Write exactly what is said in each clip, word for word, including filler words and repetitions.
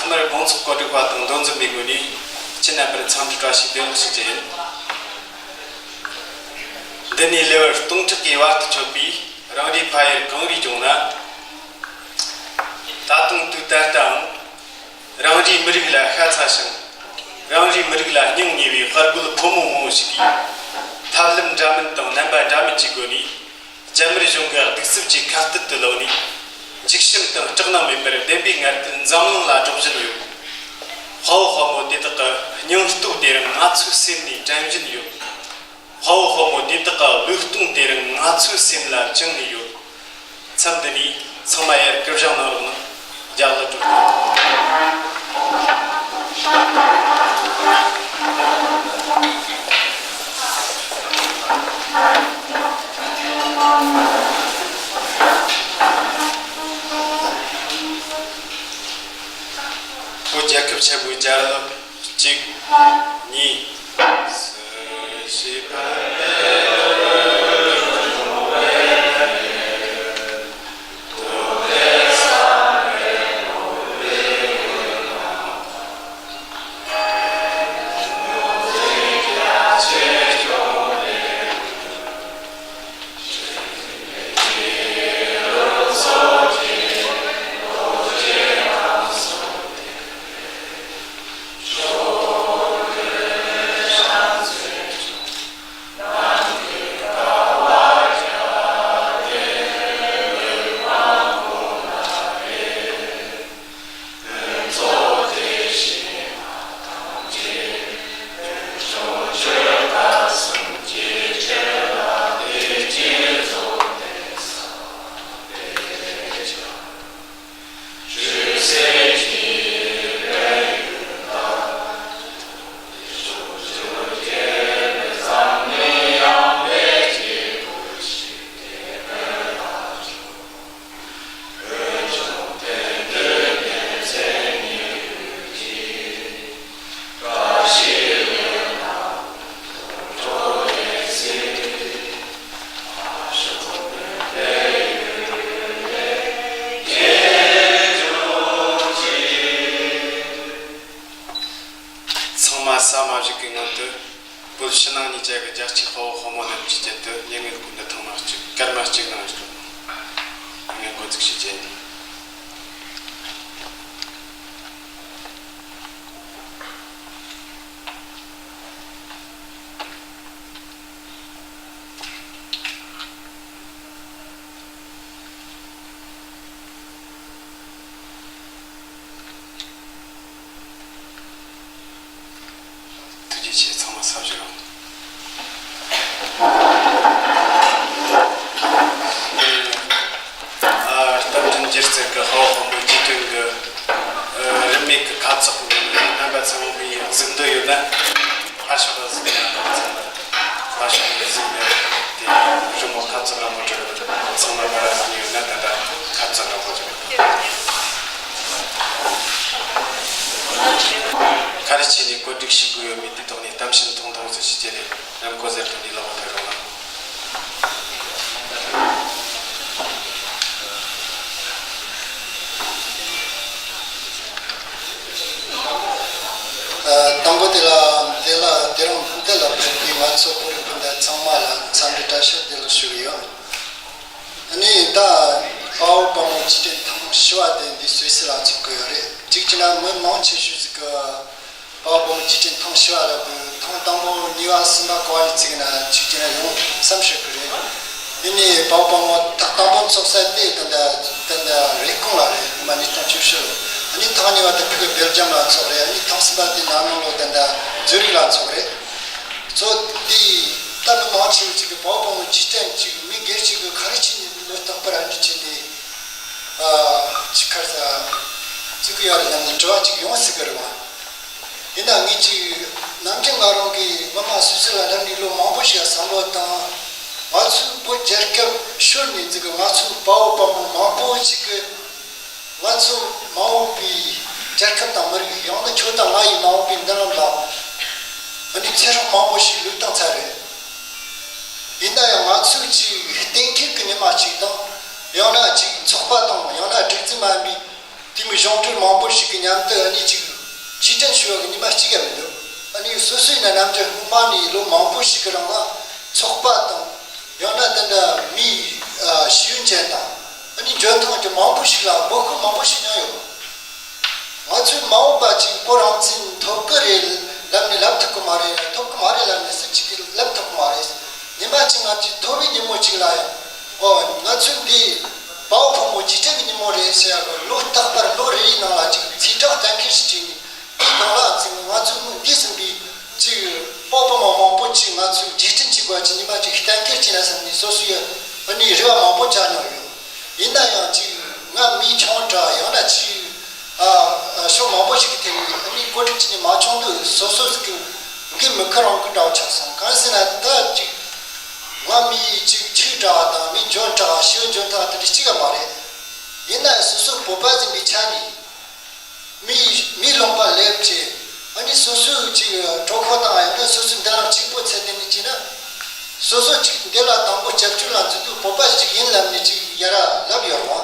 མར་དགོང་ཚོགས་གོ་སྒྲིག་པ་དང་མདོ་འཛིན་པའི་ངོས་ནས་ཁྱེད་རྣམ་པར་འཚམས་འདྲི་བཀྲ་ཤིས་བདེ་ལེགས་ཞུ་རྒྱུ་ཡིན། འདི་ནས་ལེ་བར་སྟོང་ཕྲག་གི་བར་དུ་ཆོད་པའི་རང་རེའི་ཕ་ཡུལ་གངས་རིའི་ལྗོངས་ན། ད་དུང་དུས་ད་ལྟའང་རང་རེའི་མི་རིགས་ལ་ཤ་ཚ་ཞིང་། རང་རེའི་མི་རིགས་ལ་སྙིང་ཉེ་བའི་དཔའ་རྒོད་ཕོ་མོ་མང་བོ་ཞིག་གིས་ཐབས་ལམ་འདྲ་མིན་དང་རྣམ་པ་འདྲ་མིན་གྱི་སྒོ་ནས། རྒྱ་མིར་གཞུང་གི་གདུག་རྩུབ་ཀྱི་ཁ་གཏད་དུ་ལོག་ནས། འཇིགས་ཞུམ་དང་སྐྲག་སྣང་མེད་པར་བདེན་པའི་ངར་སྐད་འཛམ་གླིང་ལ་སྒྲོག་བཞིན་ཡོད། དཔའ་བོ་དཔའ་མོ་དེ་དག་གི་སྙིང་སྟོབས་དེ་རིང་ང་ཚོའི་སེམས་ནས་དྲན་བཞིན་ཡོད། དཔའ་བོ་དཔའ་མོ་དེ་དག་གི་བློས་གཏོང་དེ་རིང་ང་ཚོའི་སེམས་ལ་བཅངས་ནས་ཡོད། མཚམས་འདི་ནས་ཚང་མ་ཡར་སྐུ་བཞེངས་གནང་རོགས་གནང་། རྒྱ་གར་གྲོས་བོད་རྒྱལ་ཁབ་ཆེན་པོའི་རྒྱལ་རབས་གཅིག་གཉིས། ཚང་མ་ཟ་མ་ཞིག་གི་སྔོན་དུ། བོད་ཕྱི་ནང་གཉིས་ཆ་གི་རྒྱལ་གཅེས་དཔའ་བོ་དཔའ་མོ་རྣམས་ཀྱི་ཆེད་དུ་མྱ་ངན་གུང་ཁྲན་ཐེངས་མ་གཅིག་སྐར་མ་གཅིག་གནང་ཞིག་ངས་འགོ་འཛུགས་ཞུ་རྒྱུ་ཡིན། ཐུགས་རྗེ་ཆེ། ཚང་མ་ཟ་བཞུགས་རོགས། ཨ། རྟ་མགྲིན་སྒྱུ་རྩལ་གྱི་དཔའ་བོ་དཔའ་མོ་རྗེས་དྲན་གྱི་རིན་མེད་ཀྱི་ཁ་བཏགས་རྣམ་པ་ཚང་མའི་གཟིགས་འདོད་ཡོད་ན། ཨ་ཤོག་གཟིགས་ན་ཚང་མ། ཨ་ཤོག་གཟིགས་ན་དེ་རི་མོ་ཁ་བཏགས་ར་མོ་འདྲ་ཚང་མ་མ་ར་གཟིགས་ཡོད་ན། ད་ལྟ་ཁ་བཏགས་ར་མོ་འདྲ། ག་རེ་བྱས་ནས་བཀོད་སྒྲིག་བྱེད་དགོས་ཡོད་མེད་དེ་ཐོག་ནས་གཏམ་བཤད་ཐུང་ཐུང་ཞིག་བྱེད་ཀྱི་རེད། ལམ་གོ་ཟེར་དུ་འདི་ལ་འོ་ཐོས་རོགས་གནང་། ཨ། དང་པོ་དེ་ལ། དེ་ལ་དེ་རིང་འདི་ལ་ཕེབས་པའི་ང་ཚོ་བོད་རིགས་སྤུན་ཟླ་ཚང་མ་ལ་འཚམས་འདྲི་བཀྲ་ཤིས་བདེ་ལེགས་ཞུ་གི་ཡོད། ཨ་ནི་ད་དཔའ་བོ་དཔའ་མོ་རྗེས་དྲན་ཐེངས་བཞི་པ་དེ་འདི་སུད་སི་ལ་འཚོགས་ཀྱི་ཡོད་རེད། གཅིག་བྱས་ན་མི་མང་ཆེ་ཤོས་ཟིག་གི་དཔའ་བོ་དཔའ་མོ་རྗེས་དྲན་ཐེངས་བཞི་པ་ལ་དགོས། ཐེངས་དང་པོ་གཉིས་པ་གསུམ་པ་ག་པ་ནས་བརྩིས་ན་གཅིག་བྱས་ན་ཡོང་བསམ་ཤེས་ཀྱི་རེད། ཡིན་ནའི་དཔའ་བོ་དཔའ་མོ་ཐེངས་དང་པོ་འཚོགས་ས་དེ་ད་ལྟ་ད་ལྟ་རེབ་གོང་ལ་རེད། སྔོན་མ་ཉིས་སྟོང་བཅུ་བཞི་ལོ། ཨ་ནི་ཐེངས་གཉིས་པ་དེ་ཕ་གི་སྦེལ་ཇམ་ལ་འཚོགས་རེད། ཨ་ནི་ཐེངས་གསུམ་པ་དེ་ན་ནིང་ལོ་ད་ལྟ་ཛུ་རིག་ལ་འཚོགས་རེད། གཙོ་དེ་ད་མི་མང་ཆེ་བ་ཅིག་གིས་དཔའ་བོ་དཔའ་མོ་རྗེས་དྲན་ཅིག་མི་སྒེར་ཅིག་གིས་ག་རེ་བྱས་ནས་ལོ་རྟག་པར་ཨ་འདྲ་བྱས་ནས། ཨ། ཅིག་ཁར་ས་བརྩི་གི་ཡོད་རེད་ལབ་ནས་དྲི་བ་ཅིག་ཡོང་སྲིད་གི་རེད་བ། ཡིན་ན་ངས་ཅིག་ནམ་རྒྱུན་ང་རང་གིས་མི་མང་སུད་སི་ལ་སླེབས་ནས་ལོ་མང་པོ་ཞིག་བསམ་བློ་བཏང་། ང་ཚོའི་བོད་རྒྱལ་ཁབ་ཤོར་ནས་ཟིག་གི་ང་ཚོའི་དཔའ་བོ་དཔའ་མོ་མང་པོ་ཞིག་གིས། ང་ཚོ་མ་འོངས་པའི་རྒྱལ་ཁབ་དང་མི་རིགས། ཡང་ན་ཁྱོད་དང་ང་ཡི་མ་འོངས་པའི་མདུན་ལམ་ལ། འདི་ནས་ཚེ་སྲོག་མང་པོ་ཞིག་བློས་བཏང་ཚར་རེད། ཡིན་ན་ཡང་ང་ཚོས་ཅིག་གཏན་འཁེལ་གྱི་ཉི་མ་ཅིག་དང་། ཡང་ན་ཅིག་ཚོགས་པ་དང་། ཡང་ན་སྒྲིག་འཛུགས་མ་ཡིན་པའི་ དེ་མིན་གཞུང་འབྲེལ་མང་པོ་ཞིག་གི་མཉམ་དུ་ཨ་ནི་ཅིག་རྗེས་དྲན་ཞུ་བ་གི་ཉི་མ་གཅིག་ཡང་མི་འདུག་ཨ་ནི་སོ་སོའི་ན་རྣམ་འགྱུར་སྔོན་མ་ནས་ལོ་མང་པོ་ཞིག་གི་རིང་ལ་ཚོགས་པ་དང་། ཡང་ན་དེ་འདྲ་མིའི་ཨ་ཤེས་ཡོན་ཅན་དང་ཨ་ནི་འཇོན་ཐང་གི་མང་པོ་ཞིག་ལ་འབོད་སྐུལ་མང་པོ་ཞིག་མྱངས་ཡོད། ང་ཚོའི་མ་འོངས་པ་ཅིག་བོད་རང་བཙན་ཐོབ་གི་རེད་ལབ་ནས་ལབ་ཐུབ་གི་མ་རེད། ཐོབ་གི་མ་རེད་ལབ་ནས་སུ་གཅིག་གིས་ལབ་ཐུབ་གི་མ་རེད། ཉི་མ་གཅིག་ང་ཚོའི་ཐོབ་པའི་ཉིན་མོ་གཅིག་ལ་ཡང་། ཨོ། ང་ཚོའི་འདི་དཔའ་བོ་ཕོ་མོ་རྗེས་དྲན་གྱི་ཉིན་མོ་རེད་ཟེར་ཡག་གི་ལོ་རྟག་པར་ལོ་རེ་རེའི་ནང་ལ་ཅིག་ཚེས་གྲངས་གཏན་འཁེལ་ཞིག་བྱས་ནས། དེའི་ནང་ལ་ང་ཚོའི་སྔོན་འདས་ཟིན་པའི་ཅིག་དཔའ་བོ་མོ་མང་པོ་ཅིག་ང་ཚོས་རྗེས་དྲན་བྱེད་དགོས་ཀྱི་ཉི་མ་ཅིག་གཏན་འཁེལ་བྱས་ན་བསམ་ནས་སོ་སོའི་ཨ་ནི་རེ་བ་མང་པོ་བཅངས་མྱོང་ཡོད། ཡིན་ན་ཡང་ཅིག་ང་མི་ཆུང་དྲགས། ཡང་ན་ཅིག་ཨ་ཨ་ཕྱོགས་མང་པོ་ཞིག་གི་ཐད་ནས་ཨ་ནི་བཀོད་སྒྲིག་བྱས་ནས་མ་བྱུང་དུས་སོ་སོ་ཟིག་གི་འགན་མི་ཁུར་རང་གི་འདྲ་བོ་ཆགས་སོང་། གང་ཟེར་ན་ད་ཅིག་ང་མི་ཅིག་ཆེ་དྲགས་དང་མི་འཇོན་དྲགས། ཤེས་ཡོན་འཇོན་ཐང་དེ་འདྲ་གཅིག་ཡང་མ་རེད། ཡིན་ན་ཡང་སོ་སོ་བོད་པ་ཟིན་པའི་ཆ་ནས། མི་མི་ལུང་པ་སླེབས་བྱས། ཨ་ནི་སོ་སོའི་ཅིག་གྲོད་ཁོག་དང་ཡང་ན་སོ་སོའི་མདུན་ལམ་གཅིག་པོ་འཚོལ་ཏེ་ནི་བྱས་ན། སོ་སོ་ཅིག་འདི་ལ་དང་པོ་སྐྱབས་བཅོལ་ལ་འཛུལ་དུས་བོད་པ་ཞིག་ཡིན་ལབ་ནས་ཅིག་ཡ་ར་ལབ་ཡོད་རེད་བ།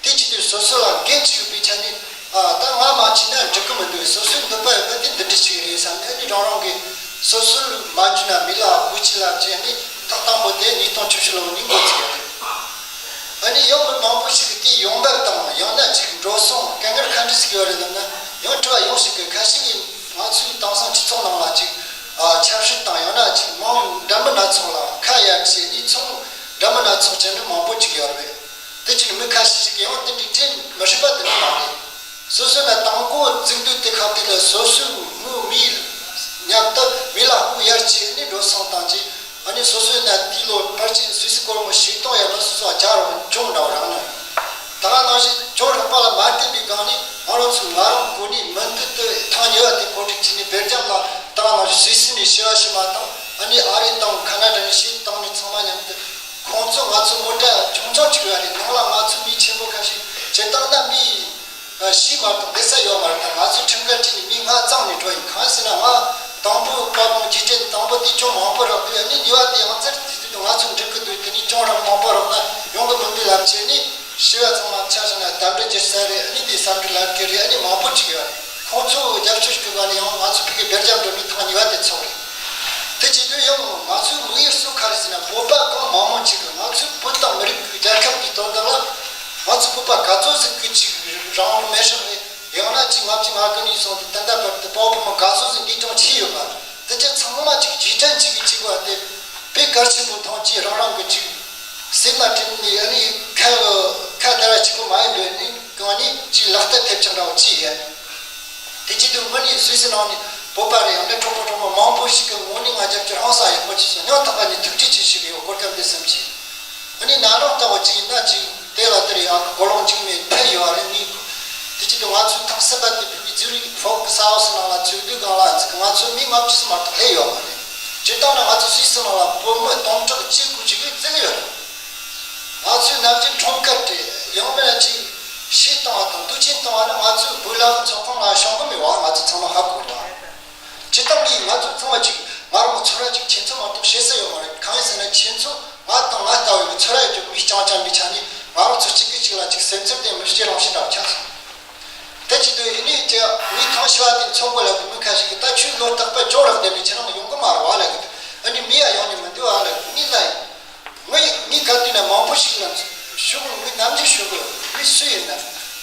དེ་བྱེད་དུས་སོ་སོ་ལ་འགན་ཅིག་ཡོད་པའི་ཆ་ནས། ཨ་ད་ང་མ་བྱས་ན་འགྲིག་གི་མི་འདུག་སོ་སོའི་འདོད་པ་ཡོད་པ་དེ་འདི་འདྲ་ཞིག་རེད་བསམ་ནས་ཨ་ནི་རང་རང་གིས་སོ་སོར་མ་འཇུས་ན་མི་ལ་དགོས་ཅི་ལབ་བྱས་ནས་ཐག་དང་པོ་དེ་ཉིས་སྟོང་བཅུ་བཞི་ལོ་ནས་འགོ་ཚུགས་ཡོད་རེད། ཨ་ནི་ཡང་མི་མང་པོ་ཞིག་གིས་དེའི་ཡོང་འབབ་དང་ཡང་ན་ཅིག་འགྲོ་སོང་དཀའ་ངལ་ག་འདྲ་ཞིག་ཡོད་རེད་ལབ་ན། ཡང་དྲི་བ་ཡོང་སྲིད་གི། ཁ་ཤས་ཀྱིས་ང་ཚོའི་དེང་སང་སྤྱི་ཚོགས་ནང་ལ་ཅིག་ཨ་ཆབ་སྲིད་དང་ཡང་ན་ཅིག་མི་འདྲ་མིན་སྣ་ཚོགས་ལ་ཁ་གཡར་བྱས་ནས་ཚོགས་འདྲ་མིན་སྣ་ཚོགས་བྱས་འདྲ་མང་པོ་ཅིག་ཡོད་རེད། དེ་ཅིག་མི་ཁ་ཤས་ཤིག་གིས་ཡང་དེ་འདྲའི་དྲན་མི་སྲིད་པ་དེ་འདྲ་མ་རེད། སོ་སོ་ན་དང་པོ་འཛུགས་འདུག་དེ་ཁག་དེ་ལ་སོ་སོའི་དངུལ་མིའི་མཉམ་དུ་མི་ལ་སྐུ་གཡར་བྱས་ནས་འགྲོ་སོང་བཏང་རྗེས། ཨ་ནི་སོ་སོའི་ན་དེའི་ལོ་ཕལ་ཆེར་སུད་སི་སྒོར་མོ་བཞི་སྟོང་ཡར་ལ་སོ་སོ་ལ་བྱ་རོགས་ཅུང་འདྲ་བ་རག་ནས། ད་ག་ནང་བཞིན་ཅུང་རག་པ་ལ་མ་བརྟེན་པའི་སྒང་ནས་ང་རང་ཚོ་ང་རང་གོ་ནས་མུ་མཐུད་དུ་ཐེངས་གཉིས་པ་དེ་གོ་སྒྲིག་བྱས་ནས་སྦེལ་ཇམ་ལ་ད་ག་ནང་བཞིན་སུད་སི་ནས་ཞི་བ་ཞི་མ་དང་ཨ་ནི་ཨ་རི་དང་ཁ་ན་ཌ་ནས་ཤེས་དང་ནས་ཚང་མ་མཉམ་དུ་ཁོང་ཚོ་ང་ཚོ་མོ་ཊ་ཆུང་ཆུང་ཅིག་ཡོད་རེད། ནང་ལ་ང་ཚོ་མི་ཆེན་པོ་ཁ་ཤས་བྱེད་སྟངས་ན་མི། ཨ་ཤི་མ་གཏོགས་བསྡད་ས་ཡོད་མ་རེད། ད་ང་ཚོའི་ཁྲིམས་འགལ་བྱས་ནས་མི་ལྔ་གཙང་ནས་འགྲོ་ཡིན། གང་ཟེར་ན་ང་དང་པོ་དཔའ་དཔུང་རྗེས་དྲན་དང་པོ་དེ་ཅུང་མང་པོ་རག་དུས་ཨ་ནི་གཉིས་པ་དེ་ཡང་རྩེར་དེ་དུས་ང་ཚོ་འགྲིག་གི་འདུག་དེ་ནས་ཅུང་རག་མང་པོ་རག་ན་ཡོང་གི་མི་འདུག་ལབ་བྱས་ནས་ཤི་བ་ཚང་མ་ཆ་བཞག་ན་གདམ་འདྲེ་བྱེད་ས་རེད། ཨ་ནི་དེ་བསམ་འགྲུབ་ལབ་ཀྱི་རེད། ཨ་ནི་མང་པོ་ཅིག་ཡོད་རེད། ཁོང་ཚོ་རྒྱབ་སྐྱོར་ཞུ་ག་ནས་ཡང་ང་ཚོ་ཕ་གི་སྦེལ་ཇམ་འགྲོ་མི་ཐེངས་གཉིས་པ་དེ་ཚོགས་རེད། དེ་བྱེད་དུས་ཡང་ང་ཚོའི་དམིགས་ཡུལ་གཙོ་ག་རེ་ཟེར་ན་བོད་པ་གང་མང་མང་ཅིག་གིས་ང་ཚོའི་བོད་དང་མི་རིགས་ཀྱི་རྒྱལ་ཁབ་ཀྱི་དོན་དག་ལ་ང་ཚོ་བོད་པ་ག་ཚོད་ཟིག་གིས་ཅིག་རང་དབང་མེད་ཤག་རེད། ཡང་ན་ཅིག་ལྔ་བཅུ་ང་དགུ་ནས་བཟུང་སྟེ་ད་ལྟ་བར་དུ་དཔའ་བོ་མི་ག་ཚོད་ཟིག་འདས་གྲོངས་བྱས་ཡོད་པ་དེ་ཚོ་ཚང་མ་ཅིག་རྗེས་དྲན་ཅིག་གིས་བྱས་པ་དེ་དཔེ་གལ་ཆེན་པོ་མཐོང་རྗེས་རང་རང་གིས་ཅིག་སེམས་ལ་དྲན་ནས་ཨ་ནི་ཁ་ཁ་བརྡ་ར་གཅིག་པོ་མ་ཡིན་པའི་ནི་གང་ནས་ཅིག་ལག་བསྟར་ཐེབས་ཆག་འདྲ་བོ་ཅིག་ཡིན། དེ་བྱེད་དུས་དངོས་གནས་སུད་སི་ནང་ནས་བོད་པ་རེད། ཡང་ན་གྲོགས་པོ་གྲོགས་མོ་མང་པོ་ཞིག་གིས་དངོས་གནས་ང་རྒྱབ་སྐྱོར་ཧང་སང་ཡག་པོ་བྱས་སོང་། སྙིང་ཐག་པ་ནས་ཐུགས་རྗེ་ཆེ་ཞུ་གི་ཡོད། གོ་སྐབས་འདི་བསམ་གྱིས། ཨ་ནི་ན་རོགས་ལྟ་བུ་ཅིག་ཡིན་ན་ཅིག་དེ་ལ་དེར་ཡང་གོ་ལོང་ཅིག་མེད་ཕེབས་ཡོད་རེད། ངས་དེ་བྱེད་དུས་ང་ཚོའི་ཐེངས་གསུམ་པ་དེ་བོད་ཀྱི་ཛུ་རིག་ཧྥོག་ས་ཧའུ་སི་ནང་ལ་ཚོགས་དུས་སྒང་ལ་ང་ཚོ་མི་ལྔ་བཅུ་ཙམ་མ་གཏོགས་སླེབས་ཡོད་མ་རེད། སྤྱིར་བཏང་ན་ང་ཚོ་སུད་སི་ནང་ལ་བོད་མི་སྟོང་ཕྲག་གཅིག་དགུ་ཅིག་གིས་བཙལ་ཡོད་རེད། ང་ཚོའི་ནམ་རྒྱུན་ཁྲོམ་སྐོར་དེ་ཡང་མིན་ན་ཅིག་ཤི་བཏང་བ་དང་དུག་ཆེན་བཏང་བ་ནི་ང་ཚོའི་བོད་ལྭ་ཚོགས་ཁང་ལ་ཤོང་གི་མེད་པ་ང་ཚོ་ཚང་མ་ཧ་གོ་ད། སྤྱིར་བཏང་གིས་ང་ཚོ་ཚང་མ་ཅིག་ང་རང་ཚོ་ར་ཅིག་ཁྱེད་ཚོ་མ་གཏོགས་ཤེས་ས་ཡོད་མ་རེད། གང་ཡིན་ཟེར་ན་ཁྱེད་ཚོ་ང་དང་ང་ལྟ་བུའི་ཚོ་ར་ཡོད་ཀྱི་མི་རྐྱང་རྐྱང་མི་ཆ་ནས་ང་རང་ཚོ་གཅིག་གིས་གཅིག་ལ་ཅིག་སེམས་ཚོར་དེ་མི་སྐྱེ་རང་བཞིན་འདྲ་བ་ཆགས་སོང་། དེ་བྱེད་དུས་ཡིན་ནའི་ཅི་ངས་ཐེངས་ཤི་བ་དེ་ཚོགས་དགོས་ལབ་གི་མི་ཁ་ཤས་ཀྱིས་ད་ཁྱོད་ལོ་རྟག་པར་ཅོག་རག་བསྡད་ནས་ཁྱེད་རང་ཡོང་གི་མ་རེད་བ་ལབ་གི་འདུག་ཨ་ནི་མི་ཡ་ཡོང་ནས་མི་འདུག་ཨ་ལབ་གི་ངས་ལབ་ཡིན། ངས་ངས་ག་དུས་ན་མང་པོ་ཞིག་ལ་ཞུ་གི་ངས་ནམ་རྒྱུན་ཞུ་གི་མི་སུ་ཡིན་ན་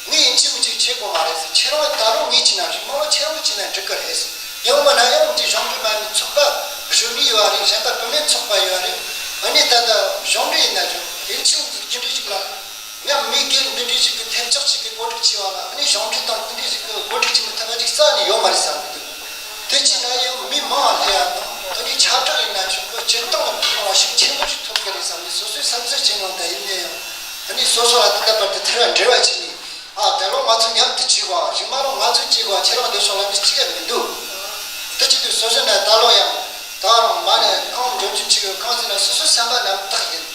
ངས་ཡིན་གཅིག་མིན་གཅིག་བྱེད་དགོས་མ་རེད་ཟེར། ཁྱེད་རང་ད་རུང་ངས་བྱས་ན་རེད། མ་འོངས་ཁྱེད་རང་བྱས་ན་འགྲིག་གི་རེད་ཟེར། ཡང་མིན་ན་ཡང་འདི་གཞུང་འབྲེལ་མ་ཡིན་ཚོགས་པ་གཞོན་ནུ་ཡོད་རེད། གཞན་པ་བུད་མེད་ཚོགས་པ་ཡོད་རེད། ཨ་ནི་ད་ལྟ་གཞུང་འབྲེལ་ཡིན་ན་རེད། ཡིན་གཅིག་མིན་གཅིག་རྒྱུ་འབྲས་ཞིག་ལ། ཡང་མི་སྒེར་འདི་འདྲའི་ཞིག་གི་ཐེབས་ཆག་ཅིག་གི་བཀོད་སྒྲིག་བྱས་པ་ལ་ཨ་ནི་གཞུང་འབྲེལ་དང་འདི་འདྲའི་ཞིག་གི་བཀོད་སྒྲིག་བྱེད་མི་ཐུབ་པ་ཅིག་རྩ་ནས་ཡོད་མ་རེད་བསམ་གི་འདུག་དེ་བྱས་ན་ཡང་མི་མང་ལ་ཡ་དང་ཨ་ནི་ཁྱབ་བསྒྲགས་ཡིན་ན་ཆོག་གི། སྤྱིར་བཏང་ལ་མི་མང་ལ་ཤུགས་ཆེན་པོ་ཞིག་ཐོབ་གི་རེད་བསམ་ནས་སོ་སོའི་བསམ་ཚུལ་བྱས་མྱོང་། ད་ཡིན་ན་ཡང་ཨ་ནི་སོ་སོ་ལ་དེ་འདྲ་བར་དུ་ཐེ་ར་འབྲེལ་བ་བྱས་ནས་ཨ་ད་ལོ་ང་ཚོ་མཉམ་དུ་བྱེད་དགོས། རྗེས་མ་ལོ་ང་ཚོ་བྱེད་དགོས། ཁྱེད་རང་བསྡད་ཤོག་ལབ་ནས་གཅིག་ཡང་མི་འདུག་དེ་བྱེད་དུས་སོ་སོ་ན་ད་ལོ་ཡང་ད་རང་མ་ནས་གང་འཇོན་ཐང་ཅིག་ཡོད། གང་ཟེར་ན་སོ་སོའི་བསམ་པ་རྣམ་དག་ཡིན།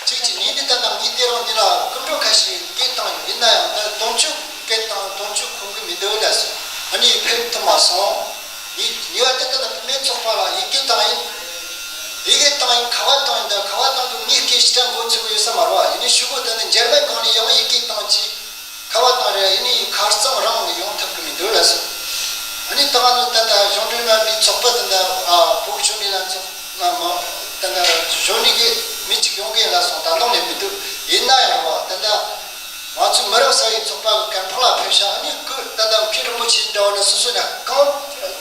གཅིག་གཅིག་ཉིན་འདི་ལྟར་ན་ངས་དེ་རིང་འདི་ལ་སྐུ་མགྲོན་ཁ་ཤས་སྐད་བཏང་ཡོད། ཡིན་ན་ཡང་ད་དུང་ཕྱུག་སྐད་བཏང་དུང་ཕྱུག་ཁོང་གི་མི་འདུག་ལ་སོང་། ཨ་ནི་ཕེབས་ཐུབ་མ་སོང་། ངས་ཉེ་བ་དེ་ལྟར་ན་བུད་མེད་ཚོགས་པ་ལ་ཡི་གེ་བཏང་ཡིན། ཡི་གེ་བཏང་ཡིན། ཁ་པར་བཏང་ཡིན། ད་ཁ་པར་བཏང་དུས་ངས་སྐད་ཞེ་དྲག་མགོ་ཚོས་ཡོད་ས་མ་རེད་བ། ཡིན་ནའི་ཤོག་གུ་དེ་ནི་འཇར་མན་སྒང་ནས་ཡང་ཡི་གེ་བཏང་ཅིག་ཁ་བ་དང་རེ་ཡིན་ནི་ཁར་ཙང་རང་ཡོང་ཐུབ་ཀྱི་མི་འདུག་ལ་སོ། ཨ་ནི་ད་ང་ནི་ད་ལྟ་གཞུང་འབྲེལ་མིན་པའི་ཚོགས་པ་དེ་འདྲ་ཨ་བོད་གཞོན་ནུ་ལྷན་ཚོགས་ང་མ་དེ་འདྲ་གཞོན་ནུ་གི་མི་གཅིག་ཡོང་གི་ཡིན་ལ་སོང་ད་ལོང་ནས་མི་འདུག་ཡིན་ན་ཡང་བ་དེ་འདྲ་ང་ཚོའི་མི་རབས་གསར་བའི་ཚོགས་པ་གི་ཀན་ཕང་ལ་ཕེབས་ཤག་ཨ་ནི་ཀུ་ད་ལྟ་མཁན་རིན་པོ་ཆེ་འདྲ་བ་ནི་སོ་སོ་ནས་གང་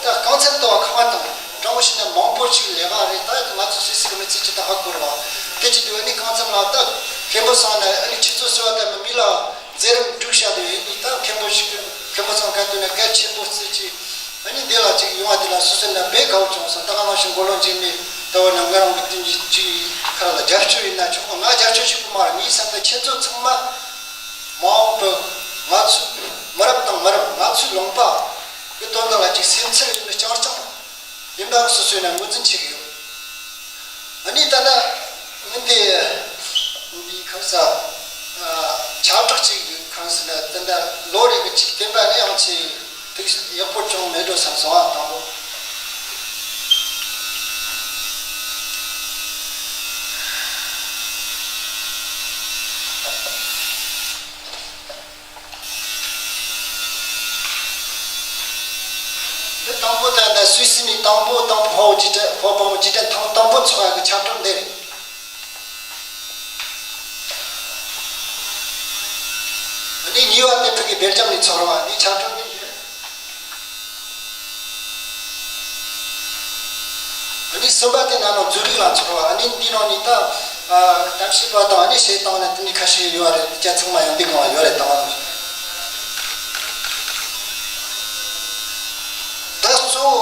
ད་གང་འཚམ་དུ་བ་ཁ་བ་དང་དྲང་པོ་ཞིག་ནས་མང་པོ་ཞིག་ལས་ཀ་རེད། ད་ང་ཚོ་སུད་སི་གི་མི་ཚེ་ཅི་ད་ཧ་གོ་ར་བ་དེ་ཅི་འདུག་ཨ་ནི་གང་འཚམ་ལ་ད་མཁན་པོ་སང་ནས་ཨ་ནི་ཁྱེད་ཚོ་སོ་བ་ད་མི་མི་ལ། མཛད་རིམ་སྒྲུབ་བྱ་དེ་ཡིན་ད་མཁན་པོ་ཞིག་མཁན་པོ་ཚང་ག་དུས་ན་གལ་ཆེན་པོ་བརྩི་ཅིག་ཨ་ནི་འདི་ལ་ཅིག་ཡོང་བ་དེ་ལ་སོ་སོ་ན་དཔེ་དགའ་བོ་བྱུང་སོང་། ད་ག་ནང་བཞིན་མགོ་ལོག་འཇིགས་མེད་ལྟ་བུ་ན་ང་རང་གི་དེ་འཇིགས་ཅིག་ཁ་ལ་རྒྱབ་སྐྱོར་ཡིན་ན་ཆོག་གོ་ང་རྒྱབ་སྐྱོར་ཞིག་གི་མ་རེད། ངའི་བསམ་ད་ཁྱེད་ཚོ་ཚང་མ་མ་འོངས་པའི་ང་ཚོའི་མི་རབས་དང་མི་རབས་ང་ཚོའི་ལུང་པ་གི་དོན་དག་ལ་ཅིག་སེམས་ཚོར་ཡོད་ན་རྐྱང་རྐྱང་ཡིན་པ་སོ་སོས་ན་ངོས་འཛིན་བྱེད་ཀྱི་ཡོད། ཨ་ནི་ད་ལྟ་ངས་འདི་འདི་ཁ་ས་ཁྱབ་བསྒྲགས་ཅིག་གང་ཟེར་ན་ད་ལྟ་ལོ་རེ་གི་ཅིག་བསྟན་པ་ནི་ཡང་ཅིག་ཐུགས་ཡག་པོ་བྱུང་མེད་འགྲོ་བསམ་སོང་ཨ་དང་པོ། འདི་དང་པོ་ད་ལྟ་སུད་སི་ནས་དང་པོ་དང་པོ་ཧོ་ཇི་ཏྲ་ཧོ་པང་ཇི་ཏྲ་ཐང་དང་པོ་ཚོགས་ཡག་གི་ཁྱབ་བསྒྲགས་འདི་རེད། ཨ་ནི་གཉིས་པ་དེ་ཕ་གི་སྦེལ་ཇམ་ནས་ཚོགས་ར་བ་འདི་ཁྱབ་བསྒྲགས་འདི་རེད། ཨ་ནི་གསུམ་པ་དེ་ནང་ལ་ཛུ་རིག་ལ་ཚོགས་ར་བ་ཨ་ནི་འདི་ནང་ནས་ད་གཏམ་བཤད་པ་དང་ཨ་ནི་བཤད་སྟངས་ལ་དེ་ནི་ཁ་ཤས་ཡོད་རེད། དེ་ཚང་མ་ཡང་འདི་གང་ལ་ཡོད་རེད་དང་། ད་གཙོ་བོ་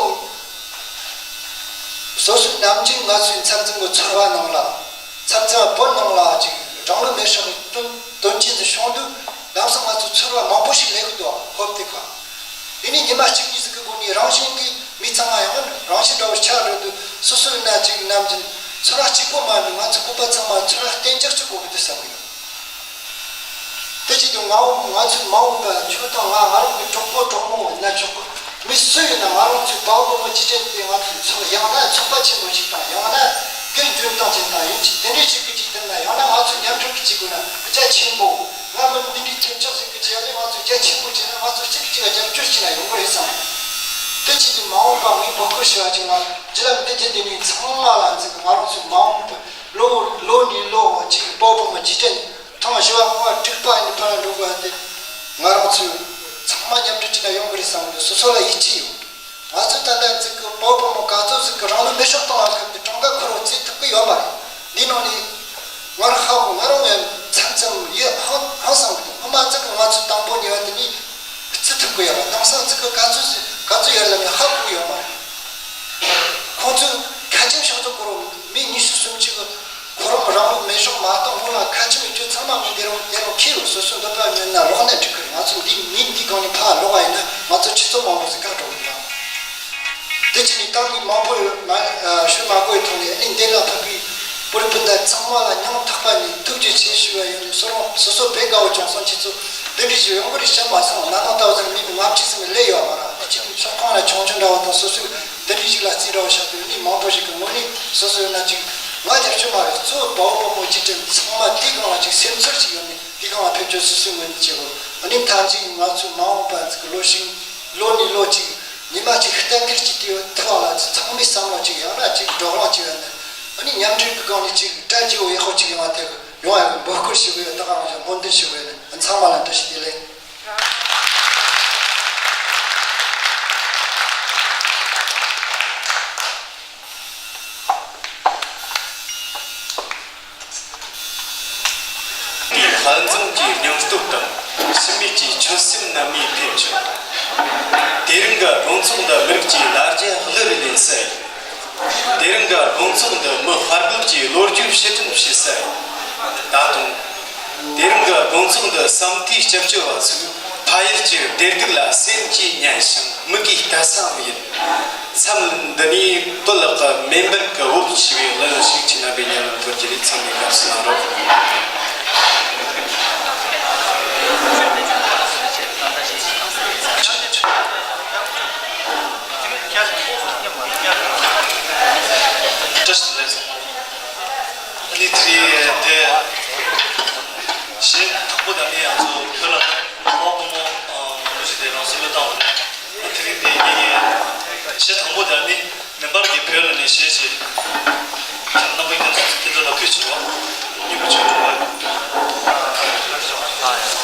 སོ་སོའི་ནམ་རྒྱུན་ང་ཚོའི་མཚམས་མཚམས་ཀྱི་ཚོར་བ་ནང་ལ་མཚམས་མཚམས་བོད་ནང་ལ་ཅིག་རང་ལུས་མེར་སྲེག་གི་དོན་དོན་རྐྱེན་དུ་བྱུང་དུས་ལམ་སང་ང་ཚོ་ཚོར་བ་མང་པོ་ཞིག་སླེབས་ཀྱི་འདུག་ཧོབ་སྟེ་ཁ། དེ་ནས་ཉི་མ་གཅིག་གཉིས་ཟིག་གི་སྒོ་ནས་རང་བཞིན་གྱིས་མི་ཚང་མ་ཡང་རང་བཞིན་འདྲ་བོ་ཆགས་འགྲོ་དུས་སོ་སོ་ཡིན་ན་ཅིག་ནམ་རྒྱུན་ཚོར་བ་གཅིག་པོ་མ་ཡིན་ང་ཚོ་བོད་པ་ཚང་མ་ཚོར་བ་གཏན་འཇགས་ཅིག་དགོས་ཀྱི་འདུག་བསམ་གི་ཡོད། དེ་བྱེད་དུས་ང་འོ་ང་ཚོའི་མ་འོངས་པ་ཁྱོད་དང་ང་ང་རང་གི་གྲོགས་པོ་གྲོགས་མོ་ཡིན་ན་ཆོག་གི་མི་སུ་ཡིན་ན་ང་རང་ཚོའི་དཔའ་བོ་མོ་ཅི་དྲན་དེ་ང་ཚོའི་ཚོགས་ཡང་ན་ཚོགས་པ་ཆེན་པོ་ཞིག་དང་ཡང་ན་སྒེར་འཇོན་ཐང་ཅན་དང་ཡིན་གཅིག་དེ་འདྲའི་ཞིག་གི་ཅིག་དེ་ན་ཡང་ན་ང་ཚོའི་མཉམ་འབྲེལ་གྱི་ཅིག་དགོས་ན་རྒྱ་ཆེན་པོ་ང་མི་འདི་འདྲའི་ཁྱེད་ཅག་ཟིག་གི་ཅིག་ཡ་ལས་ང་ཚོ་རྒྱ་ཆེན་པོ་བྱས་ན་ང་ཚོ་གཅིག་གིས་གཅིག་ལ་རྒྱབ་སྐྱོར་བྱས་ན་ཡོང་གི་རེད་བསམ། དེ་བྱེད་དུས་མ་འོངས་པ་ངས་འབོད་སྐུལ་ཞུ་བ་ཅིག་ང་བརྒྱུད་ལམ་འདི་བརྒྱུད་དེ་ནས་ཚང་མ་ལ་འཛིན་གི་ང་རང་ཚོའི་མ་འོངས་པ། ལོ་ལོ་ནས་ལོ་གཅིག་དཔའ་བོ་མོ་འཇིག་རྟེན་ཐེངས་བཞི་བ་ལྔ་བ་དྲུག་པ་ནས་ཕར་འགྲོ་དགོས་ཏེ། ང་རང་ཚོས་ཚང་མ་མཉམ་འབྲེལ་བྱས་ན་ཡོང་གི་རེད་བསམ་གི་འདུག་སོ་སོ་ལ་ཡིད་ཆེས་ཡོད། ང་ཚོས་ད་ལྟ་ཚིག་གི་དཔའ་བོ་མོ་ག་ཚོད་ཟིག་གི་རང་ལུས་མེར་སྲེག་བཏང་བ་སྐབས་དེ་གྲངས་ཀ་ཁོ་རང་བརྩི་ཐུབ་ཀྱི་ཡོད་མ་རེད། འདི་ནང་ནས་ང་རང་ཧ་གོ་ང་རང་ཡང་མཚམས་མཚམས་ཡིད་ཧང་ཧང་སང་གི་འདུག་སྔོན་མ་ཚིག་གི་ང་ཚོས་དང་པོ་ཉེ་བ་དེ་ནས་བརྩི་ཐུབ་ཀྱི་ཡོད་པ་དེང་སང་ཚིག་གི་ག་ཚོད་ཟིག་ག་ཚོད་ཡོད་ལབ་ན་ཧ་གོ་གི་ཡོད་མ་རེད། ཁོང་ཚོས་ཁ་ཆེམས་ཤོག་ཚོ་ཁོ་རང་མི་ཉི་ཤུ་སུམ་ཅུ་གི་ཁོ་རང་རང་ལུགས་མེ་ཤོག་མ་གཏོང་སྔོན་ལ་ཁ་ཆེམས་ཡོད་རྒྱུ་ཚང་མ་མི་དེ་རང་དེ་རང་ཁྱེར་རོགས་སོ་སོ་འདོད་པ་ཉོན་ན་རོགས་ནས་འགྲིག་གི་རེད། ང་ཚོ་འདི་མི་འདི་སྒང་ནས་ཕར་ལོག་པ་ཡིན་ན་ང་ཚོ་སྤྱི་ཚོགས་མང་པོ་ཟིག་བཀག་འགྲོ་གི་རེད། དེ་ཅི་ནས་ཏང་གི་མང་པོ་ཡོད་མ་ཞུ་མ་དགོས་ཐོག་ནས་ཨ་ནི་འདི་ལ་ཕེབས་པའི་བོད་རིགས་སྤུན་ཟླ་ཚང་མ་ལ་སྙིང་ཐག་པ་ནས་ཐུགས་རྗེ་ཆེ་ཞུ་བ་ཡིན། སོ་རང་སོ་སོ་བོད་དགའ་བོ་བྱུང་སོང་། ཁྱེད་ཚོ་འདི་འདྲ་ཞིག་ཡོང་གི་རེད་བཤད་མ་སོང་། ན་ནིང་ལྟ་བུ་ཟིག་མི་ལྔ་བཅུ་ཙམ་སླེབས་ཡོད་མ་རེད། དེ་ཅི་ནས་ཚོགས་ཁང་ལ་ཆུང་ཆུང་འདྲ་བོ་དང་སོ་སོའི་འདི་འདྲའི་ཞིག་ལ་རྩིས་འདྲ་བོ་བཞག་དུས་ནི་མང་པོ་ཞིག་གི་ངོས་ནས་སོ་སོ་ཡོད་ན་ཅིག་ང་རྒྱབ་སྐྱོར་མ་རེད། གཙོ་བོ་དཔའ་བོ་དཔའ་མོ་སྤྱི་འཐུས་ཚང་མ་དེའི་སྒང་ལ་ཅིག་སེམས་ཚོར་ཅིག་ཡོད་ནས་དེའི་སྒང་ལ་ཕེབས་སྐྱོར་སོ་སོའི་ངོས་ནས་བྱེད་དགོས། ཨ་ནི་མཐའ་མཇུག་ང་ཚོའི་མ་འོངས་པ་ཅིག་ལོ་ཞིག་ལོ་ནས་ལོ་ཅིག་ཉི་མ་ཅིག་གཏན་འཁེལ་ཅིག་དེའི་ཐོག་ལ་ཅིག་ཚང་མས་བསམ་བློ་ཅིག་ཡང་ན་ཅིག་བགྲོ་གླེང་ཅིག་ཡོད་ན་ཨ་ནི་མཉམ་འབྲེལ་གྱི་སྒང་ནས་ཅིག་གྲ་རྒྱས་པོ་ཡག་པོ་ཅིག་ཡོང་བ་དེ་ཡོང་བ་ཡང་འབོད་སྐུལ་ཞུ་གི་ཡོད། ད་ག་རང་ཅིག་སྨོན་འདུན་ཞུ་གི་ཡོད། ཚང་མ་ལ་བཀྲ་ཤིས་བདེ་ལེགས། དེའི་དཔལ་འཛོམས་ཀྱི་སྙིང་སྟོབས་དང་ཕྱི་མིག་གི་ཆོད་སེམས་རྣམ་པར་ཕེབས་བྱུང་། དེ་རིང་གི་དགོང་ཚོགས་འདི་མི་རིགས་ཀྱི་ལ་རྒྱ་གླུ་རུ་ལེན་ས་ཡིན། དེ་རིང་གི་དགོང་ཚོགས་འདི་མི་དཔའ་རྒོད་ཀྱི་ལོ་རྒྱུས་ཕྱིར་དྲན་བྱེད་ས་ཡིན། ད་དུང་། དེ་རིང་གི་དགོང་ཚོགས་འདི་བསམ་མཐའི་སྐྱབས་བཅོལ་བ་ཚོས་ཕ་ཡུལ་གྱི་བདེ་སྡུག་ལ་སེམས་ཀྱིས་ཉན་ཞིང་མིག་གིས་ལྟ་སའང་ཡིན། མཚམས་འདི་ནས་བོད་ལ་མེ་འབར་གྱི་འོབས་ཆེ་བའི་གླུ་ཞིག་ཅིག་རྣམ་པས་ཉན་ལ་འབུལ་རྒྱུ་རེད། ཚང་མས་དགའ་བསུ་གནང་རོགས། བཀྲ་ཤིས་བདེ་ལེགས། ཨ་ནི་དེ་རིང་དེ་གཞས་དག་པོ་དང་ནི་ང་ཚོ་བོད་ལ་དཔའ་ གཞས་དང་པོ་དེ་ནི་མེ་འབར་གྱི་བོད་ལ་ནི་གཞས་བྱས། རྣམ་པ་རྒྱ་མཚོ་དེ་ཚོ་ལ་ཕུལ་བྱུང་བ། སྙན་པོ་བྱུང་བ། ཨ་ཡ།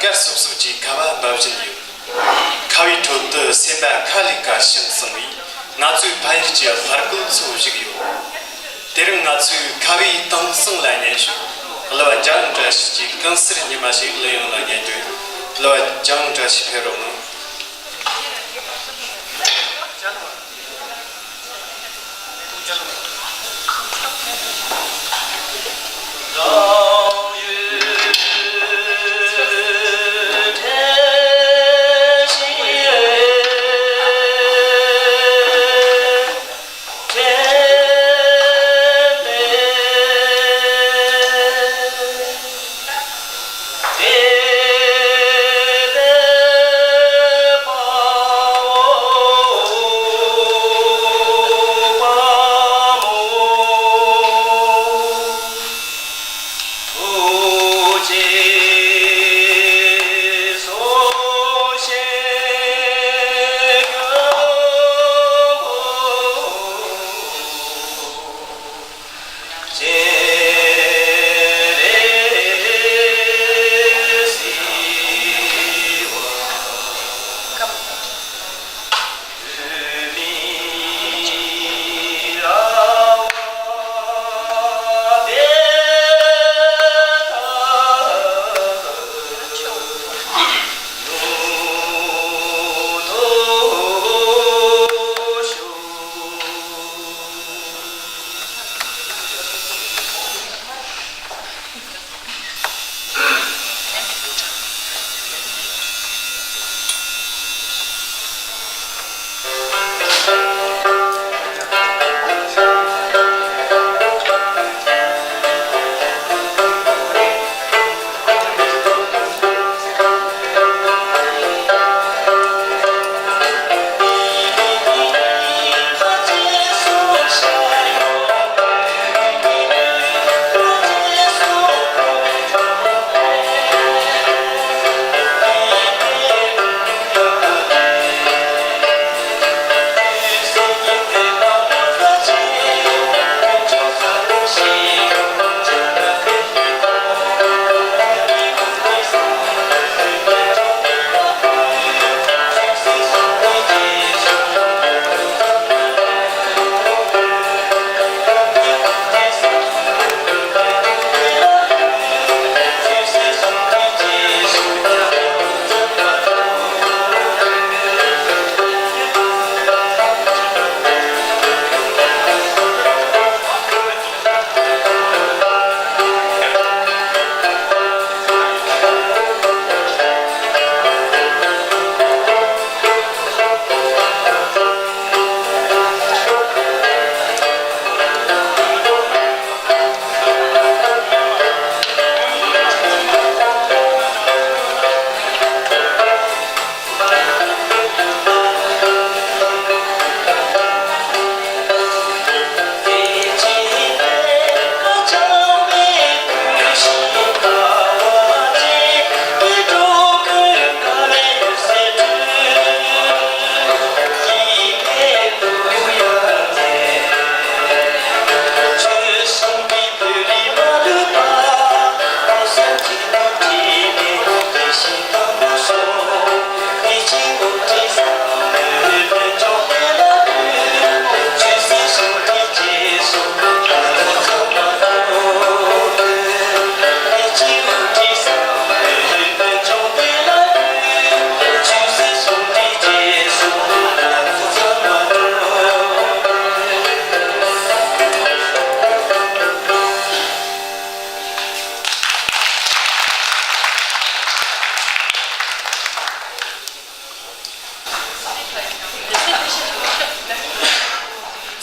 སྐར་སོབ་སོབ་ཀྱི་ཁ་བ་འབབ་བཞིན་ཡོད། ཁ་བའི་ཁྲོད་དུ་སེམས་པ་ཁ་ལས་ཀ་བྱུང་སོང་བས། ང་ཚོའི་ཕ་ཡུལ་གྱི་ཕར་རྒོལ་ཚོ་བཞུགས་ཡོད། དེ་རིང་ང་ཚོས་ཁ་བའི་དེང་སང་ལ་ཉན་ཞོར། གླུ་བ་འཇམ་བཀྲ་ཤིས་ཀྱི་གུང་སེར་ཉི་མ་ཞིག་གླུ་དབྱངས་ལ་ཉན་དོན། གླུ་བ་འཇམ་བཀྲ་ཤིས་ཕེབས་རོགས་གནང་།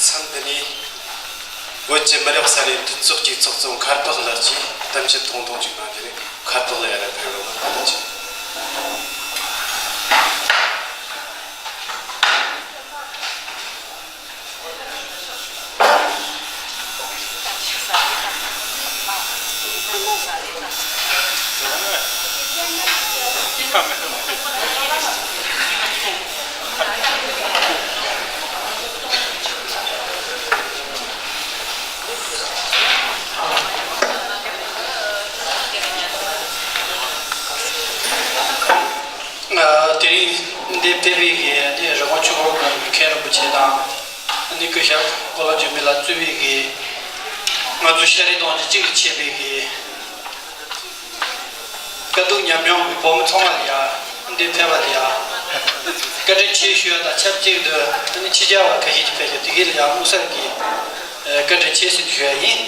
མཚམས་འདི་ནས་བོད་ཀྱི་མི་རབས་གསར་བའི་འདུ་ཚོགས་ཀྱི་ཚོགས་གཙོ་མཁར་འཕགས་ལགས་ཀྱིས་གཏམ་བཤད་ཐུང་ཐུང་ཞིག་གནང་རྒྱུ་རེད། མཁར་འཕགས་ལགས་ཡར་ཕེབས་རོགས་གནང་། ཐུགས་རྗེ་ཆེ། དེ་རིང་འདིར་ཕེབས་པའི་གི་འདི་རི་ཀོན་ཆོས་འཁོར་དགོན་གྱི་མཁན་རིན་པོ་ཆེ་དང་། ཨ་ནི་སྐུ་ཞབས་ཀོ་ལོ་ཇི་མི་ལགས་གཙོས་པའི་གི་ང་ཚོ་ཤ་རི་གདོང་གི་གཅིག་ལ་ཆད་པའི་གི་དཀའ་སྡུག་མཉམ་མྱོང་གི་བོད་མི་ཚང་མ་ལ་ཡ། འདིར་ཕེབས་པ་ལ་ཡ། བཀའ་དྲིན་ཆེ་ཞུ་ཡ་དང་ཆབས་ཅིག་ཏུ་ཨ་ནི་ཕྱི་རྒྱལ་བ་ཁ་ཤས་ཀྱིས་ཕེབས་ཤག་དེ་གི་ལ་ཡ་དམིགས་བསལ་གྱི་བཀའ་དྲིན་ཆེ་ཟེར་ཞུ་ཡ་ཡིན།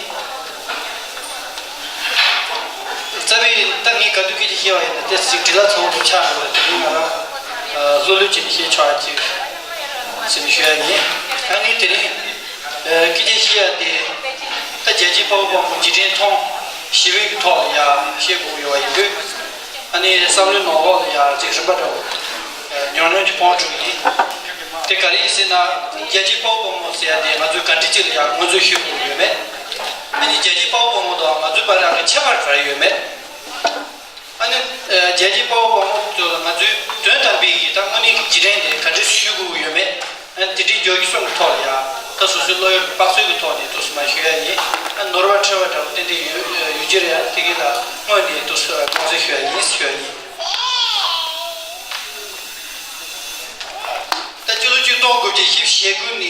རྩ་བའི་ད་ངས་ག་དུས་སྐད་ཆ་བཤད་པ་ཡིན་ན་ཏོག་ཙམ་ཅིག་འབྲི་ལྷག་ཚ་བོ་ཆགས་འགྲོ་བས། དེ་རིང་ང་རང་ལྷོད་ལྷོད་བྱས་ནས་བཤད་ཆོག་ཡ་ཅིག་ཟེར་ནས་ཞུ་ཡ་ཡིན། ཨ་ནི་དེ་རིང་སྐད་ཆ་བཤད་ཡ་དེ་ད་རྒྱལ་གཅེས་དཔའ་བོ་དཔའ་མོ་རྗེས་དྲན་ཐེངས་བཞི་པའི་གི་ཐོག་ལ་ཡ་བཤད་དགོས་ཡོད་པ་ཡིན་དུས། ཨ་ནི་བསམ་བློའི་ནང་ལོགས་ལ་ཡ་ཅིག་རིམ་པ་འདྲ་བོ་ཉུང་ཉུང་ཅིག་སྤོང་བྱུང་ཡིན། དེ་ག་རེ་ཡིན་ཟེར་ན། རྒྱལ་གཅེས་དཔའ་བོ་དཔའ་མོ་ཟེར་ཡ་དེ་ང་ཚོས་ག་འདྲ་ཅིག་ལ་ཡ་ངོས་འཛིན་ཞུ་དགོས་ཡོད་མེད། ཨ་ནི་རྒྱལ་གཅེས་དཔའ་བོ་དཔའ་མོ་དང་ང་ཚོའི་བར་ལ་ཁྱད་པར་ག་རེ་ཡོད་མེད། ཨ་ནི་རྒྱལ་གཅེས་དཔའ་བོ་དཔའ་མོ་ཚོ་ལ་ང་ཚོས་དོན་དམ་པའི་གི་ད་དངོས་གནས་ཀྱི་རྗེས་དྲན་དེ་ག་འདྲ་ཞུ་དགོས་ཡོད་མེད། ཨ་ནི་དེ་འདྲའི་བརྗོད་གཞི་གསུམ་གྱི་ཐོག་ལ་ཡ་ད་སོ་སོའི་བློ་ཡུལ་གྱི་དཔག་ཚོད་ཀྱི་ཐོག་ནས་ཏོག་ཙམ་མར་ཞུ་ཡ་ཡིན། ཨ་ནི་ནོར་བ་ཁྲི་བ་འདྲ་བོ་ཏན་ཏན་ཡོད་ཡོད་རྒྱུ་རེད། ཨ་ནི་དེ་གི་ལ་སྔོན་ནས་ཏོག་ཙམ་དགོངས་སེལ་ཞུ་ཡ་ཡིན་ཞུ་ཡ་ཡིན། ད་སྤྱི་ལོ་ཆིག་སྟོང་དགུ་བརྒྱ་བཞི་བཅུ་ཞེ་དགུ་ནས་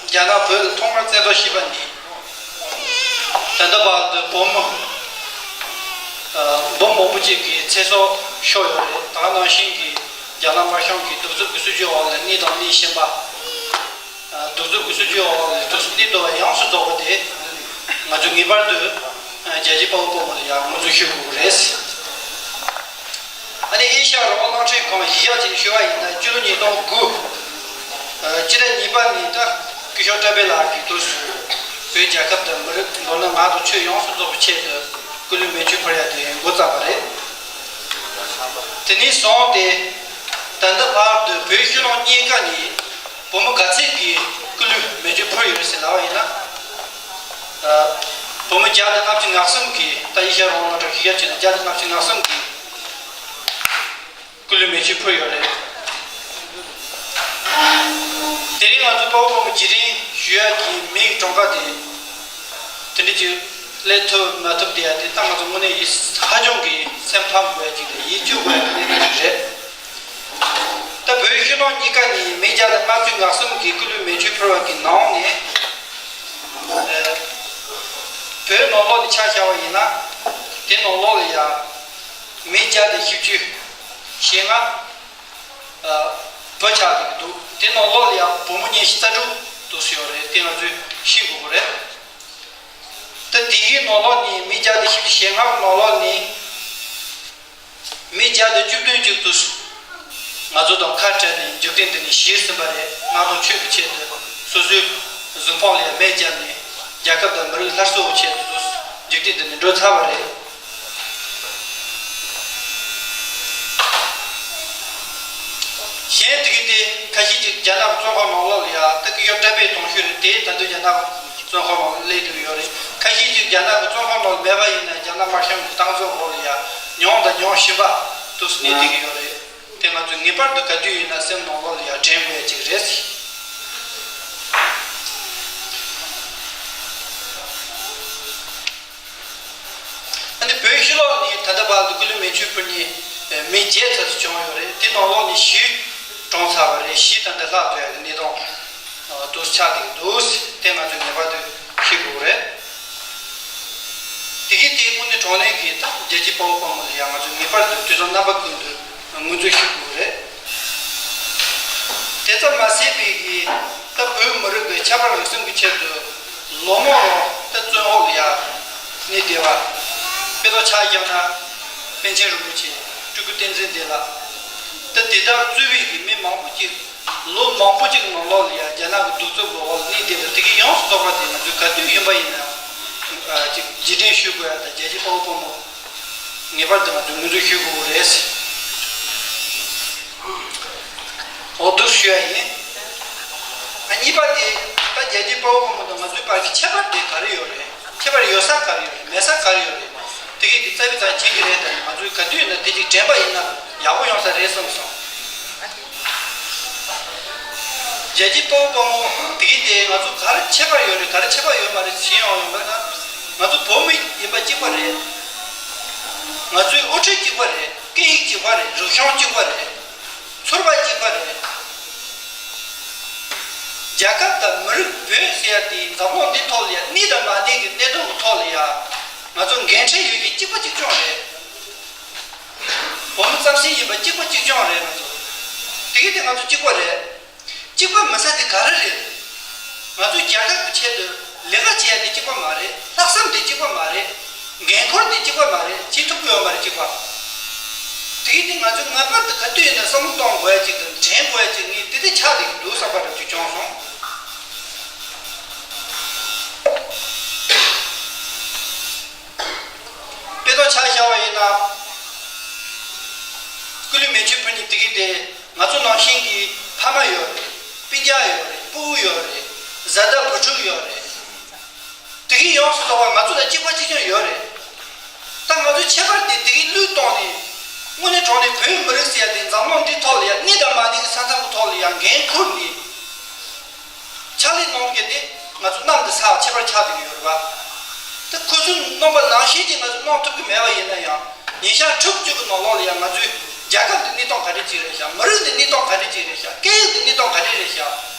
རྒྱ་ནག་བོད་ལ་ཐོག་མར་བཙན་ཐབས་བྱས་པ་ནས་ད་ལྟ་བར་དུ་བོད་མི་ཨ་འབུམ་མང་པོ་ཅིག་གི་ཚེ་སྲོག་ཤོར་ཡོད་རེད། ད་ག་ནང་བཞིན་གྱི་རྒྱ་ནག་དམར་གཞུང་གི་གདུག་རྩུབ་ཀྱི་སྲིད་བྱུས་འོག་ལ་གནས་དང་གནས་བཞིན་པ། ཨ་གདུག་རྩུབ་ཀྱི་སྲིད་བྱུས་འོག་ལ་གནས་དང་གནས་བསྡད་པ་ཡོངས་སུ་རྫོགས་པ་དེ་ང་ཚོས་ངེས་པར་དུ་ཨ་རྒྱལ་གཅེས་དཔའ་བོ་དཔའ་མོ་ལ་ཡང་ངོས་འཛིན་ཞུ་དགོས་ཀྱི་རེད། ཨ་ནི་ཨེ་ཤ་ཡ་རང་དབང་རླུང་འཕྲིན་ཁང་གཞི་བཞག་བྱས་ནས་ཞུ་བ་ཡིན་ན། སྤྱི་ལོ་ཉིས་སྟོང་དགུ་ཕྱི་ཟླ་གཉིས་པ་ནས་ད་སྐུ་ཞབས་བཀྲ་བྷེ་ལགས་ཀྱིས་དུས་སུ་བོད་རྒྱལ་ཁབ་དང་མི་རིགས་མདོར་ན་ངག་དང་ཆོས་ཡོངས་སུ་རྫོགས་པའི་ཆེད་དུ་སྐུ་ལུས་མེ་མཆོད་ཕུལ་ཡ་དེ་འགོ་བརྩམས་པ་རེད། དེ་ནས་བཟུང་སྟེ་ད་ལྟ་བར་དུ་བོད་ཕྱི་ནང་གཉིས་ཀ་ནས་བོད་མི་ག་ཚད་ཀྱིས་སྐུ་ལུས་མེ་མཆོད་ཕུལ་ཡོད་རེད་ཟེར་ལབ་པ་ཡིན་ན། ཨ་བོད་མི་བརྒྱ་དང་ལྔ་བཅུ་ང་གསུམ་གྱིས། ད་ཨེ་ཤ་ཡ་རང་དབང་རླུང་འཕྲིན་གཞི་བཞག་བྱས་ན་བརྒྱ་དང་ལྔ་བཅུ་ང་གསུམ་གྱིས་སྐུ་ལུས་མེ་མཆོད་ཕུལ་ཡོད་རེད། དེ་རིང་ང་ཚོ་དཔའ་བོ་དཔའ་མོ་རྗེས་དྲན་ཞུ་ཡག་གི་མིའི་གྲངས་ཀ་དེ་དེ་འདྲ་ཅིག་སླེབས་ཐུབ་མ་ཐུབ་དེ་ཡ་དེ་ད་ང་ཚོ་དངོས་གནས་ཡིད་ཧ་ཅང་གི་སེམས་ཕམ་དགོས་ཡ་ཅིག་དང་ཡིད་སྐྱོ་དགོས་ཡ་གི་གནས་སྟངས་ཤིག་རེད། ད་བོད་ཕྱི་ནང་གཉིས་ཀ་ནས་མི་བརྒྱ་དང་ལྔ་བཅུ་ང་གསུམ་གྱིས་སྐུ་ལུས་མེ་མཆོད་ཕུལ་བ་གི་ནང་ནས། ཨ་བོད་ནང་ལོགས་ནས་ཆ་བཞག་པ་ཡིན་ན། དེ་ནང་ལོགས་ལ་ཡ་མི་བརྒྱ་དང་བཞི་བཅུ་ཞེ་ལྔ་ཨ་བོད་ཆགས་བསྡད་ཀྱི་འདུག་དེ་ནང་ལོགས་ལ་ཡང་བུ་མོ་ཉི་ཤུ་རྩ་དྲུག་འདུག་སེ་ཡོད་རེད། དེ་ང་ཚོས་ཤེས་དགོས་ཀྱི་རེད། ད་དེའི་ནང་ལོགས་ནས་མི་བརྒྱ་དང་བཞི་བཅུ་ཞེ་ལྔ་གི་ནང་ལོགས་ནས་མི་བརྒྱ་དང་བཅུ་བདུན་ཅིག་འདུག་ང་ཚོ་དང་ཁ་བྲལ་ནས་འཇིག་རྟེན་འདི་ནས་ཞིག་ཟིན་པ་རེད། ངག་དང་ཆོས་ཀྱི་ཆེད་དུ་སོ་སོའི་གཟུགས་ཕུང་ལ་ཡང་མེ་བརྒྱབ་ནས་རྒྱལ་ཁབ་དང་མི་རིགས་སླར་གསོའི་ཆེད་དུ་འཇིག་རྟེན་འདི་ནས་འགྲོ་ཚར་བ་རེད། གཞན་དེ་གི་དེ་ཁ་ཤས་ཅིག་རྒྱ་ནག་གི་བཙོན་ཁང་ནང་ལོགས་ལ་ཡ་ད་སྐུ་ཞབས་བཀྲ་བྷེ་དང་ཤོས་རེད། དེ་ད་དུང་རྒྱ་ནག་གི་བཙོན་ཁང་ནང་སླེབས་བསྡད་ཡོད་རེད། ཁ་ཤས་ཅིག་རྒྱ་ནག་གི་བཙོན་ཁང་ནང་མེད་པ་ཡིན་ན་རྒྱ་ནག་དམར་གཞུང་གི་སྟངས་འཛིན་འོག་ལ་ཡ་མྱོང་དང་མྱོང་བཞིན་པ་དུ་གནས་བསྡད་ཀྱི་ཡོད་རེད། དེ་ང་ཚོས་ངེས་པར་དུ་ག་དུས་ཡིན་ན་སེམས་ནང་ལོགས་ལ་ཡ་དྲན་དགོས་ཡ་ཅིག་རེད། ཨ་ནི་བོད་ཕྱི་ལོགས་ནས་ད་ལྟ་བར་དུ་སྐུ་ལུས་མེ་མཆོད་ཕུལ་མཁན་མི་བརྒྱད་ཙམ་ཞིག་བྱུང་ཡོད་རེད། དེ་ནང་ལོགས་ནས་བཞི་གྲོངས་ཚར་བ་རེད། བཞི་ད་ལྟ་ལྷག་སྡོད་ཡ་གི་གནས་སྟངས་དུ་ཆགས་བསྡད་འདུག་དེ་ང་ཚོས་ངེས་པར་དུ་ཤེས་དགོས་རེད། དེ་གི་དེ་དངོས་གནས་དྲང་གནས་ཀྱི་ད་རྒྱལ་གཅེས་དཔའ་བོ་དཔའ་མོ་ལ་ཡང་ང་ཚོས་ངེས་པར་དུ་དུས་དང་རྣམ་པ་ཀུན་ཏུ་ངོས་འཛིན་ཞུ་དགོས་རེད། དེ་ཙམ་མ་ཟད་པའི་གི་ད་བོད་མི་རིགས་ཀྱི་ཁྱད་པར་རིག་གསུམ་གྱི་ཆེད་དུ་ལོ་མང་རིང་ད་བཙོན་འོག་ལ་ཡ་གནས་བསྡད་པ། དཔེ་ཐོག་ཆ་བཞག་ན་པཎ་ཆེན་རིན་པོ་ཆེ་སྤྲུལ་སྐུ་བསྟན་འཛིན་བདེ་ལགས། ད་དེ་ལྟར་གཙོས་པའི་གི་མི་མང་པོ་ཅིག་ལོ་མང་པོ་ཅིག་ནང་ལོགས་ལ་ཡ་རྒྱ་ནག་གི་གདུག་རྩུབ་ཀྱི་འོག་ལ་གནས་བསྡད་པ་དེ་གི་ཡོངས་སུ་རྫོགས་པ་དེ་ང་ཚོས་ག་དུས་ཡིན་པ་ཡིན་ན་ཡང་ཅིག་རྗེས་དྲན་ཞུ་དགོས་ཡ་དང་རྒྱལ་གཅེས་དཔའ་བོ་དཔའ་མོ་ངེས་པར་དུ་ང་ཚོས་ངོས་འཛིན་ཞུ་དགོས་རེད། འོ་འདུག་ཞུ་ཡ་ཡིན། ཨ་གཉིས་པ་དེ་ད་རྒྱལ་གཅེས་དཔའ་བོ་དཔའ་མོ་དང་ང་ཚོའི་བར་གྱི་ཁྱད་པར་དེ་ག་རེ་ཡོད་རེད། ཁྱད་པར་ཡོད་ས་ག་རེ་ཡོད་རེད། མེད་ས་ག་རེ་ཡོད་རེད། དེ་གས་ཀྱི་རྩ་བའི་ཚང་མཁྱེན་གྱི་རེད། ད་ང་ཚོས་ག་དུས་ཡིན་ན་དེ་གཅིག་དྲན་པ་ཡིན་ན་ཡག་པོ་ཡོང་ས་རེད་བསམ་སོང་། རྒྱལ་གཅེས་དཔའ་བོ་དཔའ་མོ་དེ་གས་དེ་ང་ཚོ་ག་རེ་ཁྱད་པར་ཡོད་རེད། ག་རེ་ཁྱད་པར་ཡོད་མ་རེད་ཞེས་ཡོང་ཡོང་པ་ན། ང་ཚོ་བོད་མི་ཡིན་པ་གཅིག་པ་རེད། ང་ཚོའི་དབུ་ཁྲིད་གཅིག་པ་རེད། སྐད་ཡིག་གཅིག་པ་རེད། རིག་གཞུང་གཅིག་པ་རེད། ཚོར་བ་གཅིག་པ་རེད། རྒྱལ་ཁབ་དང་མི་རིགས་བོད་ཟེར་ཡ་དེ་འཛམ་གླིང་འདི་ཐོག་ལ་ཡ་གནས་དང་མ་གནས་ཀྱི་གནད་དོན་གྱི་ཐོག་ལ་ཡ་ང་ཚོ་འགན་འཁྲི་ཡོད་མཁན་གཅིག་པ་གཅིག་རྐྱང་རེད། བོད་མི་རྩམ་ཟན་ཡིན་པ་གཅིག་པ་གཅིག་རྐྱང་རེད། ང་ཚོ་དེ་གི་དེ་ང་ཚོ་གཅིག་པ་རེད། གཅིག་པ་མི་ས་དེ་ག་རེ་རེད། ང་ཚོ་རྒྱལ་ཁབ་ཀྱི་ཆེད་དུ་ལས་ཀ་བྱེད་ཡ་དེ་གཅིག་པ་མ་རེད། ལྷག་བསམ་དེ་གཅིག་པ་མ་རེད། འགན་འཁུར་དེ་གཅིག་པ་མ་རེད། བྱེད་ཐུབ་ཀྱི་ཡོད་མ་རེད། གཅིག་པ། དེ་གི་དེ་ང་ཚོས་ངེས་པར་དུ་ག་དུས་ཡིན་ན་བསམ་བློ་གཏོང་དགོས་ཡ་གཅིག་དང་དྲན་དགོས་ཡ་གཅིག་ངས་དེ་དེ་ཆགས་བསྡད་ཀྱི་འདུག་བསམ་པ་འདྲ་གཅིག་བྱུང་སོང་། དཔེ་ཐོག་ཆ་བཞག་པ་ཡིན་ན། སྐུ་ལུས་མེ་མཆོད་ཕུལ་མཁན་དེ་གི་དེ་ང་ཚོ་ནང་བཞིན་གྱི་ཕ་མ་ཡོད་རེད། སྤུན་ཀྱག་ཡོད་རེད། སྤུ་གུ་ཡོད་རེད། བཟའ་ཟླ་བུ་ཕྲུག་ཡོད་རེད། དེ་གི་ཡོངས་སུ་རྫོགས་པ་ང་ཚོ་ལ་གཅིག་པ་གཅིག་རྐྱང་ཡོད་རེད། ད་ང་ཚོས་ཁྱད་པར་དེ་དེ་གི་བློས་གཏོང་ནས་དངོས་གནས་དྲང་གནས་བོད་མི་རིགས་ཟེར་ཡ་དེ་འཛམ་གླིང་འདི་ཐོག་ལ་ཡ་གནས་དང་མ་གནས་ཀྱི་ས་མཚམས་ཀྱི་ཐོག་ལ་ཡ་འགན་འཁུར་ནས། ཕྱག་ལས་གནང་མཁན་དེ་ང་ཚོ་གནམ་དང་ས་ཁྱད་པར་ཆགས་བསྡད་ཀྱི་ཡོད་རེད་པ། ད་ཁོ་ཚོས་གནང་པ་ནང་བཞིན་གྱི་ང་ཚོས་གནང་ཐུབ་ཀྱི་མེད་པ་ཡིན་ན་ཡང་། ཉིན་ཞག་ཕྲུགས་གཅིག་གི་ནང་ལོགས་ལ་ཡང་ང་ཚོའི་རྒྱལ་ཁབ་འདི་གནས་སྟངས་ག་འདྲ་ཅིག་རེད་ཤག་མི་རིགས་འདི་གནས་སྟངས་ག་འདྲ་ཅིག་རེད་ཤག་སྐད་ཡིག་འདི་གནས་སྟངས་ག་འདྲ་རེད་ཤག་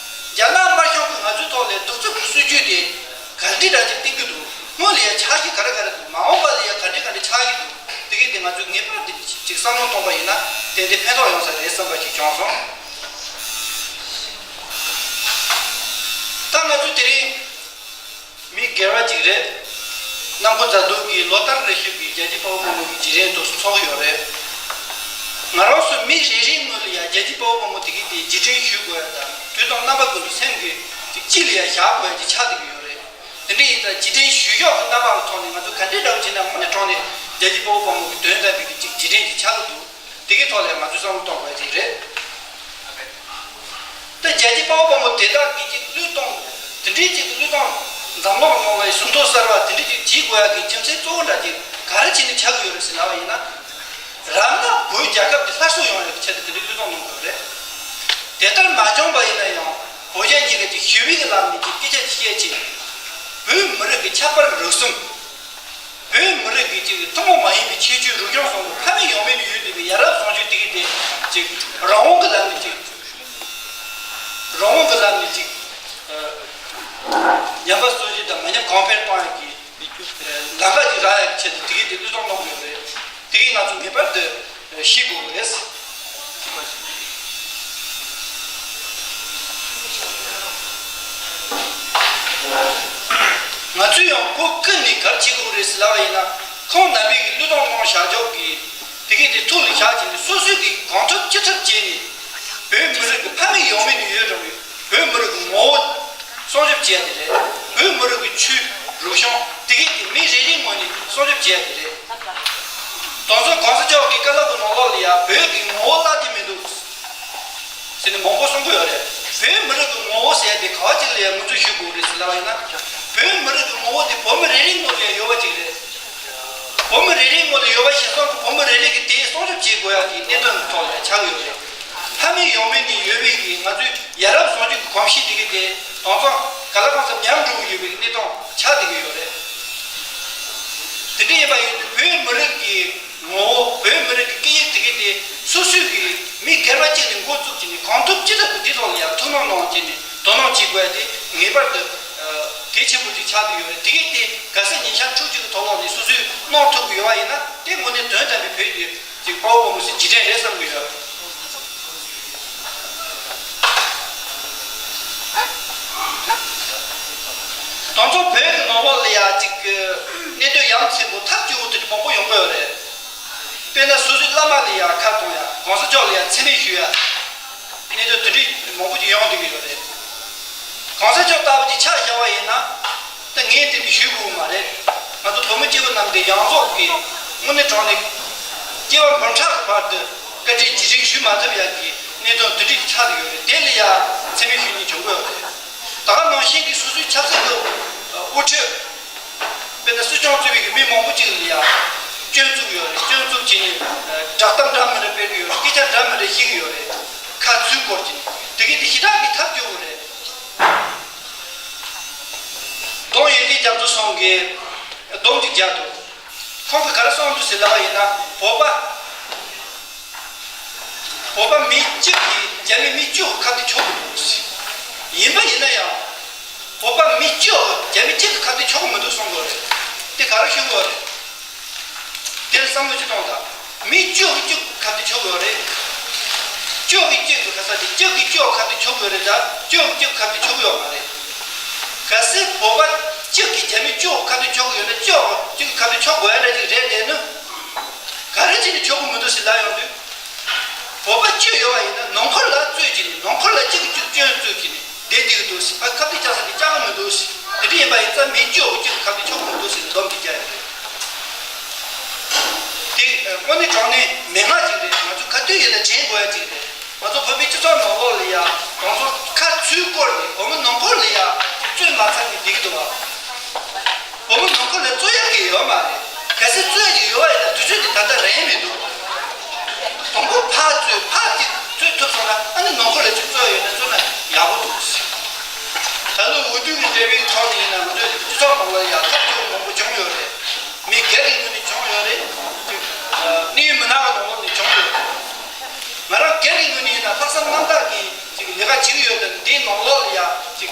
རྒྱ་ནག་དམར་ཤོག་གིས་ང་ཚོའི་ཐོག་ལ་གདུག་རྩུབ་ཀྱི་སྲིད་ཇུས་དེ་ག་འདྲ་འདྲ་ཅིག་བསྟན་གྱི་འདུག་སྔོན་ལ་ཡང་ཆགས་གཞི་ག་རེ་ག་རེ་འདུག་མ་འོངས་པ་ལ་ཡང་ག་འདྲ་ག་འདྲ་ཆགས་ཀྱི་འདུག་དེ་གས་དེ་ང་ཚོས་ངེས་པར་དུ་ཅིག་བསམ་བློ་གཏོང་པ་ཡིན་ན་ཏན་ཏན་ཕན་ཐོགས་ཡོང་ས་རེད་བསམ་པ་ཅིག་བྱུང་སོང་། ད་ང་ཚོ་དེ་རིང་མི་སྒེར་བ་ཅིག་རེད། གནམ་སྒོ་རྫ་སྟོད་ཀྱི་ལོ་ལྟར་རེ་ཞིག་གི་རྒྱལ་གཅེས་དཔའ་བོ་དཔའ་མོ་གི་རྗེས་དྲན་དུ་འཚོགས་ཡོད་རེད། ང་རང་ཚོ་མི་རེ་རེའི་ངོས་ལ་ཡང་རྒྱལ་གཅེས་དཔའ་བོ་དཔའ་མོ་དེ་གས་དེ་རྗེས་དྲན་ཞུ་དགོས་ཡ་དང་དུས་དང་རྣམ་པ་ཀུན་ཏུ་སེམས་ཀྱི་ཅིག་དཀྱིལ་ལ་ཡང་བཞག་དགོས་ཡ་ཅིག་ཆགས་བསྡད་ཀྱི་ཡོད་རེད། དེ་འདྲ་ཡིན་ཙང་རྗེས་དྲན་ཞུ་ཕྱོགས་ཀྱི་རྣམ་པ་ལ་ཐོག་ནས་ང་ཚོ་ག་འདྲའི་འདྲ་བོ་བྱས་ན་དངོས་གནས་དྲང་གནས་རྒྱལ་གཅེས་དཔའ་བོ་དཔའ་མོ་གི་དོན་ལྡན་པའི་གི་ཅིག་རྗེས་དྲན་ཅིག་ཆགས་ཀྱི་འདུག་དེ་གའི་ཐོག་ལ་ང་ཚོས་བསམ་བློ་གཏོང་དགོས་ཅིག་རེད། ད་རྒྱལ་གཅེས་དཔའ་བོ་དཔའ་མོ་དེ་དག་གིས་ཅིག་བློས་གཏོང་། དེ་འདྲའི་ཅིག་བློས་གཏོང་། འཛམ་གླིང་ནང་ལ་ཟིན་ཐོ་གསར་བ་དེ་འདྲའི་ཅིག་བྱེད་དགོས་ཡ་གི་རྒྱུ་མཚན་གཙོ་བོ་འདྲ་ཅིག་ག་རེ་བྱས་ནས་ཆགས་ཀྱི་ཡོད་རེད་ཟེར་ལབ་པ་ཡིན་ན། རང་ན་བོད་རྒྱལ་ཁབ་དེ་སླར་གསོ་ཡོང་ཡག་གི་ཆེད་དུ་དེ་འདྲའི་བློས་གཏོང་གནང་དགོས་རེད། དེ་ལྟར་མ་བྱུང་བ་ཡིན་ན་ཡང་བོད་རྒྱ་གཉིས་ཀ་ཅིག་ཞི་བའི་གི་ལམ་ནས་ཅིག་སྐད་ཆ་ཅིག་བཤད་ཅིག་བོད་མི་རིགས་ཀྱི་ཆབ་དཔལ་རིག་གསུམ། བོད་མི་རིགས་ཀྱི་ཅིག་ཐུན་མོང་མ་ཡིན་པའི་ཁྱད་ཆོས་རིག་གཞུང་སོགས་ལ་ཕ་མེས་ཡང་མེས་ནས་ཡོད་བསྡད་པའི་ཡ་རབས་བཟང་སྤྱོད་དེ་གའི་དེ་ཅིག་རང་དབང་གི་ལམ་ནས་ཅིག་རང་དབང་གི་ལམ་ནས་ཅིག་ཉམས་པ་གསོ་བྱེད་དང་མ་ཉམས་གོང་འཕེལ་གཏོང་ཡག་གི་ལམ་ཁ་ཅིག་རག་ཡག་ཆེད་དུ་དེ་གའི་དེ་བློས་གཏོང་གནང་དགོས་ཡོད་རེད། དེ་གའི་ང་ཚོ་ངེས་པར་དུ་ཤེས་དགོས་རེད། ང་ཚོས་ཡང་སྒོ་ཀུན་ནས་ག་རེ་བྱེད་དགོས་རེད་ཟེར་ལབ་པ་ཡིན་ན། ཁོང་རྣམ་པས་ཀྱི་བློས་གཏོང་གནང་བཞག་ཕྱོགས་ཀྱི་དེ་གའི་དེ་ཐུགས་ལ་བཞག་བྱས་ནས་སོ་སོས་ཀྱི་གང་ཐུབ་ཅི་ཐུབ་བྱས་ནས་བོད་མི་རིགས་ཀྱི་ཕ་མེས་ཡང་མེས་ནས་ཡོད་རུང་བའི་བོད་མི་རིགས་ཀྱི་ངོ་བོ་སྲུང་སྐྱོབ་བྱེད་ཡ་དེ་རེད། བོད་མི་རིགས་ཀྱི་ཆོས་རིག་གཞུང་དེ་གའི་དེ་མི་རེ་རེའི་ངོས་ནས་སྲུང་སྐྱོབ་བྱེད་ཡ་དེ་རེད། དེང་སང་གོང་ས་མཆོག་གི་བཀའ་སློབ་ཀྱི་ནང་ལོགས་ལ་ཡང་བོད་ཀྱི་ངོ་བོ་བརླག་གི་མི་འདུག་ཟེར་ནས་མང་པོ་གསུང་གི་ཡོད་རེད། བོད་མི་རིགས་ཀྱི་ངོ་བོ་ཟེར་ཡ་དེ་ག་བ་ཅིག་ལ་ཡང་ངོས་འཛིན་ཞུ་དགོས་རེད་ཟེར་ལབ་པ་ཡིན་ན། བོད་མི་རིགས་ཀྱི་ངོ་བོ་དེ་བོད་མི་རེ་རེའི་ངོས་ལ་ཡང་ཡོད་པ་ཅིག་རེད། བོད་མི་རེ་རེའི་ངོས་ལ་ཡོད་པ་ཞིག་སོང་གི་བོད་མི་རེ་རེ་གིས་དེ་སྲུང་སྐྱོབ་བྱེད་དགོས་ཡ་གི་གནད་དོན་གྱི་ཐོག་ལ་ཆགས་ཡོད་རེད། ཕ་མེས་ཡང་མེས་ནས་ཡོད་པའི་གི་ང་ཚོའི་ཡ་རབས་བཟང་སྤྱོད་ཀྱི་གོམས་གཤིས་དེ་གའི་དེ་དེང་སང་ག་ལ་གང་འཚམ་ཉམས་འགྲོ་གི་ཡོད་པའི་གནས་སྟངས་ཆགས་བསྡད་ཀྱི་ཡོད་རེད། དེ་འདྲ་ཡིན་པ་ཡིན་དུས་བོད་མི་རིགས་ཀྱི་ངོ་བོ་བོད་མི་རིགས་ཀྱི་སྐད་ཡིག་དེ་གའི་དེ་སོ་སོའི་གི་མི་སྒེར་པ་གཅིག་ནས་འགོ་བཙུགས་བྱས་ནས་གང་ཐུབ་ཅི་ཐུབ་ཀྱིས་དེ་ཐོག་ལ་ཡང་ཐུགས་སྣང་གནང་བྱས་ནས་དོ་སྣང་བྱེད་དགོས་ཡ་དེ་ངེས་པར་དུ་གལ་ཆེན་པོ་ཅིག་ཆགས་བསྡད་ཡོད་རེད། དེ་གའི་དེ་གལ་སྲིད་ཉིན་ཞག་ཕྲུགས་གཅིག་གི་ཐོག་ལོག་ནས་སོ་སོས་གནང་ཐུབ་ཀྱི་ཡོད་པ་ཡིན་ན་དེ་དངོས་གནས་དོན་དམ་པའི་བོད་ཀྱི་ཅིག་དཔའ་བོ་དཔའ་མོ་ཞིག་རྗེས་དྲན་རེད་བསམ་གྱི་ཡོད། དང་ཐོག་བོད་ཀྱི་ནང་ལོགས་ལ་ཡ་ཅིག་གི་གནད་དོན་ཡ་མཚན་པོ་ཐག་གཅོད་པོ་དེ་འདྲ་མང་པོ་ཡོང་གི་ཡོད་རེད། དཔེར་ན་སོ་སོའི་བླ་མ་ལ་ཡ་ཁ་གཏོང་ཡ་གོང་ས་མཆོག་ལ་ཡ་མཚན་སྨད་ཞུ་ཡ། གནད་དོན་དེ་འདྲ་མང་པོ་ཅིག་ཡོང་བསྡད་ཀྱི་ཡོད་རེད། གོང་ས་མཆོག་ལྟ་བུ་ཅིག་ཆ་བཞག་པ་ཡིན་ན། ད་ངས་དེ་འདྲ་ཞུ་དགོས་མ་རེད། ང་ཚོ་བོད་མི་སྐྱེ་བོ་རྣམས་དེ་ཡོངས་རྫོགས་ཀྱི་དངོས་གནས་དྲང་གནས་སྐྱེ་བ་འབུམ་ཕྲག་གི་བར་དུ་བཀའ་དྲིན་རྗེས་དྲན་ཞུ་མ་ཐུབ་ཡག་གི་གནད་དོན་དེ་འདྲ་ཆགས་ཀྱི་ཡོད་རེད། དེ་ལ་ཡ་མཚན་སྨད་ཞུ་མཁན་བྱུང་གི་ཡོད་རེད། ད་ག་ནང་བཞིན་གྱི་སོ་སོའི་ཆབ་སྲིད་ཀྱི་དབུ་ཁྲིད། དཔེར་ན་སྲིད་སྐྱོང་གཙོས་པའི་གི་མི་མང་པོ་ཅིག་ལ་ཡ་སྐྱོན་བཙུགས་ཡོད་རེད། སྐྱོན་བཙུགས་བྱས་ནས་བསྒྲགས་གཏམ་འདྲ་མི་འདྲ་སྤེལ་གྱི་ཡོད་རེད། སྐད་ཆ་འདྲ་མི་འདྲ་བཤད་ཀྱི་ཡོད་རེད། ཁ་ཚུར་སྐོར་གྱིས་དེ་གི་དེ་ཞེ་དྲག་གི་ཐབས་སྐྱོ་བོ་རེད། ལྡོང་ཡོན་ཏན་རྒྱ་མཚོ་ཚང་གིས་སྡོམ་གཅིག་བརྒྱབ་འདུག་ཁོང་གིས་ག་རེ་གསུངས་འདུག་ཟེར་ལབ་པ་ཡིན་ན། བོད་པ་ བོད་པ་མི་གཅིག་གིས་རྒྱ་མི་མི་བཅུ་ཁ་གཏད་གཅོག་གི་འདུག་ཟེར། ཡིན་པ་ཡིན་ན་ཡང་། བོད་པ་མི་བཅུ་རྒྱ་མི་གཅིག་གིས་ཁ་གཏད་གཅོག་གི་མི་འདུག་གསུང་གི་ཡོད་རེད། དེ་ག་རེ་ཞུ་གི་ཡོད་རེད། དེར་བསམ་བློ་ཅིག་གཏོང་དང་། མི་བཅུ་གིས་བཅུ་ཁ་གཏད་གཅོག་གི་ཡོད་རེད། བཅུ་གིས་གཅིག་གི་ཁ་ས་དེ་གཅིག་གིས་བཅུ་ཁ་གཏད་གཅོག་གི་ཡོད་རེད་ད། བཅུ་གིས་གཅིག་ཁ་གཏད་གཅོག་གི་ཡོད་མ་རེད། གལ་སྲིད་བོད་པ་གཅིག་གིས་རྒྱ་མི་བཅུ་ཁ་གཏད་གཅོག་གི་ཡོད་ན། བཅུ་གིས་གཅིག་ཁ་གཏད་གཅོག་དགོས་ཡ་འདྲ་ཅིག་རེད་དེ་ནི། ག་རེ་བྱས་ནས་གཅོག་གི་མི་འདུག་ཟེར་ལབ་ཡོང་དུས། བོད་པ་བཅུ་ཡོད་པ་ཡིན་ན་ནང་ཁུལ་ལ་རྩོད་ཀྱི་ནི། ནང་ཁུལ་ལ་གཅིག་གིས་གཅིག་སྐྱོན་རྩོད་ཀྱི་ནི་བསྡད་བསྡད་ཀྱི་འདུག་ཟེར། ཕ་ཁ་གཏད་གཅོག་ས་དེ་བཅག་གི་མི་འདུག་ཟེར། དེ་འདྲ་ཡིན་པ་ཡིན་ཙང་མི་བཅུ་གཅིག་ཁ་གཏད་གཅོག་གི་མི་འདུག་ཟེར་ནས་སྡོམ་དེ་བརྒྱབ་ཡོད་རེད། དེ་དངོས་གནས་དྲང་གནས་མན་ངག་ཅིག་རེད། ང་ཚོ་ག་དུས་ཡིན་ན་དྲན་དགོས་ཡ་ཅིག་རེད། ང་ཚོ་བོད་པའི་སྤྱི་ཚོགས་ནང་ལོགས་ལ་ཡ་གང་ཚོ་ཁ་ཚུར་བསྐོར་ནས་བོད་མི་ནང་ཁུལ་ལ་ཡ་རྩོད་མ་ཚར་ནས་བསྡད་ཀྱི་འདུག་བ། བོད་མི་ནང་ཁུལ་ལ་རྩོད་ཡག་གི་ཡོད་མ་རེད། གལ་སྲིད་རྩོད་ཡག་གི་ཡོད་པ་ཡིན་ན་དུས་ཚོད་དེ་ད་ལྟ་རན་མི་འདུག་དང་པོ་ཕར་རྩོད། ཕར་ཅིག་རྩོད་ཐུབ་སོང་ན་ཨ་ནི་ནང་ཁུལ་ལ་ཅིག་རྩོད་ཡོད་ན་རྩོད་ན་ཡག་པོ་འདུག་ད་ལོ་འོས་བསྡུ་གི་འབྲེལ་བའི་ཐོག་ནས་ཡིན་ན་ང་ཚོའི་སྤྱི་ཚོགས་ནང་ལ་ཡ་ཐབས་སྐྱོ་མང་པོ་བྱུང་ཡོད་རེད། མི་སྒེར་གྱི་ངོས་ནས་བྱུང་ཡོད་རེད། ཅིག་གནས་ཡུལ་མི་ནག་གི་ནང་ལོགས་ནས་བྱུང་ཡོད་རེད། ང་རང་སྒེར་གྱི་ངོས་ནས་ཡིན་ན་ལྷག་བསམ་རྣམ་དག་གིས་ཅིག་ལས་ཀ་བྱེད་ཀྱི་ཡོད་དེ། འདིའི་ནང་ལོགས་ལ་ཡ་ཅིག་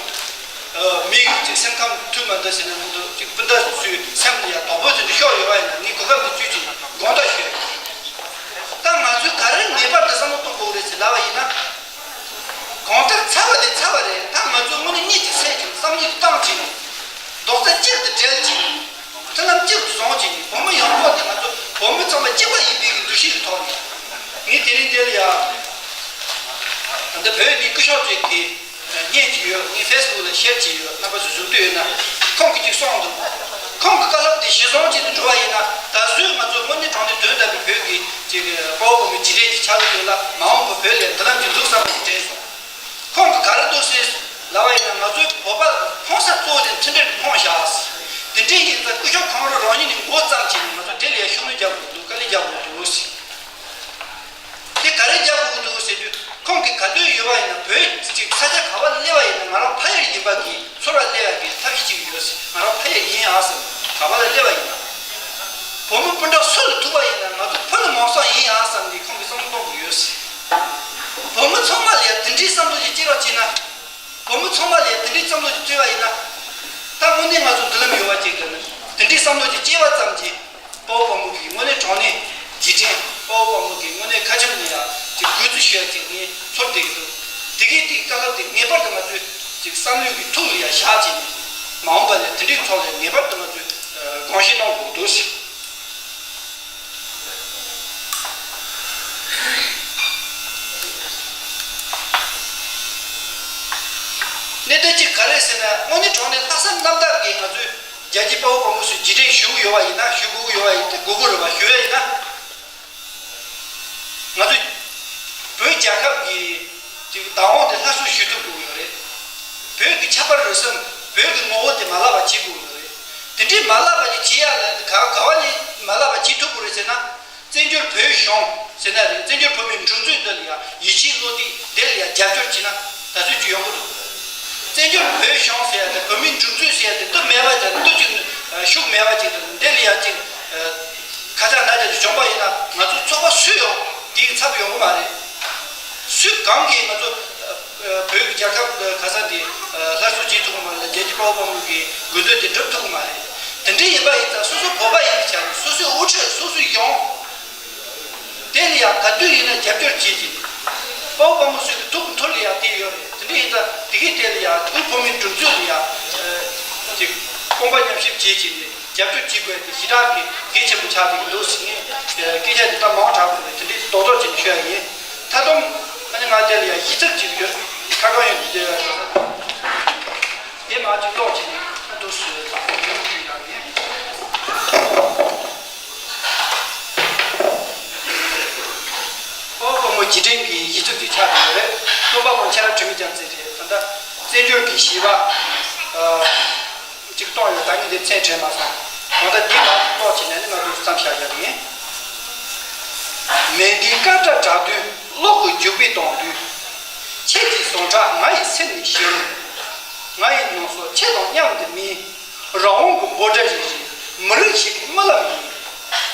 མི་གཅིག་སེམས་ཁམས་མཐུན་མ་འདུག་ཟེར་ན་མི་འདུག་ཅིག་སྤུན་ཟླ་ཚོའི་སེམས་ལ་ཡང་དོགས་པ་ཚོ་འདི་ཤོར་ཡོད་པ་ཡིན་ན་ངས་གོ་སྐབས་འདི་བརྒྱུད་ཅིག་དགོངས་དག་ཞུ། ད་ང་ཚོས་ག་རེ་ངེས་པར་དུ་བསམ་བློ་གཏོང་དགོས་རེད་ཟེར་ལབ་པ་ཡིན་ན། གང་ལྟར་ཚར་བ་ལས་ཚར་བ་རེད། ད་ང་ཚོས་དངོས་གནས་གཉིད་ཅིག་སད་ཅིག་བསམ་བློ་བཏང་ཅིག་རྡོག་རྩ་གཅིག་ཏུ་སྒྲིལ་ཅིག་མཐུན་ལམ་གཅིག་ཏུ་བཟུང་བྱས་ནས་བོད་མི་ཡོངས་རྫོགས་དེ་ང་ཚོ་བོད་མི་ཚང་མ་གཅིག་པ་ཡིན་པའི་འདུ་ཤེས་ཀྱི་ཐོག་ནས། ངས་དེ་རིང་འདིར་ཡ། ད་ལྟ་བོད་ནས་སྐུ་ཞབས་ཅིག་གིས་བརྙན་ཅིག་ཡོད། ངས་ཕེ་སི་བུག་ལ་ཤེར་བྱས་ཡོད། རྣམ་པ་ཚོས་གཟིགས་འདོད་ཡོད་ན། ཁོང་གིས་ཅིག་གསུངས་འདུག་ཁོང་གི་བཀའ་སློབ་དེ་གཞིར་བཟུང་བྱས་ནས་འགྲོ་བ་ཡིན་ན། ད་གཟོད་ང་ཚོ་དངོས་གནས་དྲང་གནས་དོན་དམ་པའི་བོད་ཀྱི་ཅིག་དཔའ་བོ་དཔའ་མོའི་རྗེས་དྲན་ཅིག་ཆགས་ཀྱི་འདུག་ལ། མ་འོངས་པ་བོད་ལ་མདུན་ལམ་ཅིག་འཛུགས་བསམ་པ་ཅིག་དྲན་སོང་། ཁོང་གིས་ག་རེ་འདུག་ཟེར་ལབ་པ་ཡིན་ན། ང་ཚོའི་བོད་པ་ཕོངས་ས་གཙོ་བོ་དེ་མཐུན་སྒྲིལ་ཕོངས་བཞག་ཟེར། དེ་འདྲ་ཡིན་ཙང་སྐུ་ཞབས་ཁོང་རང་རང་ཉིད་ནས་མགོ་བརྩམས་བྱས་ནས་ང་ཚོ་དེ་ལ་ཡང་ཤུགས་སྣོན་རྒྱག་དགོས་འདུག་དཀའ་ལས་རྒྱག་དགོས་འདུག་ཟེར། དེ་ག་རེ་རྒྱག་དགོས་འདུག་ཟེར་དུས། ཁོང་གིས་ག་དུས་ཡོད་པ་ཡིན་ན་བོད་ཅིག་ས་ཆ་ག་པར་སླེབས་པ་ཡིན་ན་ང་རང་ཕ་ཡུལ་ཡིན་པ་གི་ཚོར་བ་སླེབས་ཡག་གི་ཐབས་ཤེས་ཅིག་ཡོད་ཟེར། ང་རང་ཕ་ཡུལ་ཡིན་ཨ་བསམ། ག་པར་ལ་སླེབས་པ་ཡིན་ན། བོད་མི་སྤུན་ཟླ་སུ་ལ་ཐུག་པ་ཡིན་ན་ང་ཚོ་ཕུ་ནུ་མང་སང་ཡིན་ཨ་བསམ་ནས་ཁོང་གིས་བསམ་བློ་གཏོང་གི་ཡོད་ཟེར། བོད་མི་ཚང་མ་ལ་ཡང་དེ་འདྲའི་བསམ་བློ་ཅིག་སྐྱེ་རོགས་བྱས་ན། བོད་མི་ཚང་མ་ལ་ཡང་དེ་འདྲའི་བསམ་བློ་ཅིག་སྐྱེ་བ་ཡིན་ན། ད་དངོས་གནས་ང་ཚོ་མདུན་ལམ་ཡོད་པ་ཅིག་དང་ནི་དེ་འདྲའི་བསམ་བློ་ཅིག་སྐྱེ་བ་ཙམ་གྱིས། དཔའ་བོ་དཔའ་མོ་གི་དངོས་གནས་དྲང་གནས་རྗེས་དྲན། དཔའ་བོ་དཔའ་མོ་གི་དངོས་གནས་ཁ་ཆེམས་ལ་ཡང་ཅིག་གུས་བརྩི་ཞུ་ཡ་ཅིག་ངས་ཚོར་བསྡད་ཀྱི་འདུག་དེ་གའི་དེའི་བཀའ་སློབ་དེ་ངེས་པར་དུ་ང་ཚོས་ཅིག་བསམ་བློའི་གི་ཐུགས་ལ་ཡང་བཞག་བྱས་ནས། མ་འོངས་པ་ལ་དེ་འདྲའི་ཐོག་ལ་ངེས་པར་དུ་ང་ཚོས་དགོངས་བཞེས་གནང་དགོས་འདུག་ཟེར། གནད་དོན་གཅིག་ག་རེ་ཟེར་ན། དངོས་གནས་དྲང་གནས་ལྷག་བསམ་རྣམ་དག་གིས་ང་ཚོས་རྒྱལ་གཅེས་དཔའ་བོ་དཔའ་མོ་ཚོའི་རྗེས་དྲན་ཞུ་གི་ཡོད་པ་ཡིན་ན། ཞུ་དགོས་ཀྱི་ཡོད་པ་ཡིན་ན། དགོས་ཀྱི་རེད་པ། ཞུ་ཡ་ཡིན་ན། ང་ཚོ་བོད་རྒྱལ་ཁབ་ཀྱི་ཅིག་བདག་དབང་དེ་སླར་གསོ་ཞུ་ཐུབ་དགོས་ཀྱི་ཡོད་རེད། བོད་ཀྱི་ཁྱད་པར་རུ་གསུམ། བོད་ཀྱི་ངོ་བོ་དེ་མ་བརླག་པ་བྱེད་དགོས་ཀྱི་ཡོད་རེད། དེ་འདྲའི་མ་བརླག་པ་ཅིག་བྱེད་ཡ་ལ་ག་ག་བ་ནས་མ་བརླག་པ་བྱེད་ཐུབ་དགོས་རེད་ཟེར་ན། བཙན་བྱོལ་བོད་གཞུང་ཟེར་ན་རེད། བཙན་བྱོལ་བོད་མིའི་སྒྲིག་འཛུགས་འདི་ལ་ཡ་ཡིད་ཆེས་བློ་གཏད། འདི་ལ་ཡ་རྒྱབ་སྐྱོར་བྱས་ན་ད་གཟོད་ཅིག་ཡོང་གི་འདུག་བཙན་བྱོལ་བོད་གཞུང་ཟེར་ཡ་དེ། བོད་མིའི་སྒྲིག་འཛུགས་ཟེར་ཡ་དེ་འདི་མེད་པ་དང་འདི་ཅིག་ཤུགས་མེད་པ་ཅིག་དང་། འདི་ལ་ཡ་ཅིག་ཁ་ཆག་ན་ཆག་ཅིག་བྱུང་པ་ཡིན་ན། ང་ཚོ་ཚོགས་པ་སུ་ཡོང་དེའི་ཚབ་ཡོང་གི་མ་རེད། སུ་གང་གིས་ང་ཚོ་བོད་ཀྱི་རྒྱལ་ཁབ་ག་ས་དེ་སླར་གསོ་བྱེད་ཐུབ་ཀྱི་མ་རེད། རྒྱལ་གཅེས་དཔའ་བོ་དཔའ་མོ་གི་དགོས་འདུན་དེ་འགྲུབ་ཐུབ་ཀྱི་མ་རེད། དེ་འདྲ་ཡིན་པ་ཡིན་ཙང་སོ་སོ་བོད་པ་ཡིན་པའི་ཆ་ནས་སོ་སོའི་དབུ་ཁྲིད་སོ་སོས་ཡོང་། དེ་ལ་ཡང་ག་དུས་ཡིན་ན་རྒྱབ་སྐྱོར་བྱེད་ཀྱི་ནི། དཔའ་བོ་དཔའ་མོ་ཚོའི་ཐུགས་ཁུར་ལ་ཡང་དེ་ཡོད་རེད། དེ་འདྲ་ཡིན་ཙང་དེ་གའི་ཐད་ལ་ཡང་བོད་མིའི་སྒྲིག་འཛུགས་ལ་ཡང་ཅིག་དཔུང་པ་མཉམ་གཤིབ་བྱེད་ཀྱི་ནི། རྒྱབ་སྐྱོར་བྱེད་དགོས་དེ་ཞེ་དྲག་གི་གལ་ཆེན་པོ་ཆགས་ཀྱི་འདུག་ཟེར་ནས། སྐད་ཆ་དེ་ད་མང་དྲགས་པ་རེད། དེ་འདྲའི་རྡོག་རྡོག་བྱས་ནས་ཤོད་ཡ་ཡིན། མཐའ་སྡོམ་ཨ་ནི་ང་དེ་ལ་ཡང་ཡིག་ཚགས་ཅིག་ཡོད། ཁ་སྐོང་ཡོད་དེ། དེ་མ་ཅིག་ཀློག་བྱས་ནས་ཨ་འདུག་ཟེར་ཡོང་གི་ཡོད་ཡིན། དཔའ་བོ་དཔའ་མོ་རྗེས་དྲན་གྱི་ཡིག་ཚགས་ཅིག་ཆགས་ཡོད་རེད། རྩོམ་པ་པོ་འཆི་བདག་དྲི་མེད་རྒྱལ་མཚན་རེད། ད་ལྟ་བཙན་བྱོལ་གྱི་བྱིས་པ་ཨ་ཅིག་གཏོང་ཡོད། ད་ངས་འདི་མཚན་དྲན་མ་སོང་། གང་ལྟར་འདི་མ་ཀློག་བྱས་ནས་ནི་ང་ཚོས་མཚམས་བཞག་ཡ་ཡིན། མེ་འདིའི་སྐད་སྒྲ་གྲགས་དུས་གློག་གི་རྒྱུག་པའི་གདངས་དུས། ཁྱེད་ཀྱི་ཟུངས་ཁྲག་ང་ཡི་སེམས་ནས་ཞི་རུང་། ང་ཡི་མྱོང་ཚོར་ཁྱེད་དང་མཉམ་དུ་སྨིན། རང་དབང་གི་འབོད་སྒྲ་རེ་རེ་མི་རིགས་ཤིག་གི་རྨི་ལམ་ཡིན།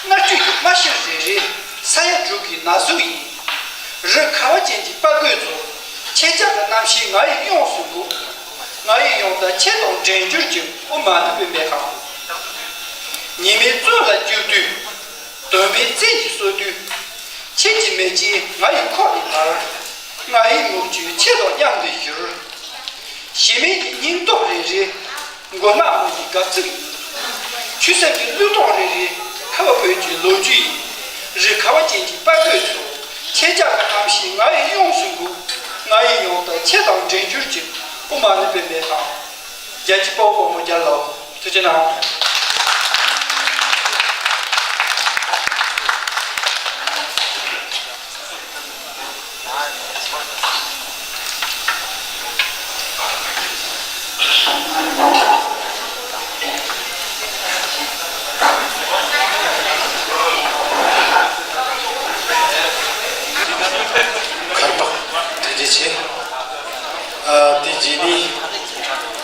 མནར་གཅོད་ཀྱི་རྨ་ཤེལ་རེ་རེ་ས་ཡ་དྲུག་གི་ན་ཟུག་ཡིན། རི་ཁ་བ་ཅན་གྱི་དཔའ་རྒོད་ཚོ། ཁྱེད་ཅག་གི་རྣམ་ཤེས་ང་ཡི་གཡང་གཟུགས་འགུག་ང་ཡི་གཡང་དང་ཁྱེད་དང་འདྲེས་འགྱུར་གྱི་དབུ་མ་ནི་པའི་མེ་ཁང་། ཉི་མའི་བཙོན་ལ་བཅུག་དུས། དོན་མེད་བཙན་གྱིས་གསོད་དུས། ཁྱེད་ཀྱི་མེ་ལྕེ་ང་ཡི་ཁོག་ནས་འབར། ང་ཡི་མུ་ཁྱུད་ཁྱེད་དང་མཉམ་དུ་བཞུར། ཞི་མི་ཡི་སྙིང་སྟོབས་རེ་རེ། མགོ་ནག་མོ་ཡི་དགའ་ཚིག་ཡིན། ཆུ་སེམས་ཀྱི་བློས་གཏོང་རེ་རེ། ཁ་བ་བོད་ཀྱི་ལོ་རྒྱུས་ཡིན། རི་ཁ་བ་ཅན་གྱི་དཔའ་རྒོད་ཚོ། ཁྱེད་ཅག་གི་རྣམ་ཤེས་ང་ཡི་གཡང་གཟུགས་འགུག་ང་ཡི་གཡང་དང་ཁྱེད་དང་འདྲེས་འགྱུར་གྱི་དབུ་མ་ནི་པའི་མེ་ཁང་། རྒྱལ་གཅེས་དཔའ་བོ་དཔའ་མོ་རྒྱལ་ལོ། ཐུགས་རྗེ་གནང་། ཁར་པག་ཐུགས་རྗེ་ཆེ། ཨ། དེ་རྗེས་ནས་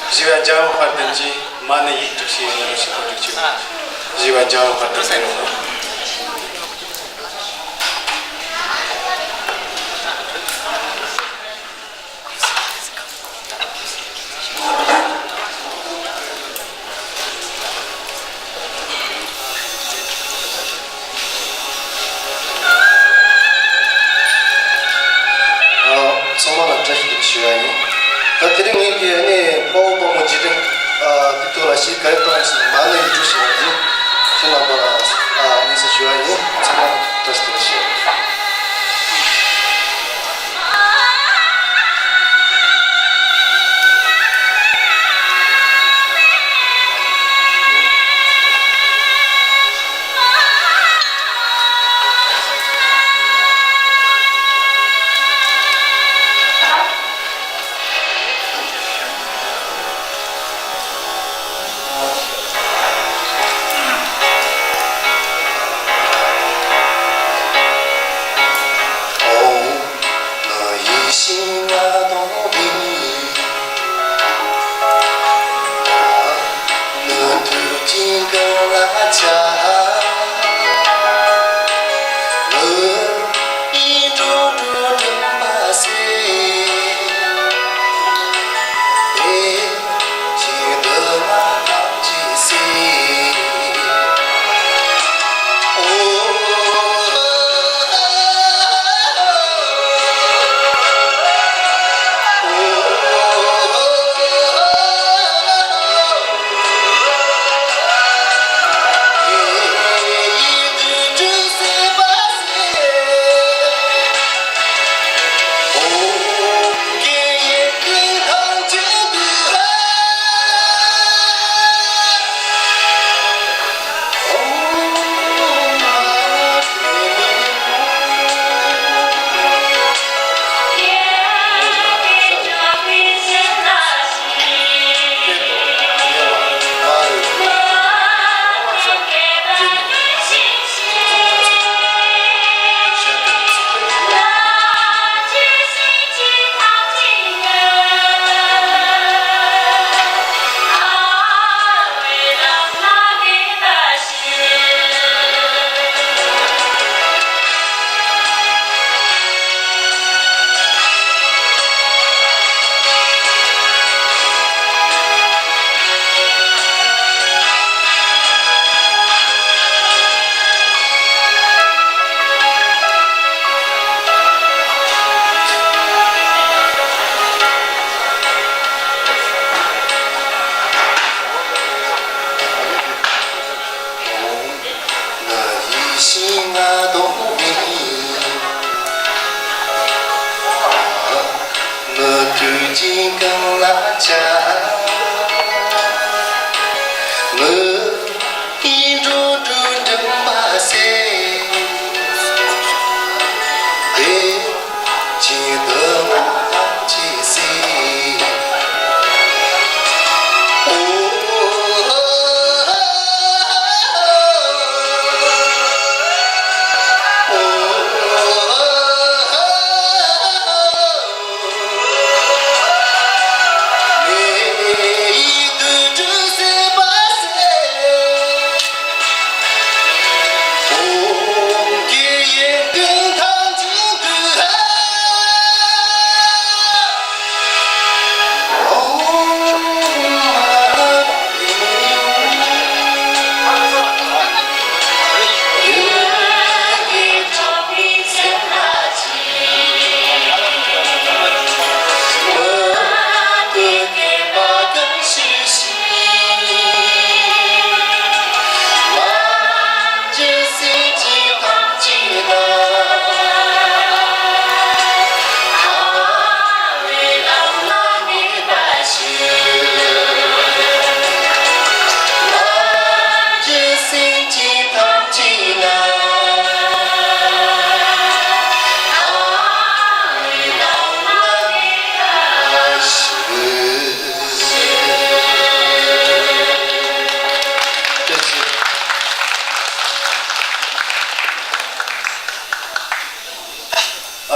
བཞི་བ་རྒྱལ་བ་དཔལ་ལྡན་གྱིས་མ་ཎི་ཡིག་དྲུག་ཞེས་ཡོན་ཏན་ཞིག་གོ་སྒྲིག་བྱས། བཞི་བ་རྒྱལ་བ་དཔལ་ལྡན་གྱིས། ཚང་མ་ལ་བཀྲ་ཤིས་བདེ་ལེགས་ཞུ་བ་ཡིན། ད་དེ་རིང་ངེད་ཀྱིས་ནི་དཔའ་བོ་དཔའ་མོ་རྗེས་དྲན་དེ་ཐོག་ལ་ཞིག་ག་རེ་གཏོང་ཟེར་ན་མ་ཎི་ཡིག་དྲུག་ཞེས་པ་འདི་ཁྱེད་རྣམ་པ་ལ་སྙན་སེང་ཞུ་བ་ཡིན། ཚང་མ་བཀྲ་ཤིས་བདེ་ལེགས་ཞུ།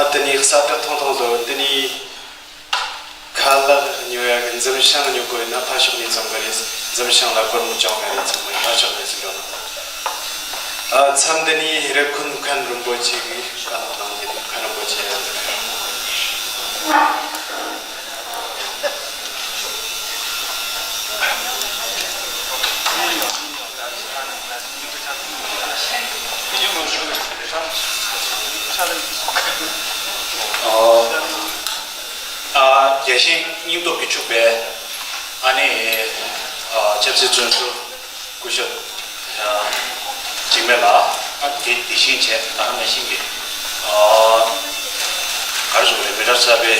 ད་ནི་ས་བཀྲ་ཐུང་ཐུང་ལོ་འདི་ནི། ཁ་ལག་ཉོ་ཡག་གི་འཛུམ་ཞིང་ཉོ་དགོས་ན་ཕ་ཤོག་ནས་བཙོང་གི་རེད། འཛུམ་ཞིང་ལ་སྒོར་མོ་བཅོ་ལྔ་རེད། ཚང་མ་ཕ་ཤོག་ནས་ཟིན་འགྲོ། ཨ་མཚམས་འདི་ནི་རེབ་གོང་མཁན་རིན་པོ་ཆེ་གི་བཀའ་སློབ་གནང་རྒྱུ་མཁན་རིན་པོ་ཆེ་ཡང་། ཨ། ཨ། རྒྱལ་གཞིས་སྙིང་སྟོབས་ཀྱིས་ཕྱུག་པའི་ཨ་ནི་ཨ་ཆབ་སྲིད་བཙོན་ཟུར་སྐུ་ཞབས་ཨ་འཇིགས་མེད་ལགས། ཨ་དེ་དེ་བཞིན་བྱས་ད་ག་ནང་བཞིན་གྱི་ཨ་ག་རེ་ཟེར་དགོས་རེད། མི་རབས་གསར་པའི་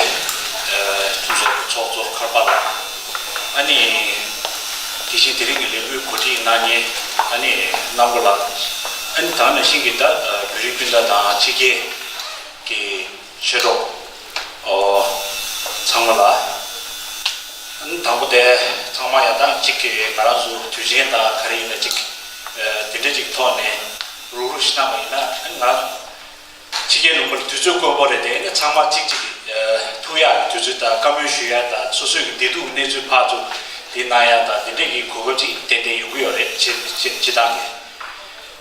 ཨ་ཕུན་ཚོགས་ཀྱི་ཚོགས་གཙོ་མཁར་པ་ལགས། ཨ་ནི་དེ་བཞིན་དེ་རིང་གི་ལས་འགུལ་གོ་སྒྲིག་གནང་མཁན་ཨ་ནི་གནང་སྒོ་ལགས། ཨ་ནི་ད་ག་ནང་བཞིན་གྱི་ད་བོད་རིགས་སྤུན་ཟླ་དང་ཕྱི་རྒྱལ་གྱི་ཆོས་གྲོགས་ཨོ་ཚང་མ་ལ། ཨ་ནི་དང་པོ་དེ་ཚང་མ་ཡང་དང་གཅིག་གི་ང་རང་ཚོ་དུས་ཆེན་དང་ག་རེ་ཡིན་ན་གཅིག་ཨ་དེ་འདྲ་གཅིག་ཐོག་ནས་རུག་རུག་ཞིག་གནང་བ་ཡིན་ན། ཨ་ནི་ང་རང་ཚོ་ཕྱི་རྒྱལ་ལུང་པར་དུས་ཚོད་དཀོན་པོ་རེད་དེ། ཨ་ནི་ཚང་མ་གཅིག་གཅིག་གི་ཨ་ཐུག་ཡག་གི་དུས་ཚོད་དང་བཀའ་མོལ་ཞུ་ཡག་དང་སོ་སོའི་གི་བདེ་སྡུག་གི་གནས་ཚུལ་ཕར་ཚུར་དེ་གནང་ཡག་དང་དེ་འདྲས་ཀྱི་གོ་སྐབས་ཅིག་ཏན་ཏན་ཡོང་གི་ཡོད་རེད། སྤྱི་སྤྱི་སྤྱི་བཏང་གི།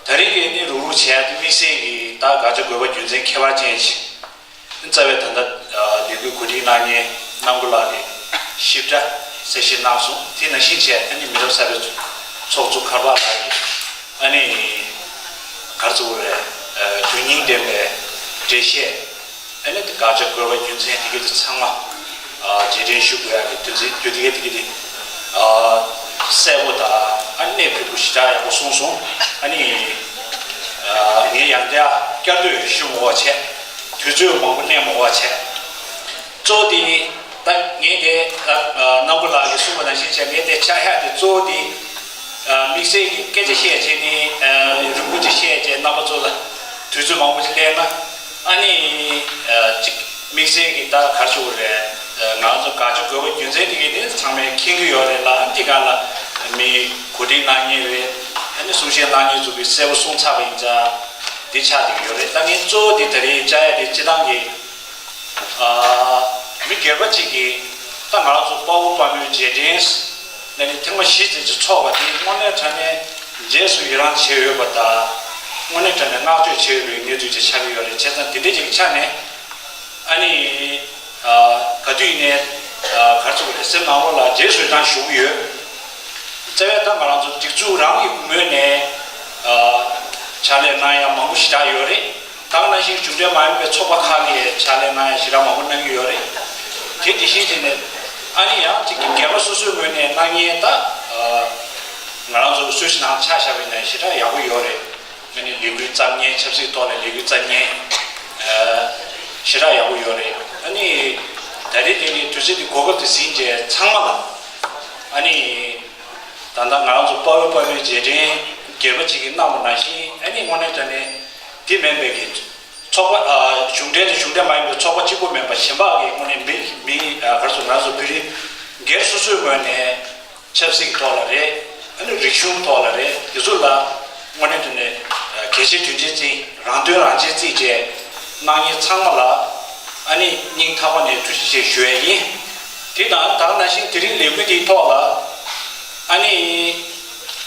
ད་རེས་ཀྱི་ཨ་ནི་རུག་རུག་བྱས་ཏེ་དམིགས་བསལ་གྱི་ད་དགག་བྱ་དགོས་པ་རྒྱུ་མཚན་ཁྱད་པར་ཅན་ཞིག་རྩ་བའི་ད་ལྟ་ལས་འགུལ་གོ་སྒྲིག་གནང་མཁན་གནང་སྒོ་ལགས་ཀྱིས་ཞིབ་ཕྲ་གསལ་བཤད་གནང་སོང་། དེ་ནང་བཞིན་བྱས་ཨ་ནི་མི་རབས་གསར་པའི་ཚོགས་གཙོ་མཁར་པ་ལགས་ཀྱིས་ཨ་ནི་ག་རེ་ཟེར་དགོས་རེད། དོན་སྙིང་ལྡན་པའི་འགྲེལ་བཤད། ཨ་ནི་དེ་དགག་བྱ་དགོས་པ་རྒྱུ་མཚན་དེ་གའི་དེ་ཚང་མ་ཨ་རྗེས་དྲན་ཞུ་དགོས་ཡག་གི་དོན་ཚན་རྒྱུ་དེ་གའི་དེ་གའི་དེ་ཨ་གསལ་པོ་དང་ཨ་ནི་གནད་ཕུགས་པོ་ཞེ་དྲག་ཡག་པོ་གསུངས་སོང་། ཨ་ནི་ཨ་ངས་ཡང་བསྐྱར་བསྐྱར་ཟློས་ཞུ་མི་དགོས་པ་བྱས། དུས་ཚོད་མང་པོ་གནས་མི་དགོས་པ་བྱས། གཙོ་བོ་དེ་ད་ངས་དེ་ད་ཨ་གནང་སྒོ་ལགས་ཀྱིས་གསུངས་པ་ནང་བཞིན་བྱས། ངས་དེ་ཆ་བཞག་དེ་གཙོ་བོ་དེ་ཨ་དམིགས་བསལ་གྱི་སྐད་ཆ་བཤད་བྱས་ནས་ཨ་རིང་པོ་ཅིག་བཤད་བྱས་རྣམ་པ་ཚོ་ལ་དུས་ཚོད་མང་པོ་ཅིག་གླེང་ན། ཨ་ནི་ཨ་ཅིག་དམིགས་བསལ་གྱི་ད་ག་རེ་ཞུ་དགོས་རེད། ཨ་ང་ཚོ་དགག་བྱ་དགོས་པ་རྒྱུ་མཚན་དེ་གའི་དེ་ཚང་མས་མཁྱེན་གྱི་ཡོད་རེད་ལ། ཨ་ནི་དེ་ག་ལ་མི་གོ་སྒྲིག་གནང་མཁན་རེད། ཨ་ནི་གསུང་བཤད་གནང་མཁན་ཚོ་གིས་གསལ་པོ་གསུངས་ཚར་བ་ཡིན་ཙང་དེ་ཆགས་བསྡད་ཀྱི་ཡོད་རེད། ད་ངས་གཙོ་བོ་དེ་ད་རེས་བཅར་ཡ་དེ་སྤྱི་བཏང་གི་ཨ་མི་སྒེར་པ་གཅིག་གིས་ད་ང་རང་ཚོ་དཔའ་བོ་དཔའ་མོའི་རྗེས་དྲན་ལ་ནི་ཐེངས་མ་བཞི་ཙམ་ཅིག་འཚོགས་པ་དེ་དངོས་གནས་དྲང་གནས་རྗེས་སུ་ཡི་རང་བྱེད་འོས་པ་དང་། དངོས་གནས་དྲང་གནས་བསྔགས་བརྗོད་བྱེད་འོས་པའི་གནས་ཚུལ་ཅིག་ཆགས་ཀྱི་ཡོད་རེད། བྱས་ཙང་དེ་འདྲ་ཅིག་གི་ཆ་ནས་ཨ་ནི་ཨ་ག་དུས་ཡིན་ནའི་ཨ་ག་རེ་ཟེར་དགོས་རེད། སེམས་ནང་ལོགས་ལ་རྗེས་སུ་ཡི་རང་ཞུ་གི་ཡོད། རྩ་བའི་ད་ང་རང་ཚོ་སྒྲིག་འཛུགས་རང་གི་ངོས་ནས་ཨ་ཕྱག་ལས་གནང་ཡ་མང་པོ་ཞེ་དྲག་ཡོད་རེད། ད་ག་ནང་བཞིན་གཞུང་འབྲེལ་མ་ཡིན་པའི་ཚོགས་པ་ཁག་གིས་ཕྱག་ལས་གནང་ཡ་ཞེ་དྲག་མང་པོ་གནང་གི་ཡོད་རེད། དེ་དེ་བཞིན་བྱས་ནས་ཨ་ནི་ཡང་གཅིག་གི་སྒེར་པ་སོ་སོའི་ངོས་ནས་གནང་མཁན་ད་ཨ་ང་རང་ཚོ་སུད་སི་ནང་ཆ་བཞག་པ་ཡིན་ན་ཞེ་དྲག་ཡག་པོ་ཡོད་རེད། ཨ་ནི་ལས་འགུལ་བརྩམས་མཁན། ཆབ་སྲིད་ཐོག་ལ་ལས་འགུལ་བརྩམས་མཁན་ཨ་ཞེ་དྲག་ཡག་པོ་ཡོད་རེད། ཨ་ནི་ད་རེས་དེ་ནི་དུས་ཚོད་འདི་གོ་སྐབས་དེ་ཟིན་བྱས་ཚང་མ་ལ་ཨ་ནི། ད་ལྟ་ང་རང་ཚོ་དཔའ་བོ་དཔའ་མོའི་རྗེས་དྲན་སྒེར་པ་གཅིག་གིས་གནང་བ་ནང་བཞིན། ཨ་ནི་དངོས་གནས་དྲང་གནས་དེ་མིན་པའི་གི་ཚོགས་པ་ཨ་གཞུང་འབྲེལ་དང་གཞུང་འབྲེལ་མ་ཡིན་པའི་ཚོགས་པ་གཅིག་པོ་མིན་པ་གཞན་པ་གི་དངོས་གནས་མི་མི་ཨ་ག་རེ་ཟེར། ང་ཚོ་བོད་རིགས་སྒེར་སོ་སོའི་ངོས་ནས་ཆབ་སྲིད་ཀྱི་ཐོག་ལ་རེད། ཨ་ནི་རིག་གཞུང་ཐོག་ལ་རེད། དེ་ཚོ་ལ་དངོས་གནས་དྲང་གནས་ཨ་གལ་ཆེ་དོན་ཆེ་བརྩིས། རང་དོན་རང་ཆེ་བརྩིས་བྱས་གནང་མཁན་ཚང་མ་ལ་ཨ་ནི་སྙིང་ཐག་པ་ནས་ཐུགས་རྗེ་ཆེ་ཞུ་ཡ་ཡིན། དེ་དང་ད་ག་ནང་བཞིན་དེ་རིང་ལས་འགུལ་འདིའི་ཐོག་ལ་ཨ་ནི་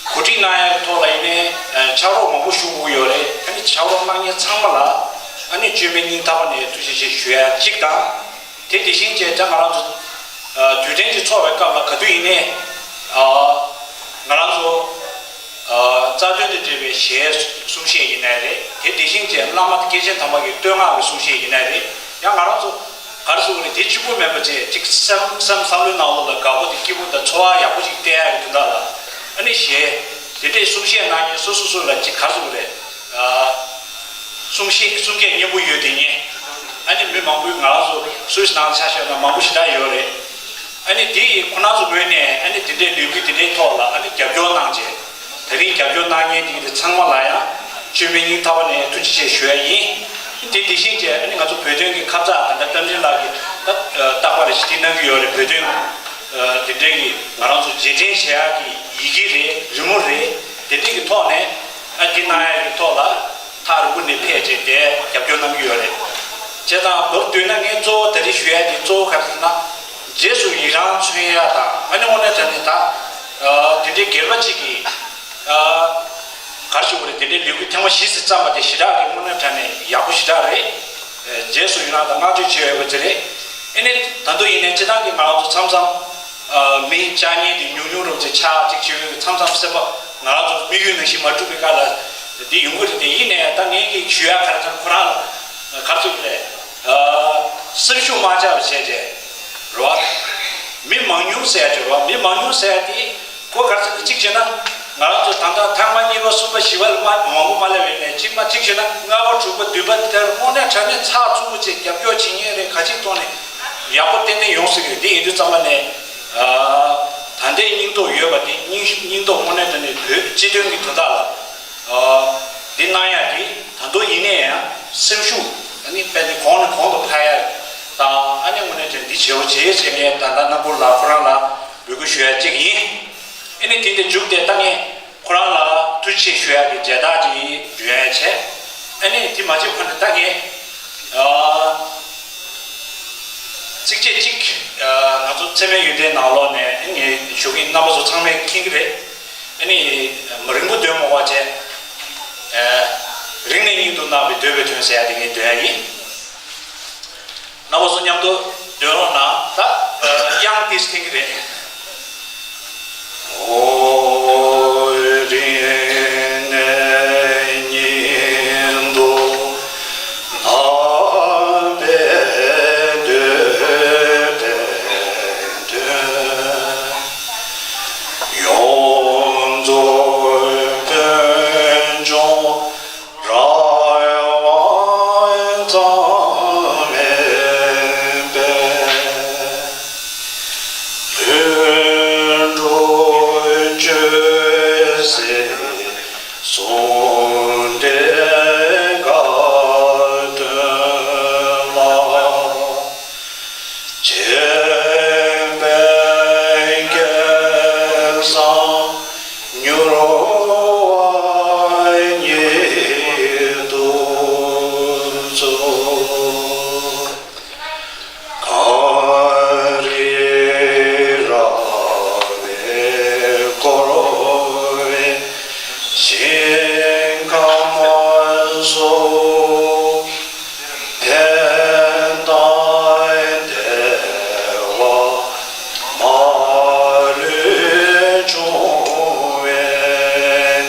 གོ་སྒྲིག་གནང་ཡ་གི་ཐོག་ལ་ཡིན་ནའི་ཕྱག་རོགས་མང་པོ་ཞུ་དགོས་ཀྱི་ཡོད་རེད། ཨ་ནི་ཕྱག་རོགས་གནང་མཁན་ཚང་མ་ལ་ཨ་ནི་བཅོས་མིན་སྙིང་ཐག་པ་ནས་ཐུགས་རྗེ་ཆེ་ཞུ་ཡ་གཅིག་དང་། དེ་དེ་བཞིན་བྱས་ཙང་ང་རང་ཚོ་ཨ་དུས་དྲན་གྱི་ཚོགས་པའི་སྐབས་ལ་ག་དུས་ཡིན་ནའི་ཨ་ང་རང་ཚོ་ཨ་རྩ་དོན་དང་འབྲེལ་བའི་གཞས་གསུང་བཤད་ཡིན་ནའི་རེད། དེ་དེ་བཞིན་བྱས་བླ་མ་སྐྱེས་ཆེན་དམ་པ་གི་བསྟོད་བསྔགས་ཀྱི་གསུང་བཤད་ཡིན་ནའི་རེད། ཡང་ང་རང་ཚོ་ག་རེ་ཟེར་དགོས་རེད། དེ་གཅིག་པུ་མིན་པ་བྱས་ཅིག་སེམས་སེམས་བསམ་བློའི་ནང་ལོགས་ལ་དགའ་པོ་དང་སྐྱིད་པོ་དང་ཚོར་བ་ཡག་པོ་ཞིག་བསྟན་ཡག་གི་དོན་དག་ལ་ཨ་ནི་གཞས་དེ་འདྲའི་གསུང་བཤད་གནང་མཁན་སོ་སོ་སོ་ལ་ཅིག་ག་རེ་ཟེར་དགོས་རེད། ཨ། གསུང་བཤད་གསུང་སྐད་སྙན་པོ་ཡོད་དེ་ཉན། ཨ་ནི་མི་མང་པོས་ང་རང་ཚོ་སུད་སི་ནང་ཆ་བཞག་ན་མང་པོ་ཞེ་དྲག་ཡོད་རེད། ཨ་ནི་དེ་ཡི་ཁོ་རང་ཚོ་ངོས་ནས་ཨ་ནི་དེ་འདྲའི་ལས་འགུལ་དེ་འདྲའི་ཐོག་ལ་ཨ་ནི་རྒྱབ་སྐྱོར་གནང་རྗེས། ད་རིང་རྒྱབ་སྐྱོར་གནང་མཁན་དེ་གི་དེ་ཚང་མ་ལ་ཡང་བཅོས་མིན་སྙིང་ཐག་པ་ནས་ཐུགས་རྗེ་ཆེ་ཞུ་ཡ་ཡིན། དེ་དེ་བཞིན་བྱས་ཨ་ནི་ང་ཚོ་བོད་དོན་གྱི་ཁ་བརྡ་ད་ལྟ་རྟ་མགྲིན་ལགས་ཀྱིས་ད་རྟག་པར་རེ་ཞིག་དེ་གནང་གི་ཡོད་རེད། བོད་དོན་དེ་འདྲའི་གི་ང་རང་ཚོ་རྗེས་དྲན་བྱེད་ཡག་གི་ཡི་གེ་རེད། རི་མོ་རེད། དེ་འདྲའི་གི་ཐོག་ནས་ཨ་དེ་གནང་ཡག་གི་ཐོག་ལ་ཐག་རིང་པོ་ནས་ཕེབས་བྱས་དེ་རྒྱབ་སྐྱོར་གནང་གི་ཡོད་རེད། བྱས་ཙང་མདོར་བསྡུས་ན་ངས་གཙོ་བོ་ད་རེས་ཞུ་ཡ་དེ་གཙོ་བོ་ག་རེ་ཟེར་ན། རྗེས་སུ་ཡི་རང་མཚོན་ཡ་དང་ཨ་ནི་དངོས་གནས་དྲང་གནས་ད་དེ་འདྲའི་སྒེར་པ་གཅིག་གིས་ག་རེ་ཞུ་དགོས་རེད། དེ་འདྲའི་ལས་འགུལ་ཐེངས་མ་བཞི་ཙམ་བརྩམས་པ་དེ་ཞེ་དྲག་གི་དངོས་གནས་དྲང་གནས་ཡག་པོ་ཞེ་དྲག་རེད། རྗེས་སུ་ཡི་རང་དང་བསྔགས་བརྗོད་བྱེད་ཡ་ཡོད་པ་ཅིག་རེད། ཨ་ནི་ད་དུང་ཡིན་ནའི་སྤྱིར་བཏང་གི་ང་རང་ཚོ་མཚམས་མཚམས་མི་བཅར་མཁན་དེ་ཉུང་ཉུང་རུ་ཅིག་ཆགས་ཅིག་བྱེད་ཡོད། མཚམས་མཚམས་སེམས་པ་ང་རང་ཚོ་དམིགས་ཡུལ་ནང་བཞིན་མ་འགྲུབ་པའི་སྐབས་ལ་འདི་ཡོང་གི་རེད། དེ་ཡིན་ནའི་ད་ངས་ཀྱི་ཞུ་ཡ་ག་རེ་ཟེར་ན། ཁོ་རང་ལ་ག་རེ་ཟེར་དགོས་རེད། སེམས་ཤུགས་མ་ཆག་པ་བྱས་ཏེ་རེད་བ། མི་མང་ཉུང་ཟེར་ཡ་དེ་རེད་བ། མི་མང་ཉུང་ཟེར་ཡ་དེ་ཁོ་ག་རེ་ཟེར་གཅིག་བྱས་ན། ང་རང་ཚོ་ད་ལྟ་ཐེངས་མ་གཉིས་པ་གསུམ་པ་བཞི་པ་ལ་མ་མང་པོ་མ་སླེབས་པའི་ནས། གཅིག་མ་གཅིག་བྱས་ན་ལྔ་པ་དྲུག་པ་བདུན་པ་དེར་དངོས་གནས་དྲང་གནས་ཚགས་ཚུད་པོ་ཅིག་རྒྱབ་སྐྱོར་བྱེད་མཁན་རེད། ག་ཅིག་ཐོག་ནས་ཡག་པོ་ཏན་ཏན་ཡོང་སྲིད་ཀྱི་རེད། དེ་ཡིན་དུས་ཙམ་པ་ནས་ད་ལྟའི་སྙིང་སྟོབས་ཡོད་པ་དེ་སྙིང་སྙིང་སྟོབས་དངོས་གནས་དྲང་གནས་བོད་སྤྱི་དོན་གྱི་དོན་དག་ལ་འདི་གནང་ཡ་དེ་ད་དུང་ཡིན་ནའི་ཡང་སེམས་ཤུགས་ཨ་ནི་དཔེ་འདི་གོང་ནས་གོང་དུ་འཕེལ་ཡ་དང་། ཨ་ནི་དངོས་གནས་དྲང་གནས་འདི་བྱེད་འོ་བྱེད་ཅེས་ངས་ད་ལྟ་རྣམ་པ་ལ་ཁོ་རང་ལ་འབོད་སྐུལ་ཞུ་ཡ་གཅིག་ཡིན། ཨ་ནི་དེ་འདྲ་མཇུག་དེ་ད་ངས་ཁོ་རང་ལ་ཐུགས་རྗེ་ཆེ་ཞུ་ཡ་གི་མཇལ་དར་ཅིག་སྒྲོན་ཡ་བྱས། ཨ་ནི་དེ་མ་བྱས་གོང་ནས་ད་ངས་ཚིགས་བཅད་གཅིག་ང་ཚོ་ཚད་མའི་ཡོན་ཏན་ནང་ལོགས་ནས་ངས་ཞུ་གི་ཡིན། རྣམ་པ་ཚོ་ཚང་མས་མཁྱེན་གྱི་རེད། ཨ་ནི་མ་རིང་པོ་འདོན་མ་དགོས་པ་བྱས། རིང་ནས་སྙིང་དུ་བརྣག་པའི་འདོད་པའི་དོན་ཟེར་ཡ་དེ་ངས་འདོན་ཡ་ཡིན། རྣམ་པ་ཚོ་མཉམ་དུ་འདོན་རོགས་གནང་། ད་དབྱངས་ཏིས་མཁྱེན་གྱི་རེད། ཨོ་རིང་ནས་སྙིང་དུ་བརྣག་པའི་འདོད་པའི་དོན། ཡོངས་རྫོགས་ཀུན་འབྱུང་རང་དབང་ཙམ་མིན་པས། དུད་འགྲོ་སྤྱོད་ཟད་གསུམ་དེ་དགའ་སྟོན་ལ། བྱས་པའི་སྐལ་བཟང་མྱུར་བ་ཉིད་དུ་སྩོལ། གངས་རི་ར་བས་བསྐོར་བའི་ཞིང་ཁམས་སུ། ཕན་དང་བདེ་བ་མ་ལུས་འབྱུང་བའི་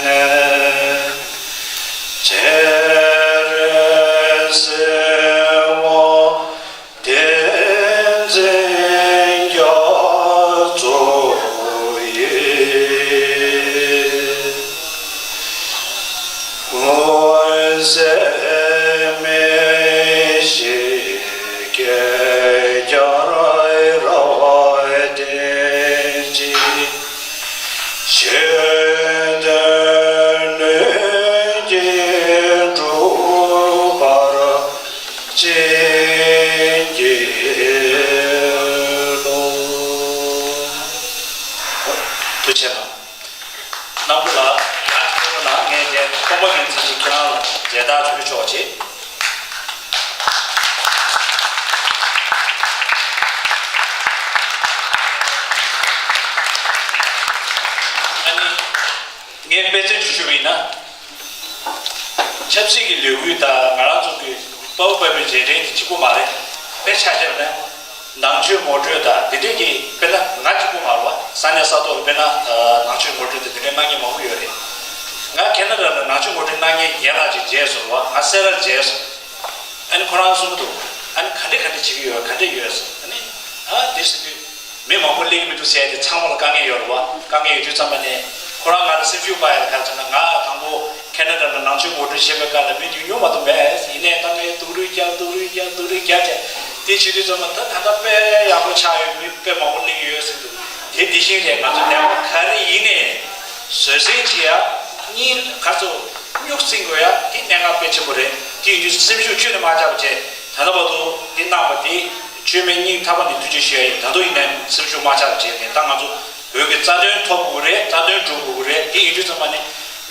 གནས། སྤྱན་རས་གཟིགས་དབང་བསྟན་འཛིན་རྒྱ་མཚོ་ཡི། མངོན་གསལ་མིག་ཤེས་ཀྱིས་རྒྱལ་བ་རབ་བརྟན་ཅིང་། ཆོས་དོན་ལུས་ཀྱིས་འགྲུབ་པར་བྱིན་གྱིས་རློབས། ཐུགས་རྗེ་ཆེ་གནང་། རྣམ་པ་ལ་ཡང་ཐུགས་རྗེ་གནང་། ངས་རྗེས་སྟོན་པ་མཁན་ཚེ་ཆེ་ཁྱེད་རང་ལ་མཇལ་དར་ཞུ་ཆོག་ཅེས། ཨ་ནི་ངས་དཔེ་མཚོན་ཅིག་ཞུས་པ་ཡིན་ན། ཆབ་སྲིད་ཀྱི་ལས་འགུལ་དང་ང་རང་ཚོ་གི་དཔའ་བོ་དཔའ་མོའི་རྗེས་དྲན་དེ་གཅིག་པོ་མ་རེད། དཔེ་ཆ་བཞག་ན་ནང་ཆོས་ངོ་སྤྲོད་དང་དེ་འདྲས་ཀྱི་དཔེར་ན་ང་གཅིག་པོ་མ་རེད་བ། ས་གནས་ས་ཐོག་ལ་དཔེར་ན་ནང་ཆོས་ངོ་སྤྲོད་དང་དེ་འདྲས་གནང་མཁན་མང་པོ་ཡོད་རེད། ང་ཁེ་ན་ཌ་ལ་ནང་ཆོས་ངོ་སྤྲོད་གནང་མཁན་རྒན་ལགས་ཅིག་མཇལ་སོང་བ། ང་སེ་རར་མཇལ་སོང་། ཨ་ནི་ཁོ་རང་གསུངས་འདུག་ཨ་ནི་ག་འདྲས་ག་འདྲས་བྱེད་ཀྱི་ཡོད། ག་འདྲས་ཡོད་ཟེར། ཨ་ནི་ཨ་དེ་ཟེར་དུས། མི་མང་པོ་སླེབས་ཀྱི་མི་འདུག་ཟེར་ཏེ་ཚང་མ་ལ་དཀའ་ངལ་ཡོད་རེད་བ། དཀའ་ངལ་ཡོད་དུས་ཙམ་པ་ནས་ཁོ་རང་ང་ལ་སེམས་ཤུགས་སྤར་ཡ་ལ་ག་རེ་ཟེར་ན། ང་དང་པོ་ཁེ་ན་ཌ་ལ་ནང་ཆོས་ངོ་སྤྲོད་བྱེད་པའི་སྐབས་ལ་མི་ཉུང་ཉུང་མ་གཏོགས་མེད། ཡིན་ནའི་ད་ངས་སྡུག་རུས་རྒྱག་སྡུག་རུས་རྒྱག་སྡུག་རུས་རྒྱག་བྱས་དེ་བྱེད་དུས་ཙམ་པ་ད་ད་ལྟ་དཔེ་ཡག་པོ་ཆགས་ཡོད། མི་དཔེ་མང་པོ་སླེབས་ཡོད་ཟེར་འདུག་དེ་དེ་བཞིན་རེད། ང་ཚོ་ལས་ཀ་ག་རེ་ཡིན་ནའི་བཟོད་བསྲན་བྱེད་ཡ། གཉིས་ག་ཚོད་སྨྱུག་འཛིན་དགོས་ཡ་དེ་གནད་འགག་དཔེ་ཆེན་པོ་རེད། དེ་ཡིན་དུས་སེམས་ཤུགས་ཁྱོན་ནས་མ་ཆག་པ་བྱས། ད་ལྟ་བར་དུ་འདི་གནང་བ་དེ་བཅོས་མིན་སྙིང་ཐག་པ་ནས་ཐུགས་རྗེ་ཞུ་ཡ་ཡིན། ད་དུང་ཡིན་ནའི་སེམས་ཤུགས་མ་ཆག་པ་བྱས་ནས། ད་ང་ཚོ་བོད་ཀྱི་རྩ་དོན་ཐོབ་དགོས་རེད། རྩ་དོན་སྒྲུབ་དགོས་རེད། དེ་ཡིན་དུས་ཙམ་པ་ནས་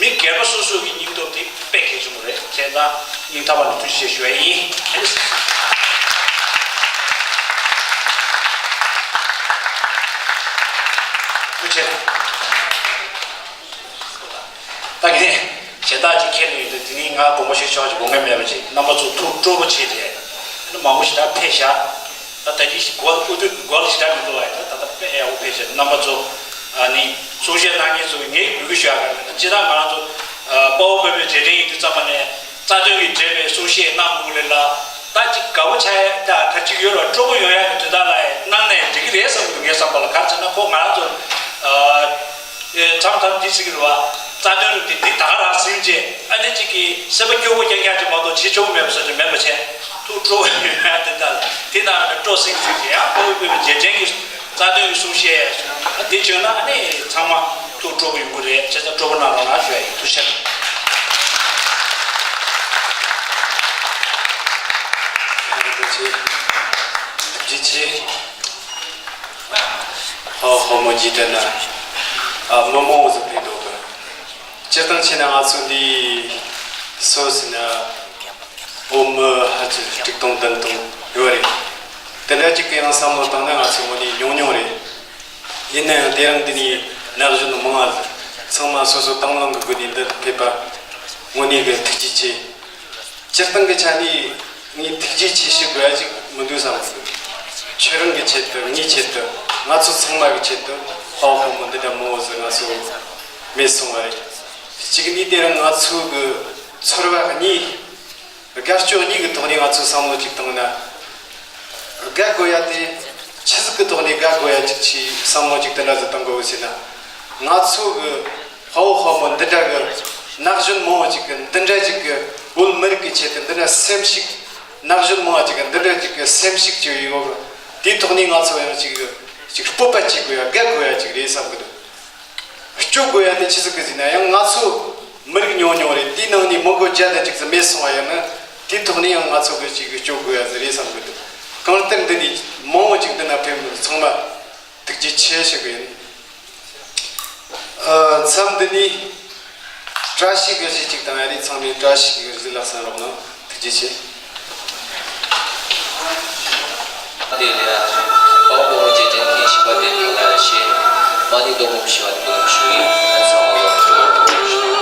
མི་སྒེར་པ་སོ་སོ་གི་སྙིང་སྟོབས་དེ་དཔེ་གལ་ཆེན་པོ་རེད། བྱས་ཙང་སྙིང་ཐག་པ་ནས་ཐུགས་རྗེ་ཆེ་ཞུ་ཡ་ཡིན། ཨ་ནི། རྣམ་པ་ཚོ་ཐུགས་སྤྲོ་པོ་བྱས་ཏེ། ཨ་ནི་མང་པོ་ཞེ་དྲག་ཕེབས་ཤག་ད་ལྟ་ཅིག་ཞིག་འགོར་འུ་ཐུག་འགོར་ཞེ་དྲག་མི་འདུག་བ། ད་ད་ལྟ་དཔེ་ཡག་པོ་ཕེབས་ཤག་རྣམ་པ་ཚོ། ཨ་ནི་གསུང་བཤད་གནང་མཁན་ཚོ་ངས་གུས་བཀུར་ཞུ་ཡག་ག་རེ་རེད། ད་སྤྱིར་བཏང་ང་རང་ཚོ་དཔའ་བོ་དཔའ་མོའི་རྗེས་དྲན་ཡིན་དུས་ཙམ་པ་ནས་རྩ་དོན་གྱི་འབྲེལ་བའི་གསུང་བཤད་གནང་དགོས་ལེ་ལ། ད་ཅིག་དགའ་པོ་ཆགས་ཡ་ད་ག་ཅིག་ཡོད་ར། སྤྲོ་པོ་ཡོང་ཡ་གི་དུས་ད་ལ་གནང་ནས་འགྲིག་གི་རེད་བསམ་གི་འདུག་ངའི་བསམ་པ་ལ། ག་རེ་ཟེར་ན་ཁོ་ང་རང་ཚོ་ཨ། མཚམས་མཚམས་འདི་ཟེར་གི་རེད་བ། རྩ་དོན་རུ་དེ་འདི་ད་ག་རང་ཟིན་རྗེས་ཨ་ནི་གཅིག་གིས་སེམས་པ་སྐྱོ་པོ་རྐྱང་རྐྱང་ཅིག་མ་གཏོགས་བྱེད་ཆོག་མེད་པ་བཟོ་ཅིག་མེད་པ་བྱས། ཐུགས་སྤྲོ་བོ་ཡོད་ཡ་དེ་འདྲ་དེ་ནང་ལ་སྤྲོ་སིང་སིང་ཅིག་ཡང་དཔའ་བོ་དཔའ་མོའི་རྗེས་དྲན་གྱི་རྩ་དོན་གྱི་གསུང་བཤད་ཨ་འདི་བྱུང་ན་ཨ་ནི་ཚང་མ་ཐུགས་སྤྲོ་པོ་ཡོང་གི་རེད། བྱས་ཙང་སྤྲོ་པོ་གནང་རོགས་གནང་ཞུ་ཡ་ཡིན། ཐུགས་རྗེ་ཆེ། ཐུགས་རྗེ་ཆེ། ཧོ་ཧོ་མོ་ཇི་ཏན་ན། ཨ་མི་མང་བོ་ཟིག་ཕེབས་འདུག་གི། སྤྱིར་བཏང་བྱས་ན་ང་ཚོ་འདི་སུ་ཟེར་ན་བོད་མི་ཧ་ཅང་དྲུག་སྟོང་བདུན་སྟོང་ཡོད་རེད། དེ་འདྲ་གཅིག་གི་ཡང་བསམ་བློ་བཏང་ན་ང་ཚོ་དངོས་གནས་ཉུང་ཉུང་རེད། ཡིན་ན་ཡང་དེ་རིང་འདི་ནས་ན་གཞོན་མང་བ་ཚང་མ་སོ་སོ་དང་བླངས་ཀྱི་སྒོ་ནས་འདིར་ཕེབས་པ་དངོས་གནས་ཀྱི་ཐུགས་རྗེ་ཆེ། སྤྱིར་བཏང་གི་ཆ་ནས་ངས་ཐུགས་རྗེ་ཆེ་ཞུ་དགོས་ཡ་ཅིག་མི་འདུག་བསམ་གི་འདུག་ཁྱོད་རང་གི་ཆེད་དུ། ངའི་ཆེད་དུ། ང་ཚོ་ཚང་མ་གི་ཆེད་དུ་ཧ་ཧོ་མོ་འདི་འདྲ་མང་བོ་ཟིག་ང་ཚོ་མེད་སོང་བ་རེད། གཅིག་ནས་དེ་རིང་ང་ཚོ་གི་ཚོར་བ་གཉིས། དགའ་སྐྱོ་གཉིས་ཀྱི་ཐོག་ནས་ང་ཚོས་བསམ་བློ་ཅིག་བཏང་ན། དགའ་དགོས་ཡ་དེ་ཆི་ཟིག་གི་ཐོག་ནས་དགའ་དགོས་ཡ་ཅིག་ཅིག་བསམ་བློ་ཅིག་དེ་འདྲ་ཟིག་བཏང་དགོས་ཟེར་ན། ང་ཚོ་གི་དཔའ་བོ་དཔའ་མོ་འདི་འདྲ་གི་ན་གཞོན་མང་བོ་ཅིག་གི་འདི་འདྲ་ཅིག་གི་བོད་མི་རིགས་ཀྱི་ཆེད་དུ་འདི་འདྲ་སེམས་ཤུགས། ན་གཞོན་མང་བོ་ཅིག་གི་འདི་འདྲ་ཅིག་གི་སེམས་ཤུགས་ཅིག་ཡོད་གི། དེའི་ཐོག་ནས་ང་ཚོ་ཡང་ཅིག་ཅིག་སྤོབས་པ་སྐྱེ་དགོས་ཡ། དགའ་དགོས་ཡ་ཅིག་རེད་བསམ་གི་འདུག་སྐྱོ་དགོས་ཡ་དེ་ཆི་ཟིག་གི་ཟེར་ན། ཡང་ང་ཚོ་མི་རིགས་ཉུང་ཉུང་རེད། དེའི་ནང་ནས་མི་དགོ་བརྒྱ་དང་གཅིག་ཙམ་མེད་སོང་བ་ཡིན་ན། དེའི་ཐོག་ནས་ཡང་ང་ཚོ་གི་ཅིག་སྐྱོ་དགོས་ཡ་ཟིག་རེད་བསམ་གི་འདུག་གང་ལྟར་འདི་ནས་མང་བོ་ཅིག་འདི་ན་ཕེབས་མི་ཚང་མ་ཐུགས་རྗེ་ཆེ་ཞུ་གི་ཡིན། ཨ། མཚམས་འདི་ནས་བཀྲ་ཤིས་བཀའ་བཞི་ཅིག་བཏང་ཡ་རེད། ཚང་མས་བཀྲ་ཤིས་བཀའ་བཞི་ལག་ཟིན་རོགས་གནང་། ཐུགས་རྗེ་ཆེ། དེ་ལས་དཔའ་བོ་རྗེས་དྲན་མཁན་ཞིག་པ་དེ་ཐོག་ལ་ཞེས་མ་ཎི་སྡོང་པོ་ཞེས་པ་དེ་བསྐུལ་ཞུ་ཡིན། ཨ་ཚང་མ་ལ་སྤྲོ་བོ་ཞུ།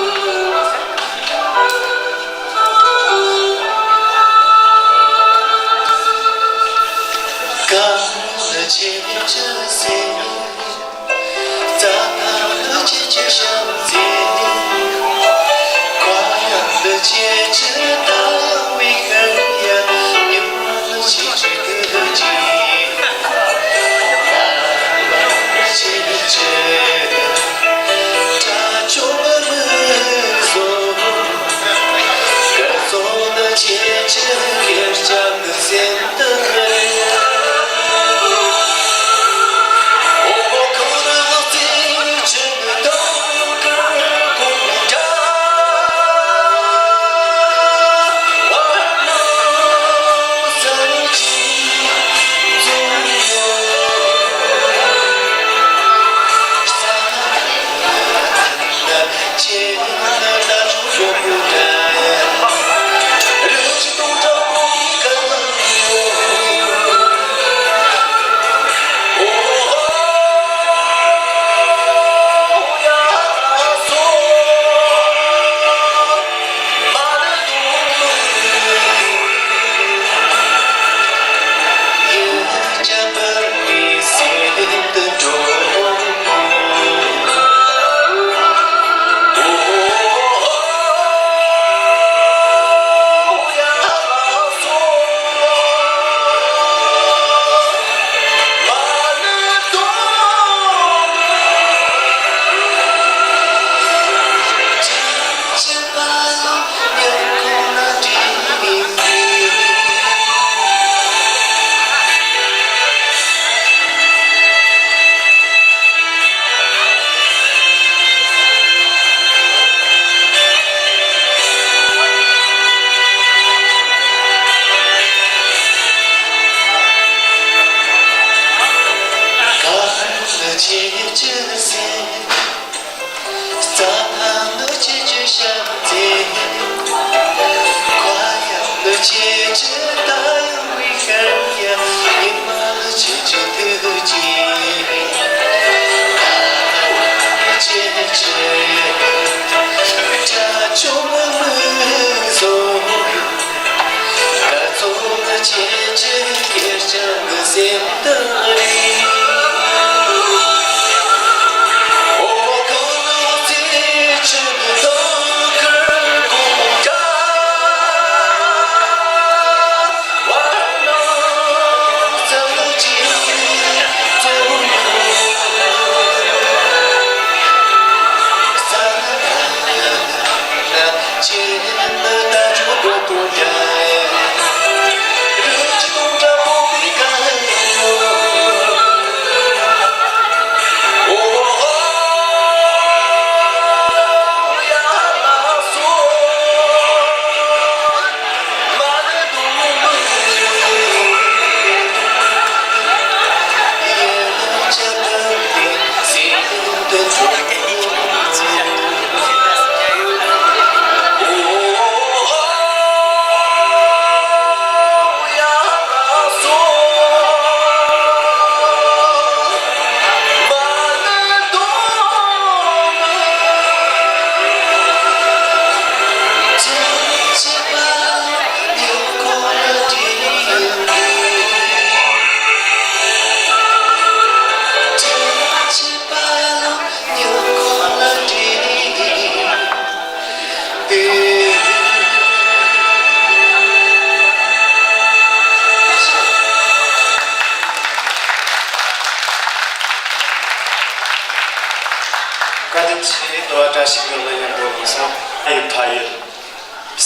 བཀའ་དྲིན་ཆེ། དོ་བ་བཀྲ་ཤིས་ཀྱི་གླུ་སྙན་པོ་གནང་སོང་། ཨ་ཡེ་ཕ་ཡུལ།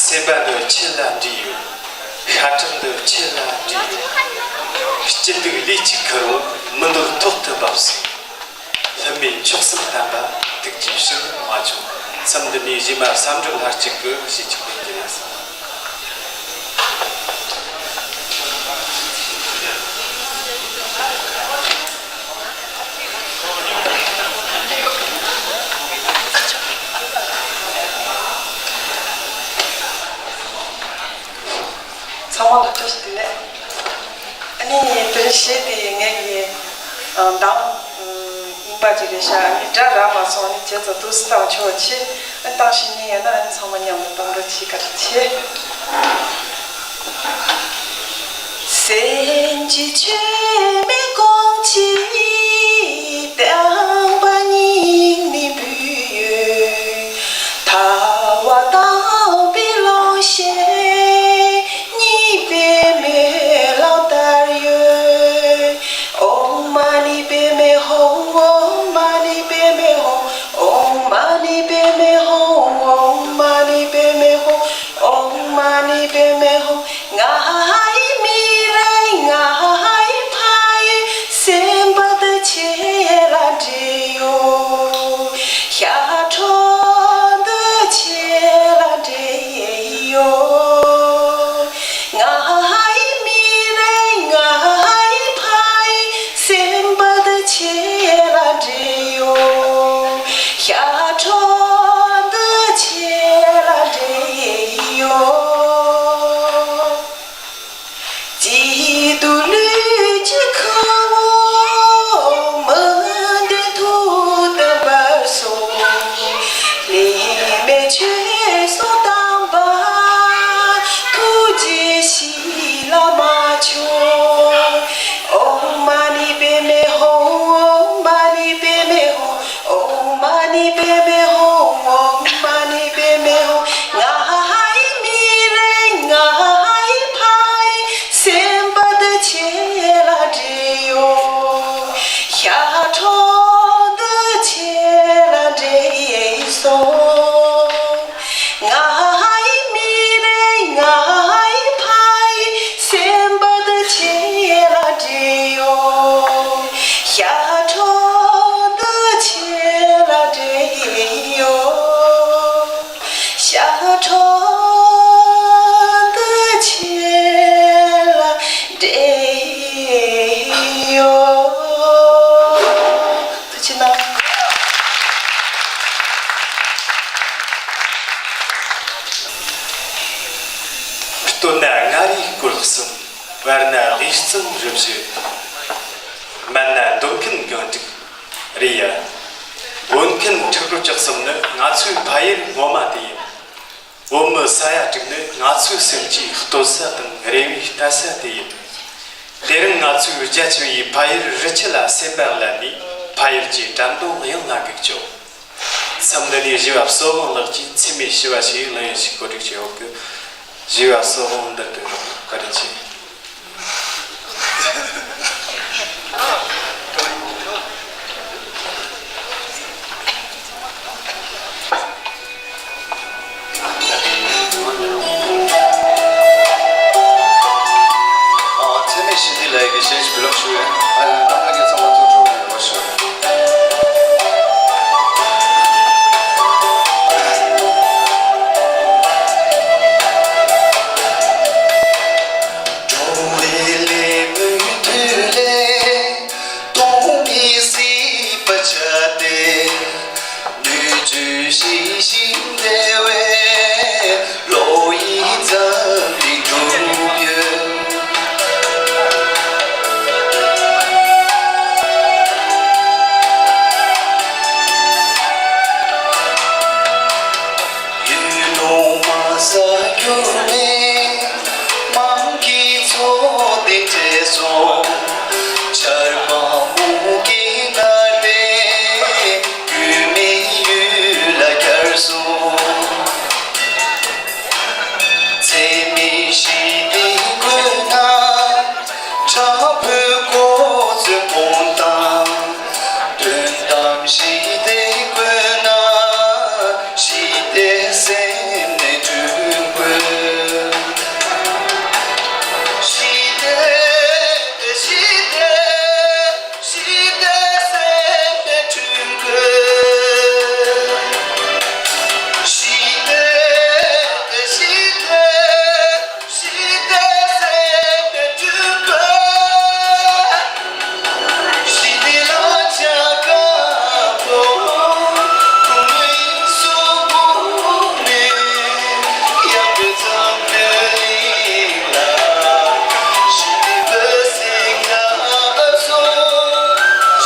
སེམས་པ་འདི་ཁྱེད་ལ་འདྲིས་ཡོད། ཤ་ཁྲག་འདི་ཁྱེད་ལ་འདྲིས་ཡོད། སྐྱིད་སྡུག་ལུས་གཅིག་ཁུར་རོ། མི་འདོད་ཐོག་ཏུ་བབས་སོང་། ལྷུན་མེད་མཆོག་གསུམ་བསྟན་པ། ཐུགས་རྗེའི་ཕྱིར་མ་བྱུང་། མཚམས་འདི་ནས་རྗེས་མ་བསམ་གྲུབ་ལྷ་གཅིག་གི་ཞེས་གཅིག་པའི་འགྱུར་ཡིན། ཚང་མ་ལ་བཀྲ་ཤིས་བདེ་ལེགས། ཨ་ནི་དེ་རིང་གཞས་དེ་ངས་ཀྱི་མདང་རྙིང་པ་ཅིག་རེད་ཤག་ཨ་ནི་སྒྲ་རག་མ་སོང་། ཨ་ནི་བྱས་ཙང་འདུག་སེ་བཏང་ཆོག་ཆེ། ཨ་ནི་བཏང་ཤེས་མཁན་ཡོད་ན་ཨ་ནི་ཚང་མ་མཉམ་དུ་བཏང་རོགས་གྱིས། བཀའ་དྲིན་ཆེ། ཨོཾ་མ་ཎི་པདྨེ་ཧཱུྃ། ཨོཾ་མ་ཎི་པདྨེ་ཧཱུྃ། ཨོཾ་མ་ཎི་པདྨེ་ཧཱུྃ། ང་ཡི་མི་རེ་ང་ཡི་ཕ་ཡུལ། སེམས་པ་འདི་ཁྱེད་ལ་འདྲིས་ཡོད། ཤ་ཁྲག་འདི་ཁྱེད་ལ་འདྲིས་ཡོད། ང་ཡི་མི་རེ་ང་ཡི་ཕ་ཡུལ། སེམས་པ་འདི་ཁྱེད་ལ་འདྲིས་ཡོད། ཤ་ཁྲག་འདི་ཁྱེད་ལ་འདྲིས་ཡོད། སྐྱིད་སྡུག་ལུས་གཅིག་ཁུར་རོ། མི་འདོད་ཐོག་ཏུ་བབས་སོང་། ལྷད་མེད་ཆོས་སྲུང་དམ་པ། ཐུགས་རྗེ་ཞི་ལ་མ་ཆོག་ཨོཾ་མ་ཎི་པདྨེ་ཧཱུྃ། ཨོཾ་མ་ཎི་པདྨེ་ཧཱུྃ། ཨོཾ་མ་ཎི་པདྨེ་ཧཱུྃ། ཨོཾ་མ་ཎི་པདྨེ་ཧཱུྃ། ང་ཡི་མི་རེ་ང་ཡི་ཕ་ཡུལ། སེམས་པ་འདི་ཁྱེད་ལ་འདྲིས་ཡོད། ཤ་ཁྲག་འདི་ཁྱེད་ལ་འདྲིས་སོང་། ང་ཡི་མི་རེ་ང་ཡི་ཕ་ཡུལ། སེམས་པ་འདི་ཁྱེད་ལ་འདྲིས་ཡོད། ཤ་ཁྲག་འདི་ཁྱེད་ལ་འདྲིས་ཡོད། ཤ་ཁྲག་འདི་ཁྱེད་ལ་འདྲིས་ཡོད། ཐུགས་རྗེ་གནང་། སྟོད་ན་མངའ་རིས་སྐོར་གསུམ། བར་ན་དབུས་གཙང་རུ་བཞི། སྨད་ན་མདོ་ཁམས་སྒང་དྲུག་རེད་ཡ། བོད་ཁམས་ཁྲི་སྐོར་བཅུ་གསུམ་ནི་ང་ཚོའི་ཕ་ཡུལ་ངོ་མ་དེ་ཡིན། བོད་མི་ས་ཡ་དྲུག་ནི་ང་ཚོའི་སེམས་ཀྱི་ལྟོ་ས་དང་རེ་བའི་ལྟ་ས་དེ་ཡིན། དེ་རིང་ང་ཚོའི་རྒྱ་ཆེ་བའི་ཕ་ཡུལ་རི་ཁྱི་ལ་སེམས་པ་བསླབས་ནས་ཕ་ཡུལ་གྱི་དྲན་རྟེན་ཡང་ལ་འགུག་ཆོག་མཚམས་འདི་ནས་བཞི་བ་བསོད་དབང་ལགས་ཀྱིས་འཚེ་མེད་ཞི་བ་ཞེས་གླུ་དབྱངས་ཤིག་གོ་སྒྲིག་བྱས་ཡོད་གི། བཞི་བ་བསོད་དབང་འདིར་འདུག་བཀའ་དྲིན་ཆེ། ཨ། འཚེ་མེད་ཞི་བདེ་ལགས་ཀྱིས་གཞས་ཤིག་བོད་ལོག་ཞུ་ཡ། ཨ། རྣམ་པ་གི་ཚང་མ་ཐུགས་སྤྲོ་བའི་རེ་བ་ཞུ། འགྲོ་བའི་ལས་མུ་མཐུད་ལས། སྟོང་ཉིད་སྲིད་པ་བྱ་སྟེ། ནུས་ཚོད་ཤེས་ཤིང་བདེ་བའི་བློ་ཡིས་འཛམ་གླིང་འགྲུབ་ཡོད། ཡུལ་ལུང་དམའ་ས་འགྱུར་མེད། དམངས་ཀྱི་ཚོགས་སྡེ་བགྲེས་སོང་། ཆར་པ་སྨུག་གིས་མནར་ཏེ། རྒྱུས་མེད་ཡུལ་ལ་གྱར་སོང་། འཚེ་མེད་ཞི་བདེ་དགོས་ན། དྲག་པོའི་གོ་མཚོན་སྤོང་དང་། དོན་དམ་ཞི་བདེ་དགོས་ན། ཞི་བདེ་སེམས་ནས་བསྐྲུན་དགོས། ཞི་བདེ་ཞི་བདེ། ཞི་བདེ་སེམས་ནས་བསྐྲུན་དགོས། ཞི་བདེ་ཞི་བདེ། ཞི་བདེ་སེམས་ནས་བསྐྲུན་དགོས། ཞི་བདེ་ལ་བྱ་དཀར་པོ། ཁོང་མོའི་གཟུགས་པོ་ནས། ཡངས་པའི་འཛམ་བུ་གླིང་ལ། ཞི་བདེ་འབུལ་སའི་སྐྱབས་མཚོ།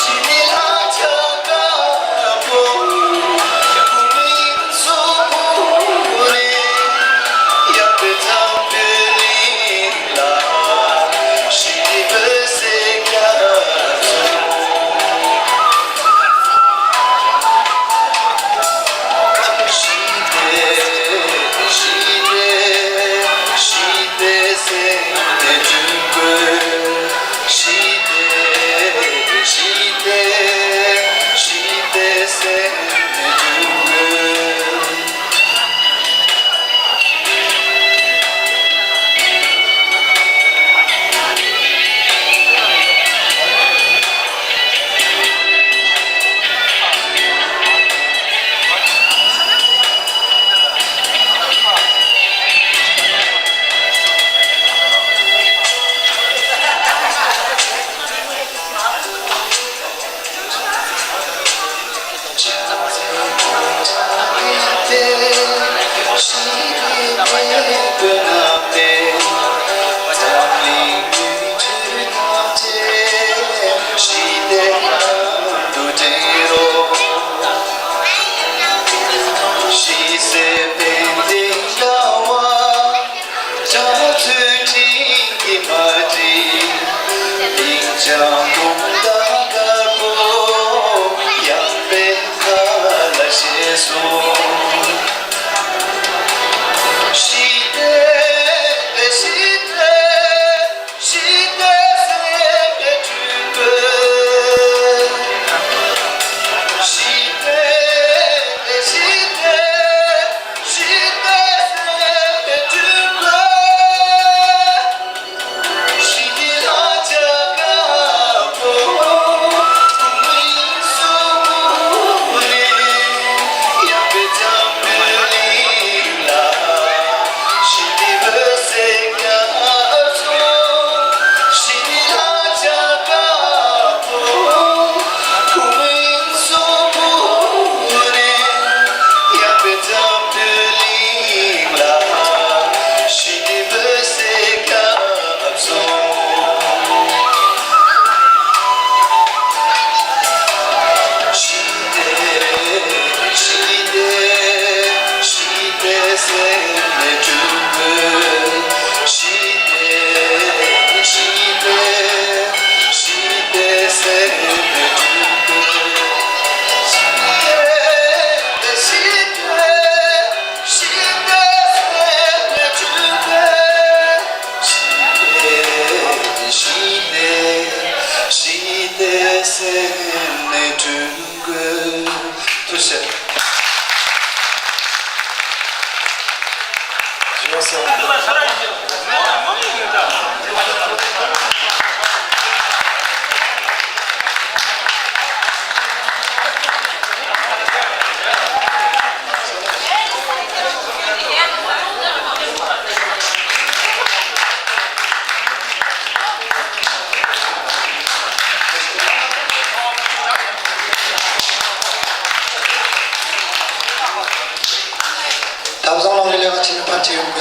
ཞི་བདེ་ལ་བྱ་དཀར་པོ། ཁོང་མོའི་གཟུགས་པོ་ནས། ཡངས་པའི་འཛམ་བུ་གླིང་ལ། ཞི་བདེ་འབུལ་སའི་སྐྱབས་མཚོ། ཞི་བདེ་ཞི་བདེ་ཞི་བདེ་སེམས་ནས་བསྐྲུན་དགོས། ཞི་བདེ་ཞི་བདེ་ཞི་བདེ་སེམས་ནས་བསྐྲུན་དགོས། ཕྱག་མཚོའི་སྤྲིན་གྱིས་མ་བསྒྲིབས། སྙིང་རྗེ་དུང་ཟླ་དཀར་པོ། ཡངས་པའི་མཁའ་ལ་བཞད་སོང་། ཞི་བདེ་ཞི་བདེ། ཞི་བདེ་སེམས་ནས་བསྐྲུན་དགོས། ཞི་བདེ་ཞི་བདེ། ཞི་བདེ་སེམས་ནས་བསྐྲུན་དགོས། ཞི་བདེ་ལ་བྱ་དཀར་པོ།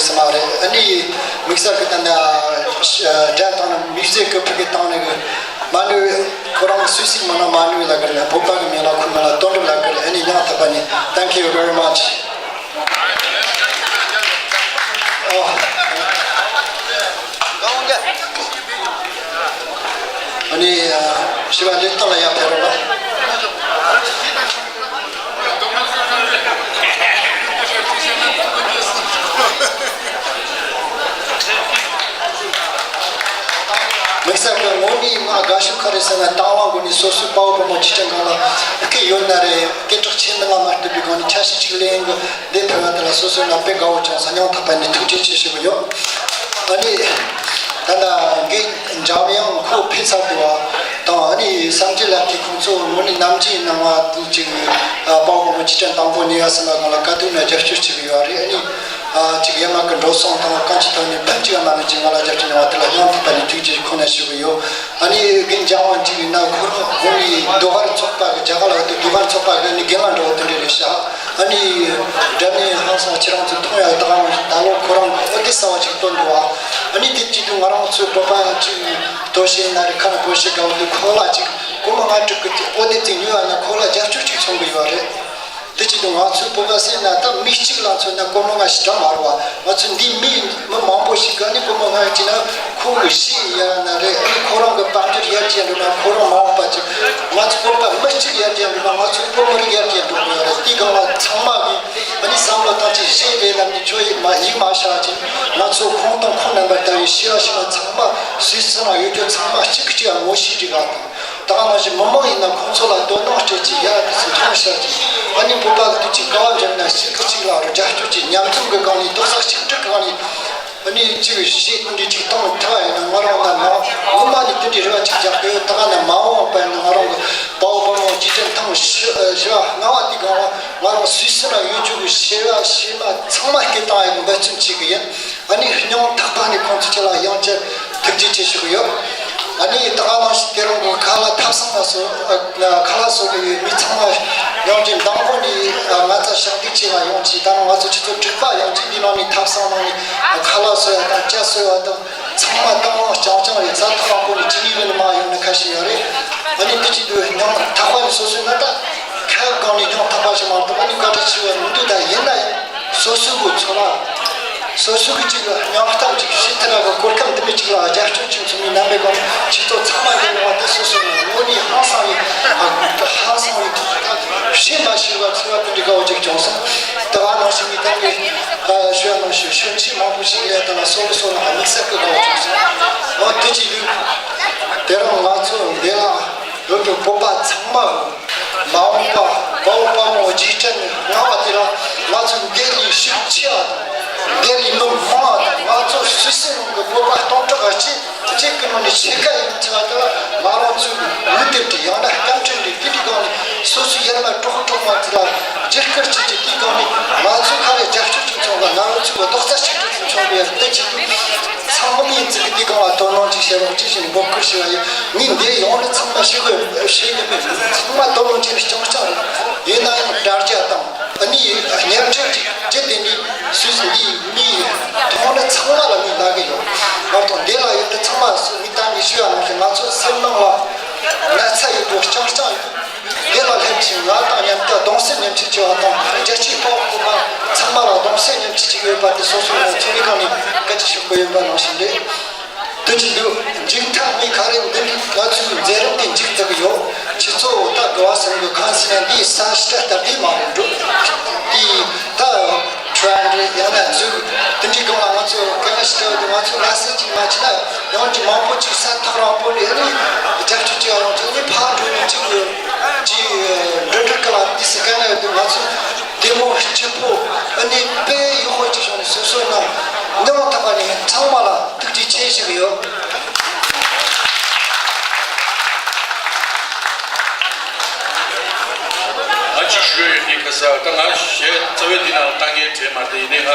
སེམས་མ་རེད། ཨ་ནི་དམིགས་བསལ་གྱི་ད་ནི་སྒྲ་བཏང་ནས་མི་ཚེ་གི་ཕུགས་ཀྱི་བཏང་ནས་གི་མ་ནུས། ཁོ་རང་སུད་སི་མི་ནང་མ་ནུས་ལ་གི་ནས་བོད་པ་གི་མི་ལ་ཁུ་མི་ལ་དོན་འགྲུབ་ལ་གི་ཨ་ནི་ཡང་དག་པ་ནས། Thank you very much. ཨོ། ཨ་ནི་ཞི་བ་ལེགས་དང་ལ་ཡར་ཕེབས་རོགས། དམིགས་བསལ་གྱི་ངོ་མའི་མ་དགའ་ཤོས་ག་རེ་ཟེར་ན། དང་བླངས་སྒོ་ནས་སོ་སོའི་དཔའ་བོ་དཔའ་མོ་སྤྱི་ཁྱབ་གང་ལ་སྐད་ཡོད་ན་རེད། སྐད་གྲགས་ཆེ་མི་ལ་མ་ལྟོས་པའི་སྒང་ནས་ཆ་ཤས་ཅིག་ལེན་གི་འདི་ཕེབས་པ་དེ་ལ་སོ་སོའི་ནང་དཔེ་དགའ་བོ་བྱུང་སོང་། སྙིང་ཐག་པ་ནས་ཐུགས་རྗེ་ཆེ་ཞུ་གི་ཡོད། ཨ་ནི་ད་ལྟ་འགན་འཇམ་དབྱངས་ཁོ་ཕེབས་ཚར་འདུག་བ་དང་། ཨ་ནི་བསམ་འགྲུབ་ལགས་ཀྱིས་ཁོང་ཚོ་ངོ་ནས་ནམ་རྒྱུན་ནང་བ་དུ་ཅིག་དཔའ་བོ་དཔའ་མོ་སྤྱི་ཁྱབ་དང་པོ་ནས་ཡར་སོང་ན་གང་ལ་དཀའ་སྡུག་ན་རྒྱབ་སྐྱོར་བྱེད་གི་ཡོད་རེད། ཨ་ནི་ཅིག་ཡར་མར་གི་འགྲོ་སོང་དང་གང་ཅི་དང་ནས་ཕན་ཅིག་ཡང་མ་ལ་ཅིག་ང་ལ་རྒྱབ་སྐྱོར་གནང་བ་དེ་ལ་ཡང་དག་པ་ནས་ཐུགས་རྗེ་ཁོང་ནས་ཞུ་གི་ཡོད། ཨ་ནི་རྒན་འཇམ་དབྱངས་ཅིག་ཡིན་ན་ཁོ་རང་ཁོང་གི་ཟློས་གར་ཚོགས་པ་གི་རྒྱ་གར་ལ་ཡོད་དུས་ཟློས་གར་ཚོགས་པ་གི་ཨ་ནི་རྒན་མ་འདྲ་བོ་དེ་འདྲ་རེད་ཤག་ཨ་ནི་སྒྲ་སྙན་ཧང་སང་ཁྱེད་རང་ཚོ་མཐོང་ཡག་ད་གང་ད་ལོ་ཁོ་རང་གི་ཨོ་དེ་གསར་བ་ཅིག་བཏོན་འདུག་བ། ཨ་ནི་དེ་བྱེད་དུས་ང་རང་ཚོ་བོད་པ་ཅིག་དོ་ཤེས་ན་རེད། ཁ་ན་བོད་ཤེས་དགའ་བོ་འདུག་ཁོ་ལ་ཅིག་སྒོར་མོ་ལྔ་དྲུག་གི་ཨོ་དེ་ཅིག་ཉོས་ཡག་ན་ཁོ་ལ་རྒྱབ་སྐྱོར་ཅིག་ཚོང་གི་ཡོད་རེད། དེ་བྱེད་དུས་ང་ཚོའི་བོད་པ་ཟེར་ན་ད་མི་གཅིག་ལ་མཚོན་ན་སྒོར་མོ་ལྔ་ཞེ་དྲག་མ་རེད་བ། ང་ཚོ་འདི་མི་མི་མང་པོ་ཞིག་ག་ནི་སྒོར་མོ་ལྔ་བྱིན་ན་ཁོང་གི་ཤི་ཡག་ན་རེད། ཨ་ནི་ཁོ་རང་གི་དཔལ་འབྱོར་ཡར་རྒྱས་འགྲོ་ན། ཁོ་རང་མ་འོངས་པ་ཅིག་ང་ཚོ་བོད་པ་མི་གཅིག་ཡར་རྒྱས་འགྲོ་ན། ང་ཚོ་བོད་མི་རིགས་ཡར་རྒྱས་འགྲོ་དགོས་ཡག་རེད། དེའི་སྒང་ལ་ཚང་མ་གིས་ཨ་ནི་བསམ་བློ་བཏང་ཅིག་བཞེས་རེད་ལབ་ནས་ཁྱོད་ཡིག་མ་ཡིག་མ་བཞག་ཅིག་ང་ཚོ་ཁོང་དང་ཁོང་རྣམ་པ་ལྟ་བུའི་ཤི་བ་ཤི་བ་ཚང་མ་སུད་སི་ནང་ཡོད་རྒྱུ་ཚང་མ་གཅིག་གིས་གཅིག་ལ་ངོ་ཤེས་རིག་ག་དང་། ད་ག་ནང་བཞིན་མི་མང་ཡིན་ན་ཁོང་ཚོ་ལ་དོ་སྣང་སྤྲད་ཅིག་ཡ་དེ་ཚོ་མཐོང་ཤག་ཅིག་ཨ་ནི་བོད་པ་གི་དུས་ཅིག་དཀའ་བ་འཇོམས་ན་གཅིག་གིས་གཅིག་ལ་རྒྱབ་སྐྱོར་གྱི་ཉམས་མྱོང་གི་སྒང་ནས། རྡོག་རྩ་གཅིག་སྒྲིལ་གྱི་སྒང་ནས་ཨ་ནི་ཅིག་བྱེད་དེ་འདྲ་ཅིག་གཏོང་ཐུབ་པ་ཡིན་ན། ང་རང་ན་ནང་སྔོན་མ་ནས་དེ་འདྲའི་རེ་བ་ཅིག་རྒྱག་གི་ཡོད། ད་ག་ན་མ་འོངས་པ་ཡིན་ན་ང་རང་གི་དཔའ་བོ་དཔའ་མོ་རྗེས་དྲན་ཐེངས་བཞི་བཞི་བ་ལྔ་བ་དེའི་སྒང་ལ་ང་རང་སུད་སི་ལ་ཡོད་རྒྱུ་གི་ཤི་བ་ཤི་མ་ཚང་མ་སྐད་བཏང་ཡག་འབད་བརྩོན་བྱེད་གི་ཡིན། ཨ་ནི་སྙིང་ཐག་པ་ནས་ཁོང་ཚོ་ཁྱེད་ལ་ཡང་བསྐྱར་ཐུགས་རྗེ་ཆེ་ཞུ་གི་ཡོད། ཨ་ནི་ད་ག་ནང་བཞིན་དེ་རིང་གི་ཁ་ལག་ཐབ་ཚང་ལ་སོགས་ཨ་ཁ་ལག་བཟོ་གི་ཡོད་མི་ཚང་མ་ཡང་ཅིག་མདང་དགོང་ནས་ཨ་ང་ཚོ་ཞབས་འདེགས་བྱེད་ལ་ཡོང་ཅིག་ད་ནང་ང་ཚོ་ཆུ་ཚོད་དྲུག་པ་ཡང་ཅིག་འདི་ནང་ནས་ཐབ་ཚང་ནང་ནས་ཨ་ཁ་ལག་བཟོ་ཡག་དང་ཇ་བཟོ་ཡག་དང་ཚང་མ་བཏང་བ་རྐྱང་རྐྱང་རེད། རྩྭ་ཐང་དབང་པོ་ནས་ཅི་ནས་ཡོད་ནས་མར་ཡོང་ནས་ཁ་ཤས་ཡོད་རེད། ཨ་ནི་འདི་ཅིག་འདུག་སྙིང་ཐག་པ་ནས་སོ་སོའི་ན་ད་ཁ་སྒང་ནས་སྙིང་ཐག་པ་ཞིག་མ་གཏོགས་ཨ་ནི་བཀའ་དྲིན་ཆེ་བ་མི་འདུག་ད་ཡིན་ན་ཡང་སོ་སོའི་གི་ཚོར་བ། སོ་སོ་གི་ཅིག་ལ་སྙིང་གཏམ་ཅིག་བཤད་ཐུབ་ན་གི་གོ་སྐབས་འདི་མི་ཅིག་ལ་རྒྱབ་སྐྱོར་ཅིག་ཚོགས་མི་རྣམ་པའི་སྒང་ཁྱེད་ཚོ་ཚང་མ་ཡིན་ནོ་བ་དེ་སོ་སོ་ནས་དངོས་གནས་ཧང་སང་བའི་ཧང་སང་བའི་ཐུགས་ཐག་བཤད་མ་ཤེས་པ་ཚོར་བ་དེ་འདྲའི་དགའ་བོ་ཅིག་བྱུང་སོང་། ད་ང་ནང་བཞིན་གྱི་ད་ནི་ཞུ་ཡ་ནང་བཞིན་ཞུ་མཁན་མང་པོ་ཞིག་ལས་ད་ལ་སོ་སོ་སོ་ལ་དམིགས་བསལ་གྱི་དགའ་བོ་བྱུང་སོང་། འོ་དེ་ཅིག་ལུས་དེ་རིང་ང་ཚོ་འདི་ལ་ཡོད་པའི་བོད་པ་ཚང་མ་མ་འོངས་པ་དཔའ་བོ་དཔའ་མོ་རྗེས་དྲན་ལྔ་བ་དེ་ལ་ང་ཚོ་འདི་ལས་ཤུགས་ཆེ་བ་དང་། འདི་ལས་མི་མང་བ་དང་། ང་ཚོ་སུད་སི་ནང་གི་བོད་པ་སྟོང་ཕྲག་གཅིག་གཅིག་གི་ནང་ནས་ཕྱེད་ཀ་ཡིན་ཚེ་བ་དེ་ལ་ང་རང་ཚོའི་ལུས་དེབ་དེ་ཡང་ན་སྐད་འཕྲིན་དེ་དེ་དེ་སྒང་ནས་སོ་སོའི་ཡར་མར་གྲོགས་གྲོགས་མ་དེ་ལ་བརྗེ་སྐུལ་བྱེད་ཀྱི་དེའི་སྒང་ནས་ང་ཚོའི་ཁ་ལས་རྒྱབ་སྐྱོར་ཅིག་ཚོང་ག་ང་རང་ཚོའི་རྡོག་རྩ་གཅིག་སྒྲིལ་ཚོང་པའི་བསྟན་བཅོས་དེ་ཚང་མ་ཡིན་ཚིག་གི་དེ་གང་ལ་དོ་སྣང་ཅིག་བྱེད་རོགས་ཅེས་བཞིན་འབོད་སྐུལ་ཞུ་བ་ཡིན། ངས་འདིར་ཡོང་ནས་ཚང་མ་ཞུ་དགོས་ཞུ་ཡི་མེད། ཚང་མ་དོ་སྣང་བྱས་ནས་རྐྱང་རྐྱང་རེད། ཡིན་ན་ཡང་དྲ་རྒྱ་དང་ཨ་ནི་བརྙན་འཕྲིན་ཅིག་བརྒྱུད་དེ་ནས་སུད་སི་འདིའི་མི་མཐོང་ན་ཚང་མ་ལ་ངས་ལབ་གི་ཡོད། བར་དུ་འདི་ལ་ཡོད་ན་ཚང་མ་སུ་མི་ད་ངས་ཞུ་བ་ནང་བཞིན་ང་ཚོ་སེམས་ནང་ལ་ན་ཚ་ཡོད་དགོས་རྐྱང་རྐྱང་ཡོད། འདི་ལ་སླེབས་ཤིང་ང་དང་མཉམ་དུ་གདུང་སེམས་མཉམ་སྐྱེད་བྱེད་པ་དང་རྒྱལ་སྤྱིའི་དཔའ་བོ་ཚང་མ་ལ་གདུང་སེམས་མཉམ་སྐྱེད་ཅིག་ཡོད་པ་དེ་སོ་སོའི་ངོ་ཚོད་ཀྱི་སྒང་ནས་སྐད་ཆ་ཞུ་དགོས་ཡོད་པ་ནང་བཞིན་རེད། དེ་བཞིན་དུ་མཇུག་མཐའ་མི་ག་རེ་འདི་ནི་ང་ཚོའི་མཛད་རིམ་དེ་མཇུག་བསྡུ་གི་ཡོད། ཁྱེད་ཚོ་ད་དགའ་བ་སེམས་ཀྱི་ཁང་སེ་ན་འདིའི་ས་ཤ་སྟབས་བདེ་མ་རེད་འགྲོ། དེ་ད་ཁྲོན་རེད། ཡང་ན་འཛུགས་དེ་འདྲའི་སྒང་ལ་ང་ཚོ་དཀའ་ངལ་ཞིག་འཕྲད་དུས་ང་ཚོ་ལ་སེ་ཅིག་མ་བྱས་ན་ཡང་ཅིག་མང་པོ་ཅིག་ས་ཐག་རིང་པོ་ནས་ཨ་ནི་རྒྱབ་སྐྱོར་བྱེད་ཡ་ཡོང་ཅིག་ཨ་ནི་ཕར་འགྲོ་ནས་ཅིག་ཅིག་འགྲོ་འགྲུལ་སྐབས་ལ་འདི་སེ་དཀའ་ངལ་ཡོད་དུས་ང་ཚོ་བདེ་མོ་སྐྱིད་པོ་ཨ་ནི་དཔེ་ཡག་པོ་ཅིག་བྱུང་ནས་སོ་སོ་ནང་མྱོང་ཐུབ་པ་ནས་ཚང་མ་ལ་ཐུགས་རྗེ་ཆེ་ཞུ་གི་ཡོད། ང་ཅིག་ཞུ་ཡོད་ནི་ཁ་ས་ད་ང་གཞས་རྩ་བའི་འདི་ནང་ལ་ལྟ་མཁན་གྲས་མ་རེད། ཡིན་ནའི་ང་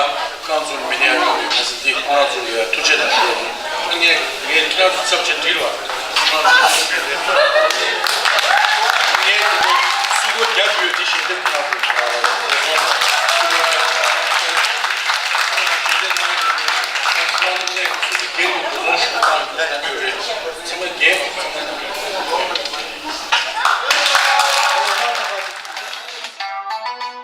ཁོང་ཚོ་མི་ཉན་ཡོང་གི་ཁ་ས་འདི་ཁོང་ཚོ་ལ་ཐུགས་རྗེ་གནང་ཞུ་ཡོད། ངས་ངས་ཁྱེད་རང་ཚོ་ཚབ་བྱས་འགྲིག་ལ། ངས་སུ་གོ་རྒྱ་ཞུ་ཡོད་འདི་ཞལ་འདེབས་གནང་དགོས། ཞལ་འདེབས་གནང་ཡོད།